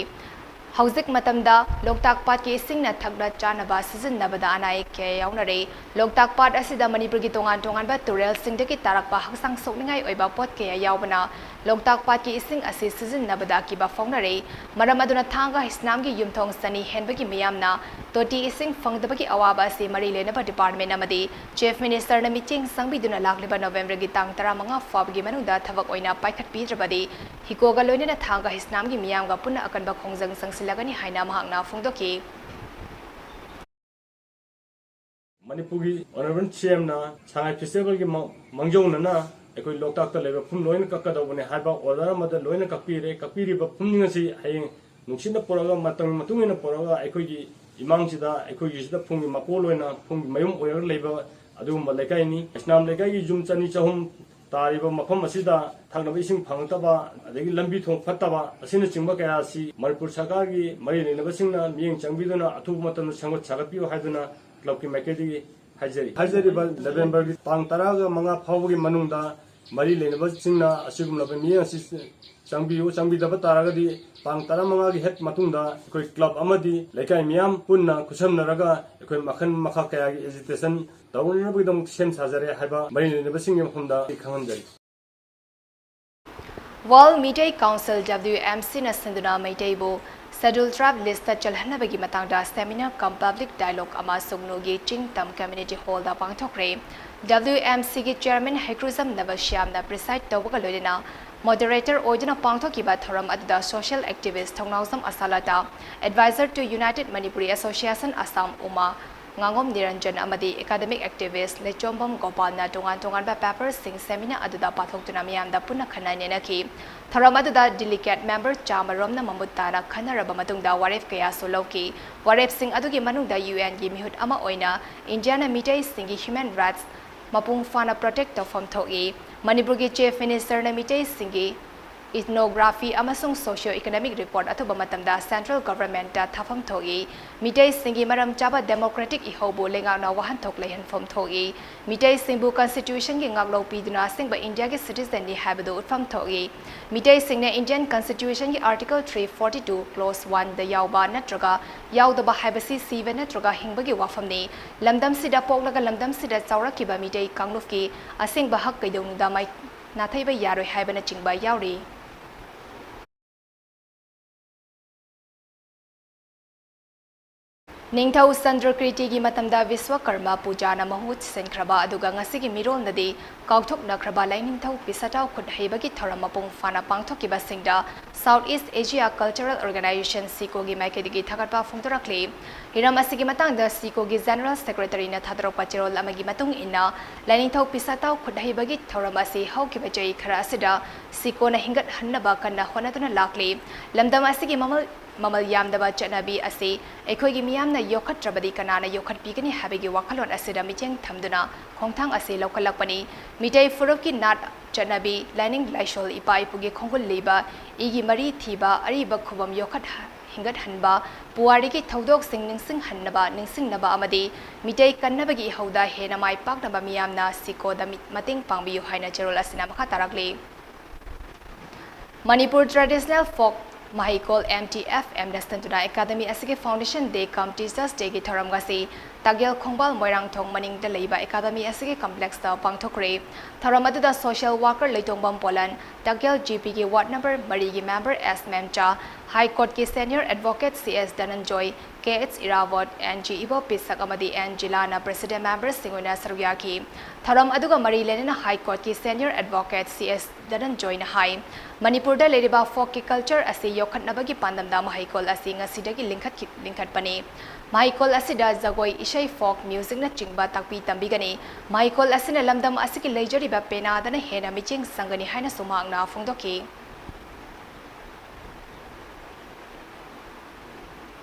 ꯍꯧꯖꯤꯛ ꯃꯇꯝꯗ ꯂꯣꯛꯇꯥꯛ ꯄꯥꯠꯀꯤ ꯏꯁꯤꯡꯅ ꯊꯛꯅ ꯆꯥꯅꯕ ꯁꯤꯖꯤꯟꯅꯕꯗ ꯑꯅꯥ ꯑꯌꯦꯛ ꯀꯌꯥ ꯌꯥꯎꯅꯔꯦ꯫ ꯂꯣꯛꯇꯥꯛ ꯄꯥꯠ ꯑꯁꯤꯗ ꯃꯅꯤꯄꯨꯔꯒꯤ ꯇꯣꯉꯥꯟ ꯇꯣꯉꯥꯟꯕ ꯇꯨꯔꯦꯜꯁꯤꯡꯗꯒꯤ ꯇꯥꯔꯛꯄ ꯍꯛꯆꯥꯡ ꯁꯣꯛꯅꯤꯡꯉꯥꯏ ꯑꯣꯏꯕ ꯄꯣꯠ ꯀꯌꯥ ꯌꯥꯎꯕꯅ ꯂꯣꯛꯇꯥꯛ ꯄꯥꯠꯀꯤ ꯏꯁꯤꯡ ꯑꯁꯤ ꯁꯤꯖꯤꯟꯅꯕꯗ ꯑꯀꯤꯕ ꯐꯥꯎꯅꯔꯦ꯫ ꯃꯔꯝ ꯑꯗꯨꯅ ꯊꯥꯡꯒ ꯍꯤꯁꯅꯥꯝꯒꯤ ꯌꯨꯝꯊꯣꯡ ꯆꯅꯤ ꯍꯦꯟꯕꯒꯤ ꯃꯤꯌꯥꯝꯅ ꯇꯣꯇꯤ ꯏꯁꯤꯡ ꯐꯪꯗꯕꯒꯤ ꯑꯋꯥꯕ ꯑꯁꯤ ꯃꯔꯤ ꯂꯩꯅꯕ department ꯑꯃꯗꯤ Chief Ministerꯅ ꯃꯤꯠꯌꯦꯡ ꯆꯪꯕꯤꯗꯨꯅ ꯂꯥꯛꯂꯤꯕ ꯅꯕꯦꯝꯕꯔꯒꯤ ꯇꯥꯡ ꯇꯔꯥꯃꯉꯥ ꯐꯥꯎꯕꯒꯤ ꯃꯅꯨꯡꯗ ꯊꯕꯛ ꯑꯣꯏꯅ ꯄꯥꯏꯈꯠꯄꯤꯗ꯭ꯔꯕꯗꯤ ꯍꯤꯀꯣꯒ ꯂꯣꯏꯅꯅ ꯊꯥꯡꯒ ꯍꯤꯁꯅꯥꯝꯒꯤ ꯃꯤꯌꯥꯝꯒ ꯄꯨꯟꯅ ꯑꯀꯟꯕ ꯈꯣꯡꯖꯪ ꯆꯪꯁꯤꯜꯂꯒꯅꯤ ꯍꯥꯏꯅ ꯃꯍꯥꯛꯅ ꯐꯣꯡꯗꯣꯛꯈꯤ꯫ ꯃꯅꯤꯄꯨꯔꯒꯤ Honourable CMꯅ ꯁꯉꯥꯏ Festivalꯒꯤ ꯃ-, ꯃꯥꯡꯖꯧꯅꯅ ꯑꯩꯈꯣꯏ ꯂꯣꯛꯇꯥꯛꯇ ꯂꯩꯕ ꯐꯨꯝ ꯂꯣꯏꯅ ꯀꯛꯀꯗꯧꯕꯅꯤ ꯍꯥꯏꯕ order ꯑꯃꯗ ꯂꯣꯏꯅ ꯀꯛꯄꯤꯔꯦ꯫ ꯀꯛꯄꯤꯔꯤꯕ ꯐꯨꯝꯁꯤꯡ ꯑꯁꯤ ꯍꯌꯦꯡ ꯅꯨꯡꯁꯤꯠꯅ ꯄꯨꯔꯛꯑꯒ, ꯃꯇꯝꯒꯤ ꯃꯇꯨꯡ ꯏꯟꯅ ꯄꯨꯔꯛꯑꯒ ꯑꯩꯈꯣꯏꯒꯤ ꯏꯃꯥꯡꯁꯤꯗ, ꯑꯩꯈꯣꯏꯒꯤꯁꯤꯗ ꯐꯨꯝꯒꯤ ꯃꯀꯣꯜ ꯑꯣꯏꯅ, ꯐꯨꯝꯒꯤ ꯃꯌꯨꯝ ꯑꯣꯏꯔꯒ ꯂꯩꯕ ꯑꯗꯨꯒꯨꯝꯕ ꯂꯩꯀꯥꯏꯅꯤ꯫ ꯏꯁꯅꯥꯝ ꯂꯩꯀꯥꯏꯒꯤ ꯌꯨꯝ ꯆꯅꯤ ꯆꯍꯨꯝ ꯇꯥꯔꯤꯕ ꯃꯐꯝ ꯑꯁꯤꯗ ꯊꯛꯅꯕ ꯏꯁꯤꯡ ꯐꯪꯂꯛꯇꯕ, ꯑꯗꯒꯤ ꯂꯝꯕꯤ ꯊꯣꯡ ꯐꯠꯇꯕ ꯑꯁꯤꯅꯆꯤꯡꯕ ꯀꯌꯥ ꯑꯁꯤ ꯃꯅꯤꯄꯨꯔ ꯁꯔꯀꯥꯔꯒꯤ ꯃꯔꯤ ꯂꯩꯅꯕꯁꯤꯡꯅ ꯃꯤꯠꯌꯦꯡ ꯆꯪꯕꯤꯗꯨꯅ ꯑꯊꯨꯕ ꯃꯇꯝꯗ ꯁꯦꯝꯒꯠ ꯁꯥꯒꯠꯄꯤꯌꯨ ꯍꯥꯏꯗꯨꯅ clubꯀꯤ ꯃꯥꯏꯀꯩꯗꯒꯤ ꯍꯥꯏꯖꯔꯤ꯫ ꯍꯥꯏꯖꯔꯤꯕ ꯅꯕꯦꯝꯕꯔꯒꯤ ꯇꯥꯡ ꯇꯔꯥꯒ ꯃꯉꯥ ꯐꯥꯎꯕꯒꯤ ꯃꯅꯨꯡꯗ ꯃꯔꯤ ꯂꯩꯅꯕꯁꯤꯡꯅ ꯑꯁꯤꯒꯨꯝꯂꯕ ꯃꯤꯠꯌꯦꯡ ꯑꯁꯤ ꯆꯪꯕꯤꯌꯨ꯫ ꯆꯪꯕꯤꯗꯕ ꯇꯥꯔꯒꯗꯤ ꯇꯥꯡ ꯇꯔꯥꯃꯉꯥꯒꯤ ꯍꯦꯛ ꯃꯇꯨꯡꯗ ꯑꯩꯈꯣꯏ club ꯑꯃꯗꯤ ꯂꯩꯀꯥꯏ ꯃꯤꯌꯥꯝ ꯄꯨꯟꯅ ꯈꯨꯠꯁꯝꯅꯔꯒ ꯑꯩꯈꯣꯏ ꯃꯈꯜ ꯃꯈꯥ ꯀꯌꯥꯒꯤ agitation ꯇꯧꯅꯅꯕꯒꯤꯗꯃꯛ ꯁꯦꯝ ꯁꯥꯖꯔꯦ ꯍꯥꯏꯕ ꯃꯔꯤ ꯂꯩꯅꯕꯁꯤꯡꯒꯤ ꯃꯐꯝꯗ ꯑꯩ ꯈꯪꯍꯟꯖꯔꯤ꯫ World Meitei Council, W M C ꯅ ꯁꯤꯟꯗꯨꯅ ꯃꯩꯇꯩꯕꯨ Scheduled Tribe list ꯇ ꯆꯜꯍꯟꯅꯕꯒꯤ ꯃꯇꯥꯡꯗ seminar cum public dialogue ꯑꯃ ꯁꯨꯡꯅꯨꯒꯤ ꯆꯤꯡ ꯇꯝ community hall ꯗ ꯄꯥꯡꯊꯣꯛꯈ꯭ꯔꯦ꯫ W M C ꯒꯤ chairman ꯍꯩꯀ꯭ꯔꯨꯖꯝ ꯅꯕꯁ꯭ꯌꯥꯝꯅ preside ꯇꯧꯕꯒ ꯂꯣꯏꯅꯅ moderator ꯑꯣꯏꯗꯨꯅ ꯄꯥꯡꯊꯣꯛꯈꯤꯕ ꯊꯧꯔꯝ ꯑꯗꯨꯗ social activist Thounaojam ꯑꯁꯥꯂꯇꯥ, advisor to United Manipuri Association Assam ꯎꯃꯥ ꯉꯥꯉꯣꯝ ꯅꯤꯔꯟꯖꯟ ꯑꯃꯗꯤ academic activist ꯂꯩꯆꯣꯝꯕꯝ ꯒꯣꯄꯥꯜꯅ ꯇꯣꯉꯥꯟ ꯇꯣꯉꯥꯟꯕ paper ꯁꯤꯡ seminar ꯑꯗꯨꯗ ꯄꯥꯊꯣꯛꯇꯨꯅ ꯃꯤꯌꯥꯝꯗ ꯄꯨꯟꯅ ꯈꯟꯅ ꯅꯩꯅꯈꯤ꯫ ꯊꯧꯔꯝ ꯑꯗꯨꯗ delegate member ꯆꯥꯃ ꯔꯣꯝꯅ ꯃꯃꯨꯠ ꯇꯥꯅ ꯈꯟꯅꯔꯕ ꯃꯇꯨꯡꯗ ꯋꯥꯔꯦꯞ ꯀꯌꯥꯁꯨ ꯂꯧꯈꯤ꯫ ꯋꯥꯔꯦꯞꯁꯤꯡ ꯑꯗꯨꯒꯤ ꯃꯅꯨꯡꯗ U N ꯒꯤ ꯃꯤꯍꯨꯠ ꯑꯃ ꯑꯣꯏꯅ ꯏꯟꯗꯤꯌꯥꯅ ꯃꯤꯇꯩꯁꯤꯡꯒꯤ human rights ꯃꯄꯨꯡ ꯐꯥꯅ protect ꯇꯧꯐꯝ ꯊꯣꯛꯏ꯫ ꯃꯅꯤꯄꯨꯔꯒꯤ Chief Minister ꯅ ꯃꯤꯇꯩꯁꯤꯡꯒꯤ ethnography ꯑꯃꯁꯨꯡ socio economic report ꯑꯊꯨꯕ ꯃꯇꯝꯗ central government ꯇ ꯊꯥꯐꯝ ꯊꯣꯛꯏ꯫ ꯃꯤꯇꯩꯁꯤꯡꯒꯤ ꯃꯔꯝ ꯆꯥꯕ democratic ꯏꯍꯧꯕꯨ ꯂꯩꯉꯥꯛꯅ ꯋꯥꯍꯟꯊꯣꯛ ꯂꯩꯍꯟꯐꯝ ꯊꯣꯛꯏ꯫ ꯃꯤꯇꯩꯁꯤꯡꯕꯨ constitution ꯒꯤ ꯉꯥꯛꯂꯧ ꯄꯤꯗꯨꯅ ꯑꯁꯦꯡꯕ ꯏꯟꯗꯤꯌꯥꯒꯤ citizen ꯅꯤ ꯍꯥꯏꯕꯗꯨ ꯎꯠꯐꯝ ꯊꯣꯛꯏ꯫ ꯃꯤꯇꯩꯁꯤꯡꯅ Indian Constitution ꯒꯤ Article three forty two Clause one ꯗ ꯌꯥꯎꯕ ꯅꯠꯇ꯭ꯔꯒ ꯌꯥꯎꯗꯕ ꯍꯥꯏꯕꯁꯤ ꯁꯤꯕ ꯅꯠꯇ꯭ꯔꯒ ꯍꯤꯡꯕꯒꯤ ꯋꯥꯐꯝꯅꯤ꯫ ꯂꯝꯗꯝꯁꯤꯗ ꯄꯣꯛꯂꯒ ꯂꯝꯗꯝꯁꯤꯗ ꯆꯥꯎꯔꯛꯈꯤꯕ ꯃꯤꯇꯩ ꯀꯥꯡꯂꯨꯞꯀꯤ ꯑꯁꯦꯡꯕ ꯍꯛ ꯀꯩꯗꯧꯅꯨꯡꯗ ꯃꯥꯏ ꯅꯥꯊꯩꯕ ꯌꯥꯔꯣꯏ ꯍꯥꯏꯕꯅꯆꯤꯡꯕ ꯌꯥꯎꯔꯤ꯫ ꯅꯤꯡꯊꯧ ꯆꯟꯗ꯭ꯔꯀ꯭ꯔꯤꯇꯤꯒꯤ ꯃꯇꯝꯗ ꯕꯤꯁ꯭ꯋꯀꯔꯃ ꯄꯨꯖꯥꯅ ꯃꯍꯨꯠ ꯁꯤꯟꯈ꯭ꯔꯕ ꯑꯗꯨꯒ ꯉꯁꯤꯒꯤ ꯃꯤꯔꯣꯜꯗꯗꯤ ꯀꯥꯎꯊꯣꯛꯅꯈ꯭ꯔꯕ ꯂꯥꯏꯅꯤꯡꯊꯧ ꯄꯤꯁꯇꯥꯎ ꯈꯨꯠꯍꯩꯕꯒꯤ ꯊꯧꯔꯝ ꯃꯄꯨꯡ ꯐꯥꯅ ꯄꯥꯡꯊꯣꯛꯈꯤꯕꯁꯤꯡꯗ South East Asia Cultural Organization, ꯁꯤꯀꯣꯒꯤ ꯃꯥꯏꯀꯩꯗꯒꯤ ꯊꯥꯒꯠꯄ ꯐꯣꯡꯗꯣꯔꯛꯂꯤ꯫ ꯍꯤꯔꯝ ꯑꯁꯤꯒꯤ ꯃꯇꯥꯡꯗ ꯁꯤꯀꯣꯒꯤ General Secretary ꯅ ꯊꯥꯗꯣꯔꯛꯄ ꯆꯦꯔꯣꯜ ꯑꯃꯒꯤ ꯃꯇꯨꯡ ꯏꯟꯅ, ꯂꯥꯏꯅꯤꯡꯊꯧ ꯄꯤꯁꯇꯥꯎ ꯈꯨꯠꯍꯩꯕꯒꯤ ꯊꯧꯔꯝ ꯑꯁꯤ ꯍꯧꯈꯤꯕ ꯆꯍꯤ ꯈꯔ ꯑꯁꯤꯗ ꯁꯤꯀꯣꯅ ꯍꯤꯡꯒꯠꯍꯟꯅꯕ ꯀꯟꯅ ꯍꯣꯠꯅꯗꯨꯅ ꯂꯥꯛꯂꯤ꯫ ꯂꯝꯗꯝ ꯑꯁꯤꯒꯤ ꯃꯃꯜ, ꯃꯃꯜ ꯌꯥꯝꯗꯕ ꯆꯠꯅꯕꯤ ꯑꯁꯤ ꯑꯩꯈꯣꯏꯒꯤ ꯃꯤꯌꯥꯝꯅ ꯌꯣꯛꯈꯠꯇ꯭ꯔꯕꯗꯤ ꯀꯅꯥꯅ ꯌꯣꯛꯈꯠꯄꯤꯒꯅꯤ ꯍꯥꯏꯕꯒꯤ ꯋꯥꯈꯜꯂꯣꯟ ꯑꯁꯤꯗ ꯃꯤꯠꯌꯦꯡ ꯊꯝꯗꯨꯅ ꯈꯣꯡꯊꯥꯡ ꯑꯁꯤ ꯂꯧꯈꯠꯂꯛꯄꯅꯤ꯫ ꯃꯤꯇꯩ ꯐꯨꯔꯨꯞꯀꯤ ꯅꯥꯠ, ꯆꯠꯅꯕꯤ, ꯂꯥꯏꯅꯤꯡ ꯂꯥꯏꯁꯣꯜ, ꯏꯄꯥ ꯏꯄꯨꯒꯤ ꯈꯣꯡꯒꯨꯜ ꯂꯤꯕ, ꯏꯒꯤ ꯃꯔꯤ ꯊꯤꯕ, ꯑꯔꯤꯕ ꯈꯨꯕꯝ ꯌꯣꯛꯈꯠ ꯍꯤꯡꯒꯠꯍꯟꯕ, ꯄꯨꯋꯥꯔꯤꯒꯤ ꯊꯧꯗꯣꯛꯁꯤꯡ ꯅꯤꯡꯁꯤꯡꯍꯟꯅꯕ, ꯅꯤꯡꯁꯤꯡꯅꯕ ꯑꯃꯗꯤ ꯃꯤꯇꯩ ꯀꯟꯅꯕꯒꯤ ꯏꯍꯧꯗ ꯍꯦꯟꯅ ꯃꯥꯏ ꯄꯥꯛꯅꯕ ꯃꯤꯌꯥꯝꯅ ꯁꯤꯀꯣꯗ ꯃꯤ-, ꯃꯇꯦꯡ ꯄꯥꯡꯕꯤꯌꯨ ꯍꯥꯏꯅ ꯆꯦꯔꯣꯜ ꯑꯁꯤꯅ ꯃꯈꯥ ꯇꯥꯔꯛꯂꯤ꯫ Manipur Traditional Folk ꯃꯍꯩꯀꯣꯜ, M T F M ꯅ ꯁꯤꯟꯗꯨꯅ academy ꯑꯁꯤꯒꯤ Foundation Day cum Teachers Day ꯒꯤ ꯊꯧꯔꯝ ꯑꯁꯤ ꯇꯥꯒꯦꯜ ꯈꯣꯡꯕꯥꯜ ꯃꯣꯏꯔꯥꯡꯊꯣꯡ ꯃꯅꯤꯡꯗ ꯂꯩꯕ ꯑꯦꯀꯥꯗꯃꯤ ꯑꯁꯤꯒꯤ ꯀꯝꯄ꯭ꯂꯦꯛꯁꯇ ꯄꯥꯡꯊꯣꯛꯈ꯭ꯔꯦ꯫ ꯊꯧꯔꯝ ꯑꯗꯨꯗ ꯁꯣꯁꯤꯌꯦꯜ ꯋꯥꯔꯀꯔ ꯂꯩꯇꯣꯡꯕꯝ ꯄꯣꯂꯟ, ꯇꯥꯒꯦꯜ ꯖꯤꯄꯤꯒꯤ ꯋꯥꯔꯗ ꯅꯝꯕꯔ ꯃꯔꯤꯒꯤ ꯃꯦꯝꯕꯔ ꯑꯦꯁ ꯃꯦꯝꯆꯥ, ꯍꯥꯏ ꯀꯣꯔꯠꯀꯤ senior advocate C S Dhananjoy, K H Ibobot, N G Ibo Pishak ꯑꯃꯗꯤ ꯑꯦꯟ ꯖꯤꯂꯥꯅ ꯄ꯭ꯔꯦꯁꯤꯗꯦꯟꯠ ꯃꯦꯝꯕꯔꯁꯤꯡ ꯑꯣꯏꯅ ꯁꯔꯨꯛ ꯌꯥꯈꯤ꯫ ꯊꯧꯔꯝ ꯑꯗꯨꯒ ꯃꯔꯤ ꯂꯩꯅꯅ ꯍꯥꯏ ꯀꯣꯔꯠꯀꯤ ꯁꯦꯅꯤꯌꯔ ꯑꯦꯗꯚꯣꯀꯦꯠ ꯁꯤ ꯑꯦꯁ ꯙꯅꯟꯖꯣꯏꯅ ꯍꯥꯏ, ꯃꯅꯤꯄꯨꯔꯗ ꯂꯩꯔꯤꯕ ꯐꯣꯛꯀꯤ ꯀꯜꯆꯔ ꯑꯁꯤ ꯌꯣꯛꯈꯠꯅꯕꯒꯤ ꯄꯥꯟꯗꯝꯗ ꯃꯍꯩꯀꯣꯜ ꯑꯁꯤ ꯉꯁꯤꯗꯒꯤ ꯂꯤꯡꯈꯠꯈꯤ-, ꯂꯤꯡꯈꯠꯄꯅꯤ꯫ ꯃꯍꯩꯀꯣꯜ ꯑꯁꯤꯗ ꯖꯒꯣꯏ, ꯏꯁꯩ, ꯐꯣꯛ ꯃ꯭ꯌꯨꯖꯤꯛꯅꯆꯤꯡꯕ ꯇꯥꯛꯄꯤ ꯇꯝꯕꯤꯒꯅꯤ꯫ ꯃꯍꯩꯀꯣꯜ ꯑꯁꯤꯅ ꯂꯝꯗꯝ ꯑꯁꯤꯒꯤ ꯂꯩꯖꯔꯤꯕ ꯄꯦꯅꯥꯗꯅ ꯍꯦꯟꯅ ꯃꯤꯠꯌꯦꯡ ꯆꯪꯒꯅꯤ ꯍꯥꯏꯅꯁꯨ ꯃꯍꯥꯛꯅ ꯐꯣꯡꯗꯣꯛꯈꯤ꯫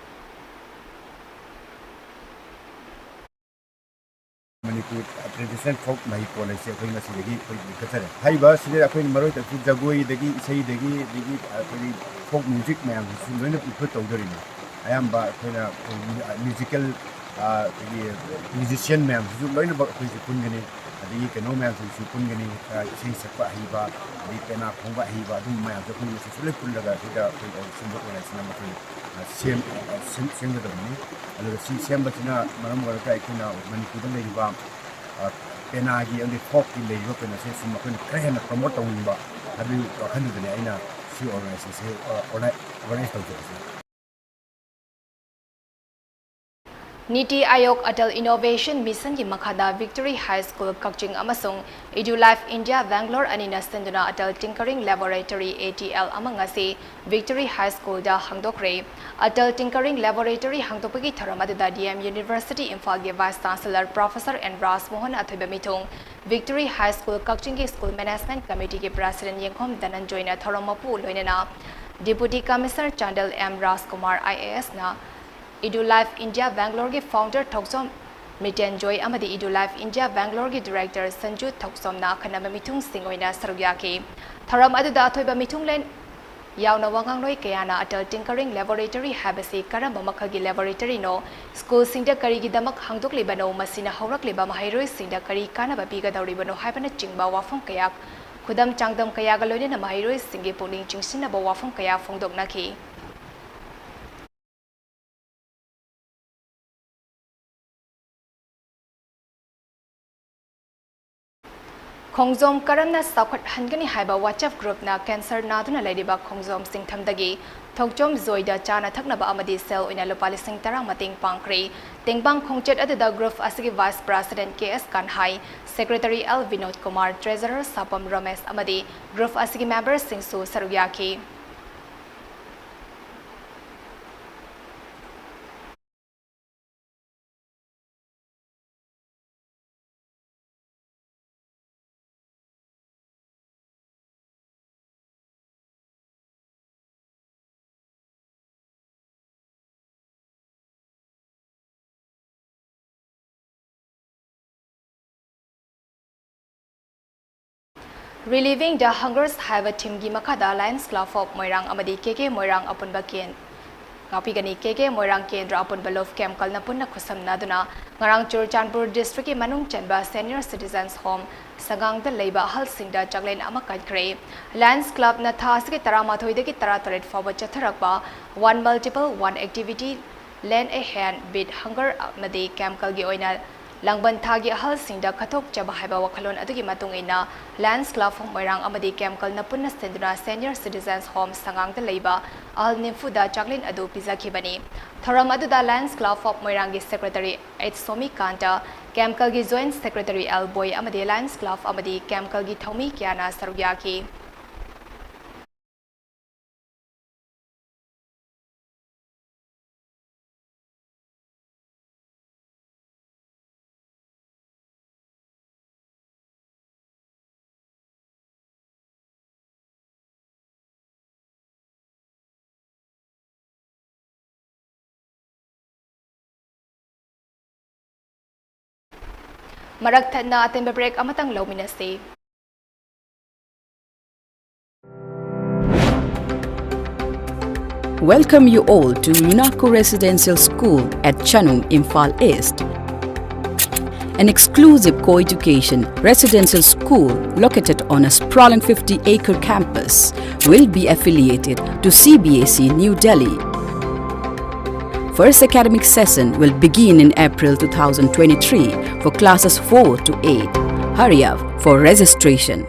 ꯃꯅꯤꯄꯨꯔ ꯇ꯭ꯔꯦꯗꯤꯁꯅꯦꯜ ꯐꯣꯛ ꯃꯍꯩꯀꯣꯜ ꯍꯥꯏꯁꯦ ꯑꯩꯈꯣꯏ ꯉꯁꯤꯗꯒꯤ ꯑꯩꯈꯣꯏ ꯂꯤꯡꯈꯠꯆꯔꯦ꯫ ꯍꯥꯏꯔꯤꯕ ꯑꯁꯤꯗ ꯑꯩꯈꯣꯏꯅ ꯃꯔꯨ ꯑꯣꯏꯅ ꯖꯒꯣꯏꯗꯒꯤ, ꯏꯁꯩꯗꯒꯤ, ꯑꯗꯒꯤ ꯑꯩꯈꯣꯏꯒꯤ ꯐꯣꯛ ꯃ꯭ꯌꯨꯖꯤꯛ ꯃꯌꯥꯝꯁꯤꯁꯨ ꯂꯣꯏꯅ ꯏꯟꯀ꯭ꯂꯨꯗ ꯇꯧꯗꯣꯔꯤꯅꯤ꯫ ꯑꯌꯥꯝꯕ ꯑꯩꯈꯣꯏꯅ ꯃ꯭ꯌꯨꯖꯤꯀꯦꯜ, ꯑꯩꯈꯣꯏꯒꯤ ꯃ꯭ꯌꯨꯖꯤꯁꯤꯌꯥꯟ ꯃꯌꯥꯝꯁꯤꯁꯨ ꯂꯣꯏꯅꯃꯛ ꯑꯩꯈꯣꯏꯁꯨ ꯄꯨꯟꯒꯅꯤ꯫ ꯑꯗꯒꯤ ꯀꯩꯅꯣ ꯃꯌꯥꯝꯁꯤꯁꯨ ꯄꯨꯟꯒꯅꯤ, ꯏꯁꯩ ꯁꯛꯄ ꯑꯍꯩꯕ, ꯑꯗꯒꯤ ꯄꯦꯅꯥ ꯈꯣꯡꯕ ꯑꯍꯩꯕ, ꯑꯗꯨꯝꯕ ꯃꯌꯥꯝꯁꯦ ꯑꯩꯈꯣꯏ ꯃꯁꯤꯁꯨ ꯂꯣꯏ ꯄꯨꯜꯂꯒ ꯁꯤꯗ ꯑꯩꯈꯣꯏ ꯁꯤꯒꯨꯝꯕ ꯑꯣꯔꯒꯅꯥꯏꯖꯦꯁꯟ ꯑꯃ ꯑꯩꯈꯣꯏ ꯁꯦꯝ-, ꯁꯦꯝ-, ꯁꯦꯝꯒꯗꯕꯅꯤ꯫ ꯑꯗꯨꯒ ꯁꯤ ꯁꯦꯝꯕꯁꯤꯅ ꯃꯔꯝ ꯑꯣꯏꯔꯒ ꯑꯩꯈꯣꯏꯅ ꯃꯅꯤꯄꯨꯔꯗ ꯂꯩꯔꯤꯕ, ꯑ, ꯄꯦꯅꯥꯒꯤ ꯑꯃꯗꯤ ꯐꯣꯛꯀꯤ ꯂꯩꯔꯤꯕ ꯀꯩꯅꯣꯁꯦ ꯁꯨꯝ ꯑꯩꯈꯣꯏꯅ ꯈꯔ ꯍꯦꯟꯅ ꯄ꯭ꯔꯣꯃꯣꯠ ꯇꯧꯅꯤꯡꯕ, ꯑꯗꯨꯒꯤ ꯋꯥꯈꯜꯗꯨꯗꯅꯦ ꯑꯩꯅ ꯁꯤ ꯑꯣꯔꯒꯅꯥꯏꯖꯦꯁꯟꯁꯦ, ꯑ, ꯑꯣꯔꯒꯅꯥꯏ-, ꯑꯣꯔꯒꯅꯥꯏꯖ ꯇꯧꯖꯕꯁꯦ꯫ ꯅꯤꯇꯤ ꯑꯥꯌꯣꯒ ꯑꯇꯜ ꯏꯅꯣꯚꯦꯁꯟ ꯃꯤꯁꯟꯒꯤ ꯃꯈꯥꯗ ꯚꯤꯛꯇꯣꯔꯤ ꯍꯥꯏ ꯁ꯭ꯀꯨꯜ ꯀꯛꯆꯤꯡ ꯑꯃꯁꯨꯡ ꯏꯗꯨꯂꯥꯏꯐ ꯏꯟꯗꯤꯌꯥ ꯕꯦꯡꯒ꯭ꯂꯣꯔ ꯑꯅꯤꯅ ꯁꯤꯟꯗꯨꯅ Atal Tinkering Laboratory, A T L, ꯑꯃ ꯉꯁꯤ ꯚꯤꯛꯇꯣꯔꯤ ꯍꯥꯏ ꯁ꯭ꯀꯨꯜꯗ ꯍꯥꯡꯗꯣꯛꯈ꯭ꯔꯦ꯫ ꯑꯇꯜ ꯇꯤꯡꯀꯔꯤꯡ ꯂꯦꯕꯣꯔꯦꯇꯔꯤ ꯍꯥꯡꯗꯣꯛꯄꯒꯤ ꯊꯧꯔꯝ ꯑꯗꯨꯗ ꯗꯤ ꯑꯦꯝ ꯌꯨꯅꯤꯚꯔꯁꯤꯇꯤ ꯏꯝꯐꯥꯜꯒꯤ vice chancellor professor N Rajmohan ꯑꯊꯣꯏꯕ ꯃꯤꯊꯨꯡ, ꯚꯤꯛꯇꯣꯔꯤ ꯍꯥꯏ ꯁ꯭ꯀꯨꯜ ꯀꯛꯆꯤꯡꯒꯤ ꯁ꯭ꯀꯨꯜ ꯃꯦꯅꯦꯖꯃꯦꯟꯠ ꯀꯃꯤꯇꯤꯒꯤ ꯄ꯭ꯔꯦꯁꯤꯗꯦꯟꯠ ꯌꯦꯡꯈꯣꯝ ꯙꯅꯟꯖꯣꯏꯅ ꯊꯧꯔꯝ ꯃꯄꯨ ꯂꯣꯏꯅꯅ deputy commissioner Chandel M Rajkumar I A ꯑꯦꯁꯅ, ꯏꯗꯨꯂꯥꯏꯐ ꯏꯟꯗꯤꯌꯥ ꯕꯦꯡꯒ꯭ꯂꯣꯔꯒꯤ ꯐꯥꯎꯟꯗꯔ ꯊꯧꯆꯣꯝ ꯃ꯭ꯔꯤꯇꯦꯟꯖꯣꯏ ꯑꯃꯗꯤ ꯏꯗꯨꯂꯥꯏꯐ ꯏꯟꯗꯤꯌꯥ ꯕꯦꯡꯒ꯭ꯂꯣꯔꯒꯤ ꯗꯤꯔꯦꯛꯇꯔ ꯁꯟꯖꯨ ꯊꯧꯆꯣꯝꯅ ꯑꯈꯟꯅꯕ ꯃꯤꯊꯨꯡꯁꯤꯡ ꯑꯣꯏꯅ ꯁꯔꯨꯛ ꯌꯥꯈꯤ꯫ ꯊꯧꯔꯝ ꯑꯗꯨꯗ ꯑꯊꯣꯏꯕ ꯃꯤꯊꯨꯡꯂꯦꯟ ꯌꯥꯎꯅ ꯋꯥꯉꯥꯡꯂꯣꯏ ꯀꯌꯥꯅ ꯑꯇꯜ ꯇꯤꯡꯀꯔꯤꯡ ꯂꯦꯕꯣꯔꯦꯇꯔꯤ ꯍꯥꯏꯕꯁꯤ ꯀꯔꯝꯕ ꯃꯈꯜꯒꯤ ꯂꯦꯕꯣꯔꯦꯇꯔꯤꯅꯣ, ꯁ꯭ꯀꯨꯜꯁꯤꯡꯗ ꯀꯔꯤꯒꯤꯗꯃꯛ ꯍꯥꯡꯗꯣꯛꯂꯤꯕꯅꯣ, ꯃꯁꯤꯅ ꯍꯧꯔꯛꯂꯤꯕ ꯃꯍꯩꯔꯣꯏꯁꯤꯡꯗ ꯀꯔꯤ ꯀꯥꯟꯅꯕ ꯄꯤꯒꯗꯧꯔꯤꯕꯅꯣ ꯍꯥꯏꯕꯅꯆꯤꯡꯕ ꯋꯥꯐꯝ ꯀꯌꯥ, ꯈꯨꯗꯝ ꯆꯥꯡꯗꯝ ꯀꯌꯥꯒ ꯂꯣꯏꯅꯅ ꯃꯍꯩꯔꯣꯏꯁꯤꯡꯒꯤ ꯄꯨꯛꯅꯤꯡ ꯆꯤꯡꯁꯤꯟꯅꯕ ꯋꯥꯐꯝ ꯀꯌꯥ ꯐꯣꯡꯗꯣꯛꯅꯈꯤ꯫ ꯈꯣꯡꯖꯣꯝ ꯀꯔꯝꯅ ꯆꯥꯎꯈꯠꯍꯟꯒꯅꯤ ꯍꯥꯏꯕ WhatsApp groupꯅ cancer ꯅꯥꯗꯨꯅ ꯂꯩꯔꯤꯕ ꯈꯣꯡꯖꯣꯝ ꯆꯤꯡꯊꯝꯗꯒꯤ ꯊꯣꯛꯆꯣꯝ ꯖꯣꯏꯗ ꯆꯥꯅ ꯊꯛꯅꯕ ꯑꯃꯗꯤ ꯁꯦꯜ ꯑꯣꯏꯅ ꯂꯨꯄꯥ ꯂꯤꯁꯤꯡ ꯇꯔꯥ ꯃꯇꯦꯡ ꯄꯥꯡꯈ꯭ꯔꯦ꯫ ꯇꯦꯡꯕꯥꯡ ꯈꯣꯡꯆꯠ ꯑꯗꯨꯗ group ꯑꯁꯤꯒꯤ vice president K S Kanhai, secretary L Binod Kumar, treasurer Sapam Ramesh ꯑꯃꯗꯤ group ꯑꯁꯤꯒꯤ memberꯁꯤꯡꯁꯨ ꯁꯔꯨꯛ ꯌꯥꯈꯤ꯫ Reliving the Hungers ꯍꯥꯏꯕ themeꯒꯤ ꯃꯈꯥꯗ Lions Club of ꯃꯣꯏꯔꯥꯡ ꯑꯃꯗꯤ ꯀꯦ ꯀꯦ ꯃꯣꯏꯔꯥꯡ ꯑꯄꯨꯟꯕ ꯀꯦꯟ-, ꯉꯥꯛꯄꯤꯒꯅꯤ꯫ ꯀꯦ ꯀꯦ ꯃꯣꯏꯔꯥꯡ ꯀꯦꯟꯗ꯭ꯔ ꯑꯄꯨꯟꯕ ꯂꯣꯐ ꯀꯦꯝꯀꯜꯅ ꯄꯨꯟꯅ ꯈꯨꯠꯁꯝꯅꯗꯨꯅ ꯉꯔꯥꯡ ꯆꯨꯔꯆꯥꯟꯄꯨꯔ districtꯀꯤ ꯃꯅꯨꯡ ꯆꯟꯕ Senior Citizens Home ꯁꯉꯥꯡꯗ ꯂꯩꯕ ꯑꯍꯜꯁꯤꯡꯗ ꯆꯥꯛꯂꯦꯟ ꯑꯃ ꯀꯠꯈ꯭ꯔꯦ꯫ Lions Clubꯅ ꯊꯥ ꯑꯁꯤꯒꯤ ꯇꯔꯥꯃꯥꯊꯣꯏꯗꯒꯤ ꯇꯔꯥꯇꯔꯦꯠ ꯐꯥꯎꯕ ꯆꯠꯊꯔꯛꯄ One Multiple One Activity Lend a Hand Beat Hunger ꯑꯃꯗꯤ ꯀꯦꯝꯀꯜꯒꯤ ꯑꯣꯏꯅ ꯂꯥꯡꯕꯟ ꯊꯥꯒꯤ ꯑꯍꯜꯁꯤꯡꯗ ꯀꯠꯊꯣꯛꯆꯕ ꯍꯥꯏꯕ ꯋꯥꯈꯜꯂꯣꯟ ꯑꯗꯨꯒꯤ ꯃꯇꯨꯡ ꯏꯟꯅ Lions Club of ꯃꯣꯏꯔꯥꯡ ꯑꯃꯗꯤ ꯀꯦꯝꯀꯜꯅ ꯄꯨꯟꯅ ꯁꯤꯟꯗꯨꯅ Senior Citizens Home ꯁꯉꯥꯡꯗ ꯂꯩꯕ ꯑꯍꯜ ꯅꯤꯐꯨꯗ ꯆꯥꯛꯂꯦꯟ ꯑꯗꯨ ꯄꯤꯖꯈꯤꯕꯅꯤ꯫ ꯊꯧꯔꯝ ꯑꯗꯨꯗ Lions Club of ꯃꯣꯏꯔꯥꯡꯒꯤ secretary ꯑꯩꯆ ꯁꯣꯃꯤꯀꯥꯟꯇ, ꯀꯦꯝꯀꯜꯒꯤ joint secretary ꯑꯦꯜ ꯕꯣꯏ ꯑꯃꯗꯤ Lions Club ꯑꯃꯗꯤ ꯀꯦꯝꯀꯜꯒꯤ ꯊꯧꯃꯤ ꯀꯌꯥꯅ ꯁꯔꯨꯛ ꯌꯥꯈꯤ꯫ ꯃꯔꯛ ꯊꯠꯅ ꯑꯇꯦꯟꯕ break ꯑꯃꯇꯪ ꯂꯧꯃꯤꯟꯅꯁꯤ꯫ Welcome you all to Minako Residential School at Chanung, Imphal East. An exclusive co-education residential school located on a sprawling fifty-acre campus will be affiliated to C B S E New Delhi. First academic session will begin in April two thousand twenty-three for classes four to eight. Hurry up for registration.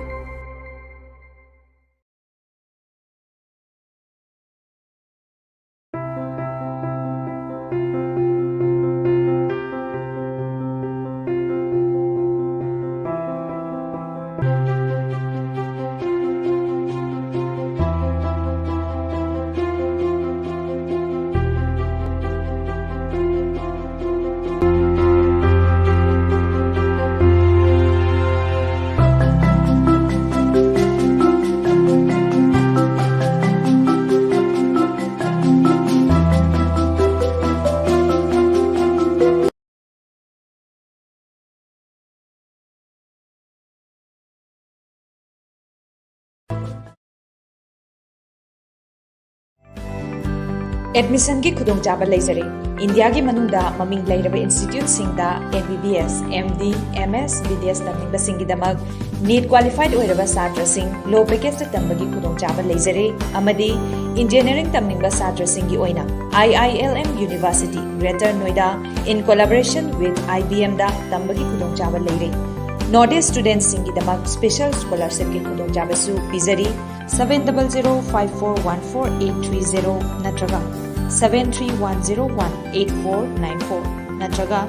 ꯑꯦꯗꯃꯤꯁꯟꯒꯤ ꯈꯨꯗꯣꯡꯆꯥꯕ ꯂꯩꯖꯔꯦ꯫ ꯏꯟꯗꯤꯌꯥꯒꯤ ꯃꯅꯨꯡꯗ ꯃꯃꯤꯡ ꯂꯩꯔꯕ ꯏꯟꯁꯇꯤꯇ꯭ꯌꯨꯠꯁꯤꯡꯗ M B B S, M D, M S, B D S ꯇꯝꯅꯤꯡꯕꯁꯤꯡꯒꯤꯗꯃꯛ NEET qualified ꯑꯣꯏꯔꯕ ꯁꯥꯇ꯭ꯔꯁꯤꯡ ꯂꯣ ꯄꯦꯀꯦꯖꯇ ꯇꯝꯕꯒꯤ ꯈꯨꯗꯣꯡꯆꯥꯕ ꯂꯩꯖꯔꯦ, ꯑꯃꯗꯤ ꯏꯟꯖꯤꯅꯤꯌꯔꯤꯡ ꯇꯝꯅꯤꯡꯕ ꯁꯥꯇ꯭ꯔꯁꯤꯡꯒꯤ ꯑꯣꯏꯅ I I L M University, Greater Noida, in collaboration with I B M ꯗ ꯇꯝꯕꯒꯤ ꯈꯨꯗꯣꯡꯆꯥꯕ ꯂꯩꯔꯦ꯫ ꯅꯣꯔꯠ ꯏꯁ ꯁ꯭ꯇꯨꯗꯦꯟꯠꯁꯤꯡꯒꯤꯗꯃꯛ ꯁ꯭ꯄꯦꯁꯦꯜ ꯁ꯭ꯀꯣꯂꯔꯁꯤꯞꯀꯤ ꯈꯨꯗꯣꯡꯆꯥꯕꯁꯨ ꯄꯤꯖꯔꯤ꯫ Seven double zero five four one four eight three zero ꯅꯠꯇ꯭ꯔꯒ seven three one zero one eight four nine four ꯅꯠꯇ꯭ꯔꯒ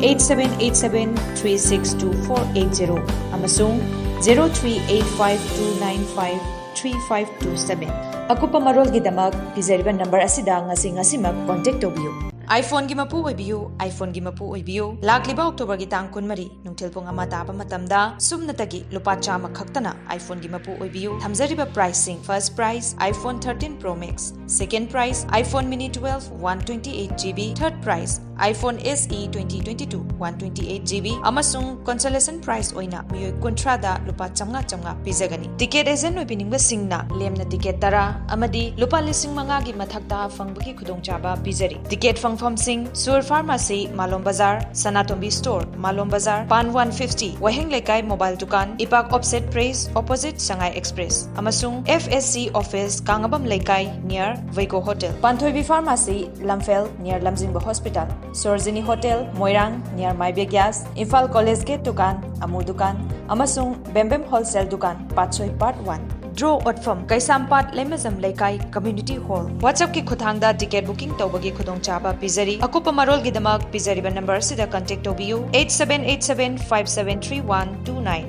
eight seven eight seven three six two four eight zero ꯑꯃꯁꯨꯡ zero three eight five two nine five three five two seven꯫ ꯑꯀꯨꯞꯄ ꯃꯔꯣꯜꯒꯤꯗꯃꯛ ꯄꯤꯖꯔꯤꯕ number ꯑꯁꯤꯗ ꯉꯁꯤ ꯉꯁꯤꯃꯛ contact ꯇꯧꯕꯤꯌꯨ꯫ iPhoneꯒꯤ ꯃꯄꯨ ꯑꯣꯏꯕꯤꯌꯨ, iPhoneꯒꯤ ꯃꯄꯨ ꯑꯣꯏꯕꯤꯌꯨ꯫ ꯂꯥꯛꯂꯤꯕ Octoberꯒꯤ ꯇꯥꯡ ꯀꯨꯟꯃꯔꯤ, ꯅꯨꯡꯊꯤꯜ ꯄꯨꯡ ꯑꯃ ꯇꯥꯕ ꯃꯇꯝꯗ ꯁꯨꯞꯅꯇꯒꯤ ꯂꯨꯄꯥ ꯆꯥꯝꯃ ꯈꯛꯇꯅ iPhoneꯒꯤ ꯃꯄꯨ ꯑꯣꯏꯕꯤꯌꯨ꯫ ꯊꯝꯖꯔꯤꯕ priceꯁꯤꯡ: first prize iPhone thirteen Pro Max, second prize iPhone Mini twelve one twenty eight GB, third prize iPhone S E twenty twenty-two one twenty eight GB, ꯑꯃꯁꯨꯡ consolation prize ꯑꯣꯏꯅ ꯃꯤꯑꯣꯏ ꯀꯨꯟꯊ꯭ꯔꯥꯗ ꯂꯨꯄꯥ ꯆꯥꯝꯃꯉꯥ ꯆꯥꯝꯃꯉꯥ ꯄꯤꯖꯒꯅꯤ꯫ Ticket agent ꯑꯣꯏꯕꯤꯅꯤꯡꯕꯁꯤꯡꯅ ꯂꯦꯝꯅ ticket ꯇꯔꯥ ꯑꯃꯗꯤ ꯂꯨꯄꯥ ꯂꯤꯁꯤꯡ ꯃꯉꯥꯒꯤ ꯃꯊꯛꯇ ꯐꯪꯕꯒꯤ ꯈꯨꯗꯣꯡꯆꯥꯕ ꯄꯤꯖꯔꯤ꯫ Ticket ꯐꯪꯐꯝꯁꯤꯡ: ꯁꯨꯔ Pharmacy, ꯃꯥꯂꯣꯝ ꯕꯖꯥꯔ, ꯁꯅꯥꯇꯣꯝꯕꯤ Store, ꯃꯥꯂꯣꯝ ꯕꯖꯥꯔ, ꯄꯥꯟ one fifty, ꯋꯥꯍꯦꯡ ꯂꯩꯀꯥꯏ Mobile ꯗꯨꯀꯥꯟ, ꯏꯄꯥꯛ Offset Press, opposite ꯁꯉꯥꯏ Express, ꯑꯃꯁꯨꯡ F S C Office, ꯀꯥꯡꯉꯕꯝ ꯂꯩꯀꯥꯏ, near ꯋꯩꯒꯣ Hotel, ꯄꯥꯟꯊꯣꯏꯕꯤ Pharmacy, ꯂꯝꯐꯦꯜ, near ꯂꯝꯖꯤꯡꯕ Hospital, ꯁꯣꯔꯣꯖꯤꯅꯤ Hotel, ꯃꯣꯏꯔꯥꯡ, near ꯃꯥꯏꯕ Gas, ꯏꯝꯐꯥꯜ College Gate ꯗꯨꯀꯥꯟ, ꯑꯃꯨ ꯗꯨꯀꯥꯟ, ꯑꯃꯁꯨꯡ ꯕꯦꯝꯕꯦꯝ ꯍꯣꯜꯁꯦꯜ ꯗꯨꯀꯥꯟ, ꯄꯥꯠꯁꯣꯏ ꯄꯥꯔꯠ ꯋꯥꯟ꯫ ꯗ꯭ꯔꯣ ꯑꯣꯠꯐꯝ, ꯀꯩꯁꯥꯝꯄꯥꯠ ꯂꯩꯃꯖꯝ ꯂꯩꯀꯥꯏ ꯀꯝꯃ꯭ꯌꯨꯅꯤꯇꯤ ꯍꯣꯜ꯫ WhatsApp-ꯀꯤ ꯈꯨꯠꯊꯥꯡꯗ ꯇꯤꯀꯦꯠ ꯕꯨꯀꯤꯡ ꯇꯧꯕꯒꯤ ꯈꯨꯗꯣꯡꯆꯥꯕ ꯄꯤꯖꯔꯤ꯫ ꯑꯀꯨꯞꯄ ꯃꯔꯣꯜꯒꯤꯗꯃꯛ ꯄꯤꯖꯔꯤꯕ ꯅꯝꯕꯔ ꯑꯁꯤꯗ ꯀꯟꯇꯦꯛ ꯇꯧꯕꯤꯌꯨ, eight seven eight seven five seven three one two nine꯫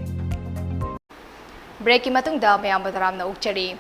ꯕ꯭ꯔꯦꯛꯀꯤ ꯃꯇꯨꯡꯗ ꯃꯌꯥꯝꯕꯨ ꯇꯔꯥꯝꯅ ꯑꯣꯛꯆꯔꯤ꯫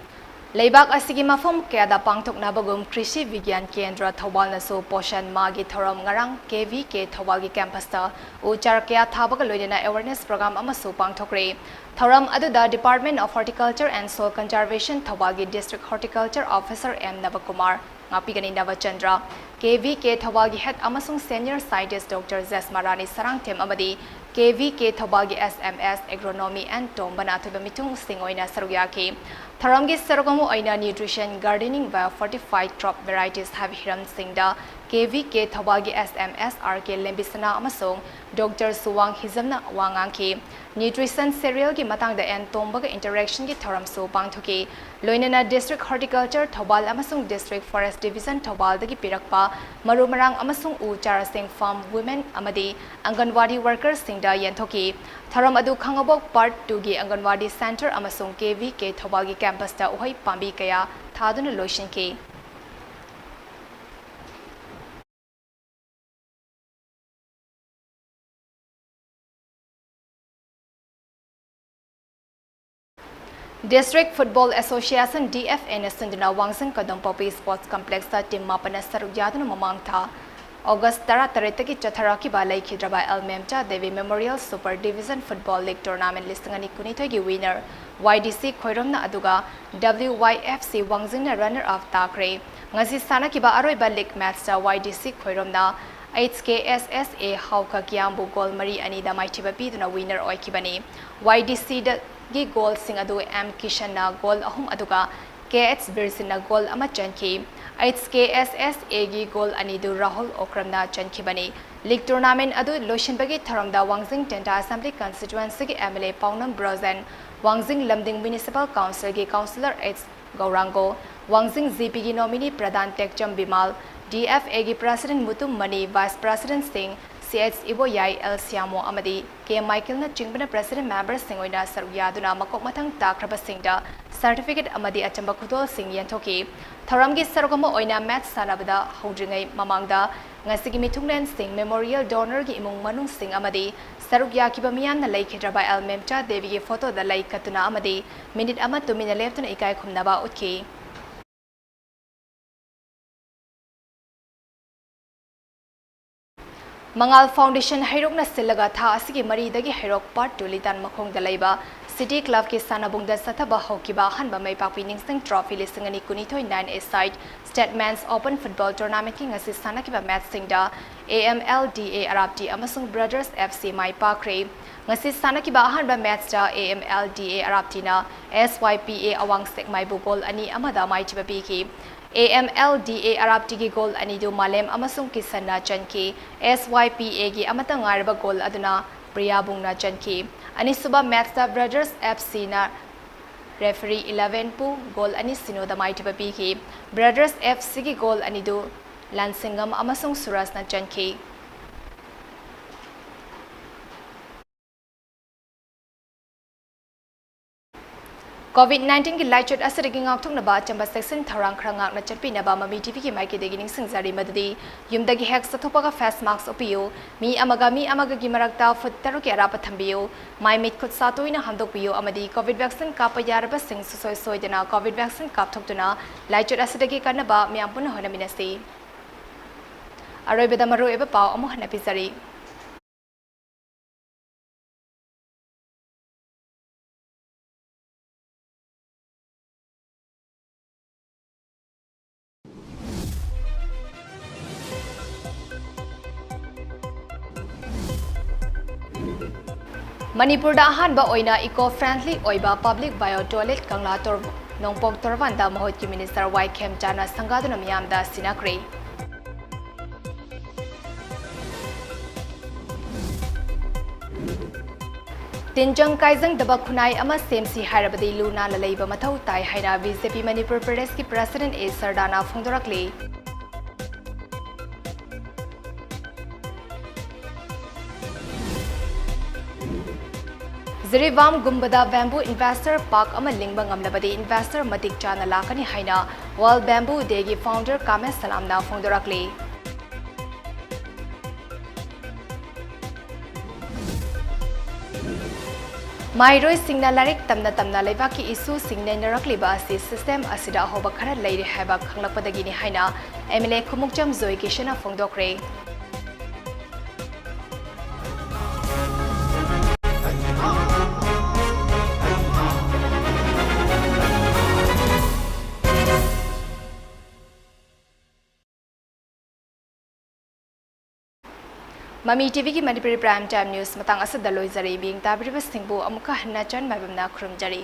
ꯂꯩꯕꯥꯛ ꯑꯁꯤꯒꯤ ꯃꯐꯝ ꯀꯌꯥꯗ ꯄꯥꯡꯊꯣꯛꯅꯕꯒꯨꯝ ꯀ꯭ꯔꯤꯁꯤ ꯕꯤꯒ꯭ꯌꯥꯟ ꯀꯦꯟꯗ꯭ꯔ ꯊꯧꯕꯥꯜꯅꯁꯨ ꯄꯣꯁꯟ ꯃꯥꯒꯤ ꯊꯧꯔꯝ ꯉꯔꯥꯡ ꯀꯦ ꯚꯤ ꯀꯦ ꯊꯧꯕꯥꯜꯒꯤ ꯀꯦꯝꯄꯁꯇ ꯎ ꯆꯥꯔ ꯀꯌꯥ ꯊꯥꯕꯒ ꯂꯣꯏꯅꯅ ꯑꯦꯋꯥꯔꯅꯦꯁ ꯄ꯭ꯔꯣꯒ꯭ꯔꯥꯝ ꯑꯃꯁꯨ ꯄꯥꯡꯊꯣꯛꯈ꯭ꯔꯦ꯫ ꯊꯧꯔꯝ ꯑꯗꯨꯗ Department of Horticulture and Soil Conservation ꯊꯧꯕꯥꯜꯒꯤ District Horticulture Officer M Nabakumar, ꯉꯥꯛꯄꯤꯒꯅꯤ ꯅꯕꯆꯟꯗ꯭ꯔ, ꯀꯦ ꯚꯤ ꯀꯦ ꯊꯧꯕꯥꯜꯒꯤ ꯍꯦꯗ ꯑꯃꯁꯨꯡ senior scientist doctor Jesma Rani Sarangthem ꯑꯃꯗꯤ ꯀꯦ ꯚꯤ ꯀꯦ ꯊꯧꯕꯥꯜꯒꯤ S M S agronomy N Tomba ꯑꯊꯣꯏꯕ ꯃꯤꯊꯨꯡꯁꯤꯡ ꯑꯣꯏꯅ ꯁꯔꯨꯛ ꯌꯥꯈꯤ꯫ ꯊꯧꯔꯝꯒꯤ ꯁꯔꯨꯛ ꯑꯃ ꯑꯣꯏꯅ nutrition, gardening, biofortified crop varieties ꯍꯥꯏꯕ ꯍꯤꯔꯝꯁꯤꯡꯗ ꯀꯦ ꯚꯤ ꯀꯦ ꯊꯧꯕꯥꯜꯒꯤ S M S R K ꯂꯦꯝꯕꯤꯁꯅꯥ ꯑꯃꯁꯨꯡ ꯗꯣꯛꯇꯔ ꯁꯨꯋꯥꯡ ꯍꯤꯖꯝꯅ ꯋꯥ ꯉꯥꯡꯈꯤ꯫ ꯅ꯭ꯌꯨꯇ꯭ꯔꯤꯁꯟ ꯁꯦꯔꯤꯌꯦꯜꯒꯤ ꯃꯇꯥꯡꯗ ꯑꯦꯟ ꯇꯣꯝꯕꯒ ꯏꯟꯇꯔꯦꯛꯁꯟꯒꯤ ꯊꯧꯔꯝꯁꯨ ꯄꯥꯡꯊꯣꯛꯈꯤ꯫ ꯂꯣꯏꯅꯅ District Horticulture ꯊꯧꯕꯥꯜ ꯑꯃꯁꯨꯡ District Forest Division ꯊꯧꯕꯥꯜꯗꯒꯤ ꯄꯤꯔꯛꯄ ꯃꯔꯨ ꯃꯔꯥꯡ ꯑꯃꯁꯨꯡ ꯎ ꯆꯥꯔꯥꯁꯤꯡ farm women ꯑꯃꯗꯤ ꯑꯪꯒꯟꯋꯥꯗꯤ ꯋꯥꯔꯀꯔꯁꯤꯡꯗ ꯌꯦꯟꯊꯣꯛꯈꯤ꯫ ꯊꯧꯔꯝ ꯑꯗꯨ ꯈꯥꯉꯕꯣꯛ ꯄꯥꯔꯠ ꯇꯨꯒꯤ ꯑꯪꯒꯟꯋꯥꯗꯤ ꯁꯦꯟꯇꯔ ꯑꯃꯁꯨꯡ ꯀꯦ ꯚꯤ ꯀꯦ ꯊꯧꯕꯥꯜꯒꯤ ꯀꯦꯝꯄꯁꯇ ꯎꯍꯩ ꯄꯥꯝꯕꯤ ꯀꯌꯥ ꯊꯥꯗꯨꯅ ꯂꯣꯏꯁꯤꯟꯈꯤ꯫ District Football Association, D F A ꯅ ꯁꯤꯟꯗꯨꯅ ꯋꯥꯡꯖꯤꯡ ꯀꯗꯣꯝꯄꯣꯛꯄꯤ Sports Complex ꯇ team ꯃꯥꯄꯟꯅ ꯁꯔꯨꯛ ꯌꯥꯗꯨꯅ ꯃꯃꯥꯡ ꯊꯥ August ꯇꯔꯥꯇꯔꯦꯠꯇꯒꯤ ꯆꯠꯊꯔꯛꯈꯤꯕ ꯂꯩꯈꯤꯗ꯭ꯔꯕ L Memcha Devi Memorial Super Division Football League Tournament ꯂꯤꯁꯤꯡ ꯑꯅꯤ ꯀꯨꯟꯅꯤꯊꯣꯏꯒꯤ winner Y D C ꯈꯣꯏꯔꯣꯝꯅ ꯑꯗꯨꯒ W Y F C ꯋꯥꯡꯖꯤꯡꯅ runner up ꯇꯥꯈ꯭ꯔꯦ꯫ ꯉꯁꯤ ꯁꯥꯟꯅꯈꯤꯕ ꯑꯔꯣꯏꯕ league match ꯇ Y D C ꯈꯣꯏꯔꯣꯝꯅ H K S S A ꯍꯥꯎꯈ ꯀꯤꯌꯥꯝꯕꯨ goal ꯃꯔꯤ ꯑꯅꯤꯗ ꯃꯥꯏꯊꯤꯕ ꯄꯤꯗꯨꯅ winner ꯑꯣꯏꯈꯤꯕꯅꯤ꯫ Y D C ꯗꯒꯤ goal ꯁꯤꯡ ꯑꯗꯨ M ꯀꯤꯁꯟꯅ goal ꯑꯍꯨꯝ ꯑꯗꯨꯒ K H ꯕꯤꯔꯁꯤꯟꯅ goal ꯑꯃ ꯆꯟꯈꯤ꯫ H K S S A ꯒꯤ goal ꯑꯅꯤꯗꯨ ꯔꯥꯍꯨꯜ ꯑꯣꯀ꯭ꯔꯝꯅ ꯆꯟꯈꯤꯕꯅꯤ꯫ League tournament ꯑꯗꯨ ꯂꯣꯏꯁꯤꯟꯕꯒꯤ ꯊꯧꯔꯝꯗ ꯋꯥꯡꯖꯤꯡ ꯇꯦꯟꯊꯥ Assembly Constituency ꯒꯤ M L A ꯄꯥꯎꯅꯝ ꯕ꯭ꯔꯣꯖꯦꯟ, ꯋꯥꯡꯖꯤꯡ ꯂꯝꯗꯤꯡ Municipal Council ꯒꯤ Councillor H ꯒꯧꯔꯥꯡꯒꯣ, ꯋꯥꯡꯖꯤꯡ G P ꯒꯤ nominee pradhan Tekcham Bimal, D F A ꯒꯤ President Mutum Mani, Vice President ꯁꯤꯡ, ꯁꯤ ꯑꯩꯆ ꯏꯕꯣꯌꯥꯏ, ꯑꯦꯜ ꯁ꯭ꯌꯥꯃꯣ ꯑꯃꯗꯤ ꯀꯦ ꯃꯥꯏꯀꯦꯜꯅꯆꯤꯡꯕꯅ president memberꯁꯤꯡ ꯑꯣꯏꯅ ꯁꯔꯨꯛ ꯌꯥꯗꯨꯅ ꯃꯀꯣꯛ ꯃꯊꯪ ꯇꯥꯈ꯭ꯔꯕꯁꯤꯡꯗ certificate ꯑꯃꯗꯤ ꯑꯆꯝꯕ ꯈꯨꯗꯣꯜꯁꯤꯡ ꯌꯦꯟꯊꯣꯛꯈꯤ꯫ ꯊꯧꯔꯝꯒꯤ ꯁꯔꯨꯛ ꯑꯃ ꯑꯣꯏꯅ match ꯁꯥꯟꯅꯕꯗ ꯍꯧꯗ꯭ꯔꯤꯉꯩ ꯃꯃꯥꯡꯗ ꯉꯁꯤꯒꯤ ꯃꯤꯊꯨꯡꯂꯦꯟꯁꯤꯡ memorial donorꯒꯤ ꯏꯃꯨꯡ ꯃꯅꯨꯡꯁꯤꯡ ꯑꯃꯗꯤ ꯁꯔꯨꯛ ꯌꯥꯈꯤꯕ ꯃꯤꯌꯥꯝꯅ ꯂꯩꯈꯤꯗ꯭ꯔꯕ ꯑꯦꯜ ꯃꯦꯝꯆꯥ ꯗꯦꯕꯤꯒꯤ photoꯗ ꯂꯩ ꯀꯠꯇꯨꯅ ꯑꯃꯗꯤ minute ꯑꯃ ꯇꯨꯃꯤꯟꯅ ꯂꯦꯞꯇꯨꯅ ꯏꯀꯥꯏ ꯈꯨꯝꯅꯕ ꯎꯠꯈꯤ꯫ ꯃꯉꯥꯜ Foundation ꯍꯩꯔꯣꯛꯅ ꯁꯤꯜꯂꯒ ꯊꯥ ꯑꯁꯤꯒꯤ ꯃꯔꯤꯗꯒꯤ ꯍꯩꯔꯣꯛ Part two ꯂꯤꯇꯥꯟ ꯃꯈꯣꯡꯗ ꯂꯩꯕ City Clubꯀꯤ ꯁꯥꯟꯅꯕꯨꯡꯗ ꯆꯠꯊꯕ ꯍꯧꯈꯤꯕ ꯑꯍꯥꯟꯕ ꯃꯩꯄꯥꯛꯄꯤ ꯅꯤꯡꯁꯤꯡ trophy ꯂꯤꯁꯤꯡ ꯑꯅꯤ ꯀꯨꯟꯅꯤꯊꯣꯏ nine A-side State Men's Open Football Tournamentꯀꯤ ꯉꯁꯤ ꯁꯥꯟꯅꯈꯤꯕ matchꯁꯤꯡꯗ A M L D A ꯑꯔꯥꯞꯇꯤ ꯑꯃꯁꯨꯡ Brothers F C ꯃꯥꯏ ꯄꯥꯛꯈ꯭ꯔꯦ꯫ ꯉꯁꯤ ꯁꯥꯟꯅꯈꯤꯕ ꯑꯍꯥꯟꯕ matchꯇ A M L D A ꯑꯔꯥꯞꯇꯤꯅ S Y P A ꯑꯋꯥꯡ ꯁꯦꯛꯃꯥꯏꯕꯨ goal ꯑꯅꯤ ꯑꯃꯗ ꯃꯥꯏꯊꯤꯕ ꯄꯤꯈꯤ꯫ A M L D A ꯑꯔꯥꯞꯇꯤꯒꯤ goal ꯑꯅꯤꯗꯨ ꯃꯥꯂꯦꯝ ꯑꯃꯁꯨꯡ ꯀꯤꯁꯟꯅ ꯆꯟꯈꯤ꯫ S Y P Aꯒꯤ ꯑꯃꯠꯇ ꯉꯥꯏꯔꯕ goal ꯑꯗꯨꯅ ꯄ꯭ꯔꯤꯌꯥꯕꯨꯡꯅ ꯆꯟꯈꯤ꯫ ꯑꯅꯤꯁꯨꯕ matchꯇ Brothers F Cꯅ referee eleven ꯄꯨ goal ꯑꯅꯤ ꯁꯤꯅꯣꯗ ꯃꯥꯏꯊꯤꯕ ꯄꯤꯈꯤ꯫ Brothers F Cꯒꯤ goal ꯑꯅꯤꯗꯨ ꯂꯥꯟꯁꯤꯡꯉꯝ ꯑꯃꯁꯨꯡ ꯁꯨꯔꯖꯅ ꯆꯟꯈꯤ꯫ COVID nineteenꯒꯤ ꯂꯥꯏꯆꯠ ꯑꯁꯤꯗꯒꯤ ꯉꯥꯛꯊꯣꯛꯅꯕ ꯑꯆꯝꯕ ꯆꯦꯛꯁꯤꯟ ꯊꯧꯔꯥꯡ ꯈꯔ ꯉꯥꯛꯅ ꯆꯠꯄꯤꯅꯕ ꯃꯃꯤ TVꯒꯤ ꯃꯥꯏꯀꯩꯗꯒꯤ ꯅꯤꯡꯁꯤꯡꯖꯔꯤ, ꯃꯗꯨꯗꯤ ꯌꯨꯝꯗꯒꯤ ꯍꯦꯛ ꯆꯠꯊꯣꯛꯄꯒ face mask ꯎꯞꯄꯤꯌꯨ, ꯃꯤ ꯑꯃꯒ ꯃꯤ ꯑꯃꯒꯒꯤ ꯃꯔꯛꯇ foot ꯇꯔꯨꯛꯀꯤ ꯑꯔꯥꯞꯄ ꯊꯝꯕꯤꯌꯨ, ꯃꯥꯏ ꯃꯤꯠ ꯈꯨꯠ ꯁꯥ ꯇꯣꯏꯅ ꯍꯥꯝꯗꯣꯛꯄꯤꯌꯨ ꯑꯃꯗꯤ COVID vaccine ꯀꯥꯞꯄ ꯌꯥꯔꯕꯁꯤꯡ ꯁꯨꯡꯁꯣꯏ ꯁꯣꯏꯗꯅ COVID vaccine ꯀꯥꯞꯊꯣꯛꯇꯨꯅ ꯂꯥꯏꯆꯠ ꯑꯁꯤꯗꯒꯤ ꯀꯟꯅꯕ ꯃꯤꯌꯥꯝ ꯄꯨꯟꯅ ꯍꯣꯠꯅꯃꯤꯟꯅꯁꯤ꯫ ꯑꯔꯣꯏꯕꯗ ꯃꯔꯨꯑꯣꯏꯕ ꯄꯥꯎ ꯑꯃꯨꯛ ꯍꯟꯅ ꯄꯤꯖꯔꯤ꯫ ꯃꯅꯤꯄꯨꯔꯗ ꯑꯍꯥꯟꯕ ꯑꯣꯏꯅ eco friendly ꯑꯣꯏꯕ public bio toilet ꯀꯪꯂꯥ ꯇꯣꯔ-, ꯅꯣꯡꯄꯣꯛ ꯇꯣꯔꯕꯥꯟꯗ ꯃꯍꯨꯠꯀꯤ minister ꯋꯥꯏ ꯈꯦꯝꯆꯥꯅ ꯁꯪꯒꯥꯗꯨꯅ ꯃꯤꯌꯥꯝꯗ ꯁꯤꯟꯅꯈ꯭ꯔꯦ꯫ ꯇꯤꯟꯖꯪ ꯀꯥꯏꯖꯪꯗꯕ ꯈꯨꯟꯅꯥꯏ ꯑꯃ ꯁꯦꯝꯁꯤ ꯍꯥꯏꯔꯕꯗꯤ ꯂꯨ ꯅꯥꯟꯅ ꯂꯩꯕ ꯃꯊꯧ ꯇꯥꯏ ꯍꯥꯏꯅ BJP ꯃꯅꯤꯄꯨꯔ ꯄ꯭ꯔꯗꯦꯁꯀꯤ president A ꯁꯔꯗꯥꯅ ꯐꯣꯡꯗꯣꯔꯛꯂꯤ꯫ ꯖꯤꯔꯤꯕꯥꯝ ꯒꯨꯝꯕꯗ bamboo investor park ꯑꯃ ꯂꯤꯡꯕ ꯉꯝꯂꯕꯗꯤ investor ꯃꯇꯤꯛ ꯆꯥꯅ ꯂꯥꯛꯀꯅꯤ ꯍꯥꯏꯅ World Bamboo Day ꯒꯤ founder ꯀꯥꯃꯦꯁ ꯁꯂꯥꯝꯅ ꯐꯣꯡꯗꯣꯔꯛꯂꯤ꯫ ꯃꯍꯩꯔꯣꯏꯁꯤꯡꯅ ꯂꯥꯏꯔꯤꯛ ꯇꯝꯅ ꯇꯝꯅ ꯂꯩꯕꯥꯛꯀꯤ ꯏꯁꯨꯁꯤꯡ ꯅꯩꯅꯔꯛꯂꯤꯕ ꯑꯁꯤ system ꯑꯁꯤꯗ ꯑꯍꯣꯕ ꯈꯔ ꯂꯩꯔꯤ ꯍꯥꯏꯕ ꯈꯪꯂꯛꯄꯗꯒꯤꯅꯤ ꯍꯥꯏꯅ MLA ꯈꯨꯃꯨꯛꯆꯝ ꯖꯣꯏ ꯀꯤꯁꯟꯅ ꯐꯣꯡꯗꯣꯛꯈ꯭ꯔꯦ꯫ ꯃꯃꯤ ꯇꯤꯚꯤꯒꯤ ꯃꯅꯤꯄꯨꯔꯤ prime time news ꯃꯇꯥꯡ ꯑꯁꯤꯗ ꯂꯣꯏꯖꯔꯦ꯫ ꯃꯤꯠꯌꯦꯡ ꯇꯥꯕꯤꯔꯤꯕꯁꯤꯡꯕꯨ ꯑꯃꯨꯛꯀ ꯍꯟꯅ ꯆꯟ ꯃꯥꯏꯕꯝꯅ ꯈꯨꯔꯨꯝꯖꯔꯤ꯫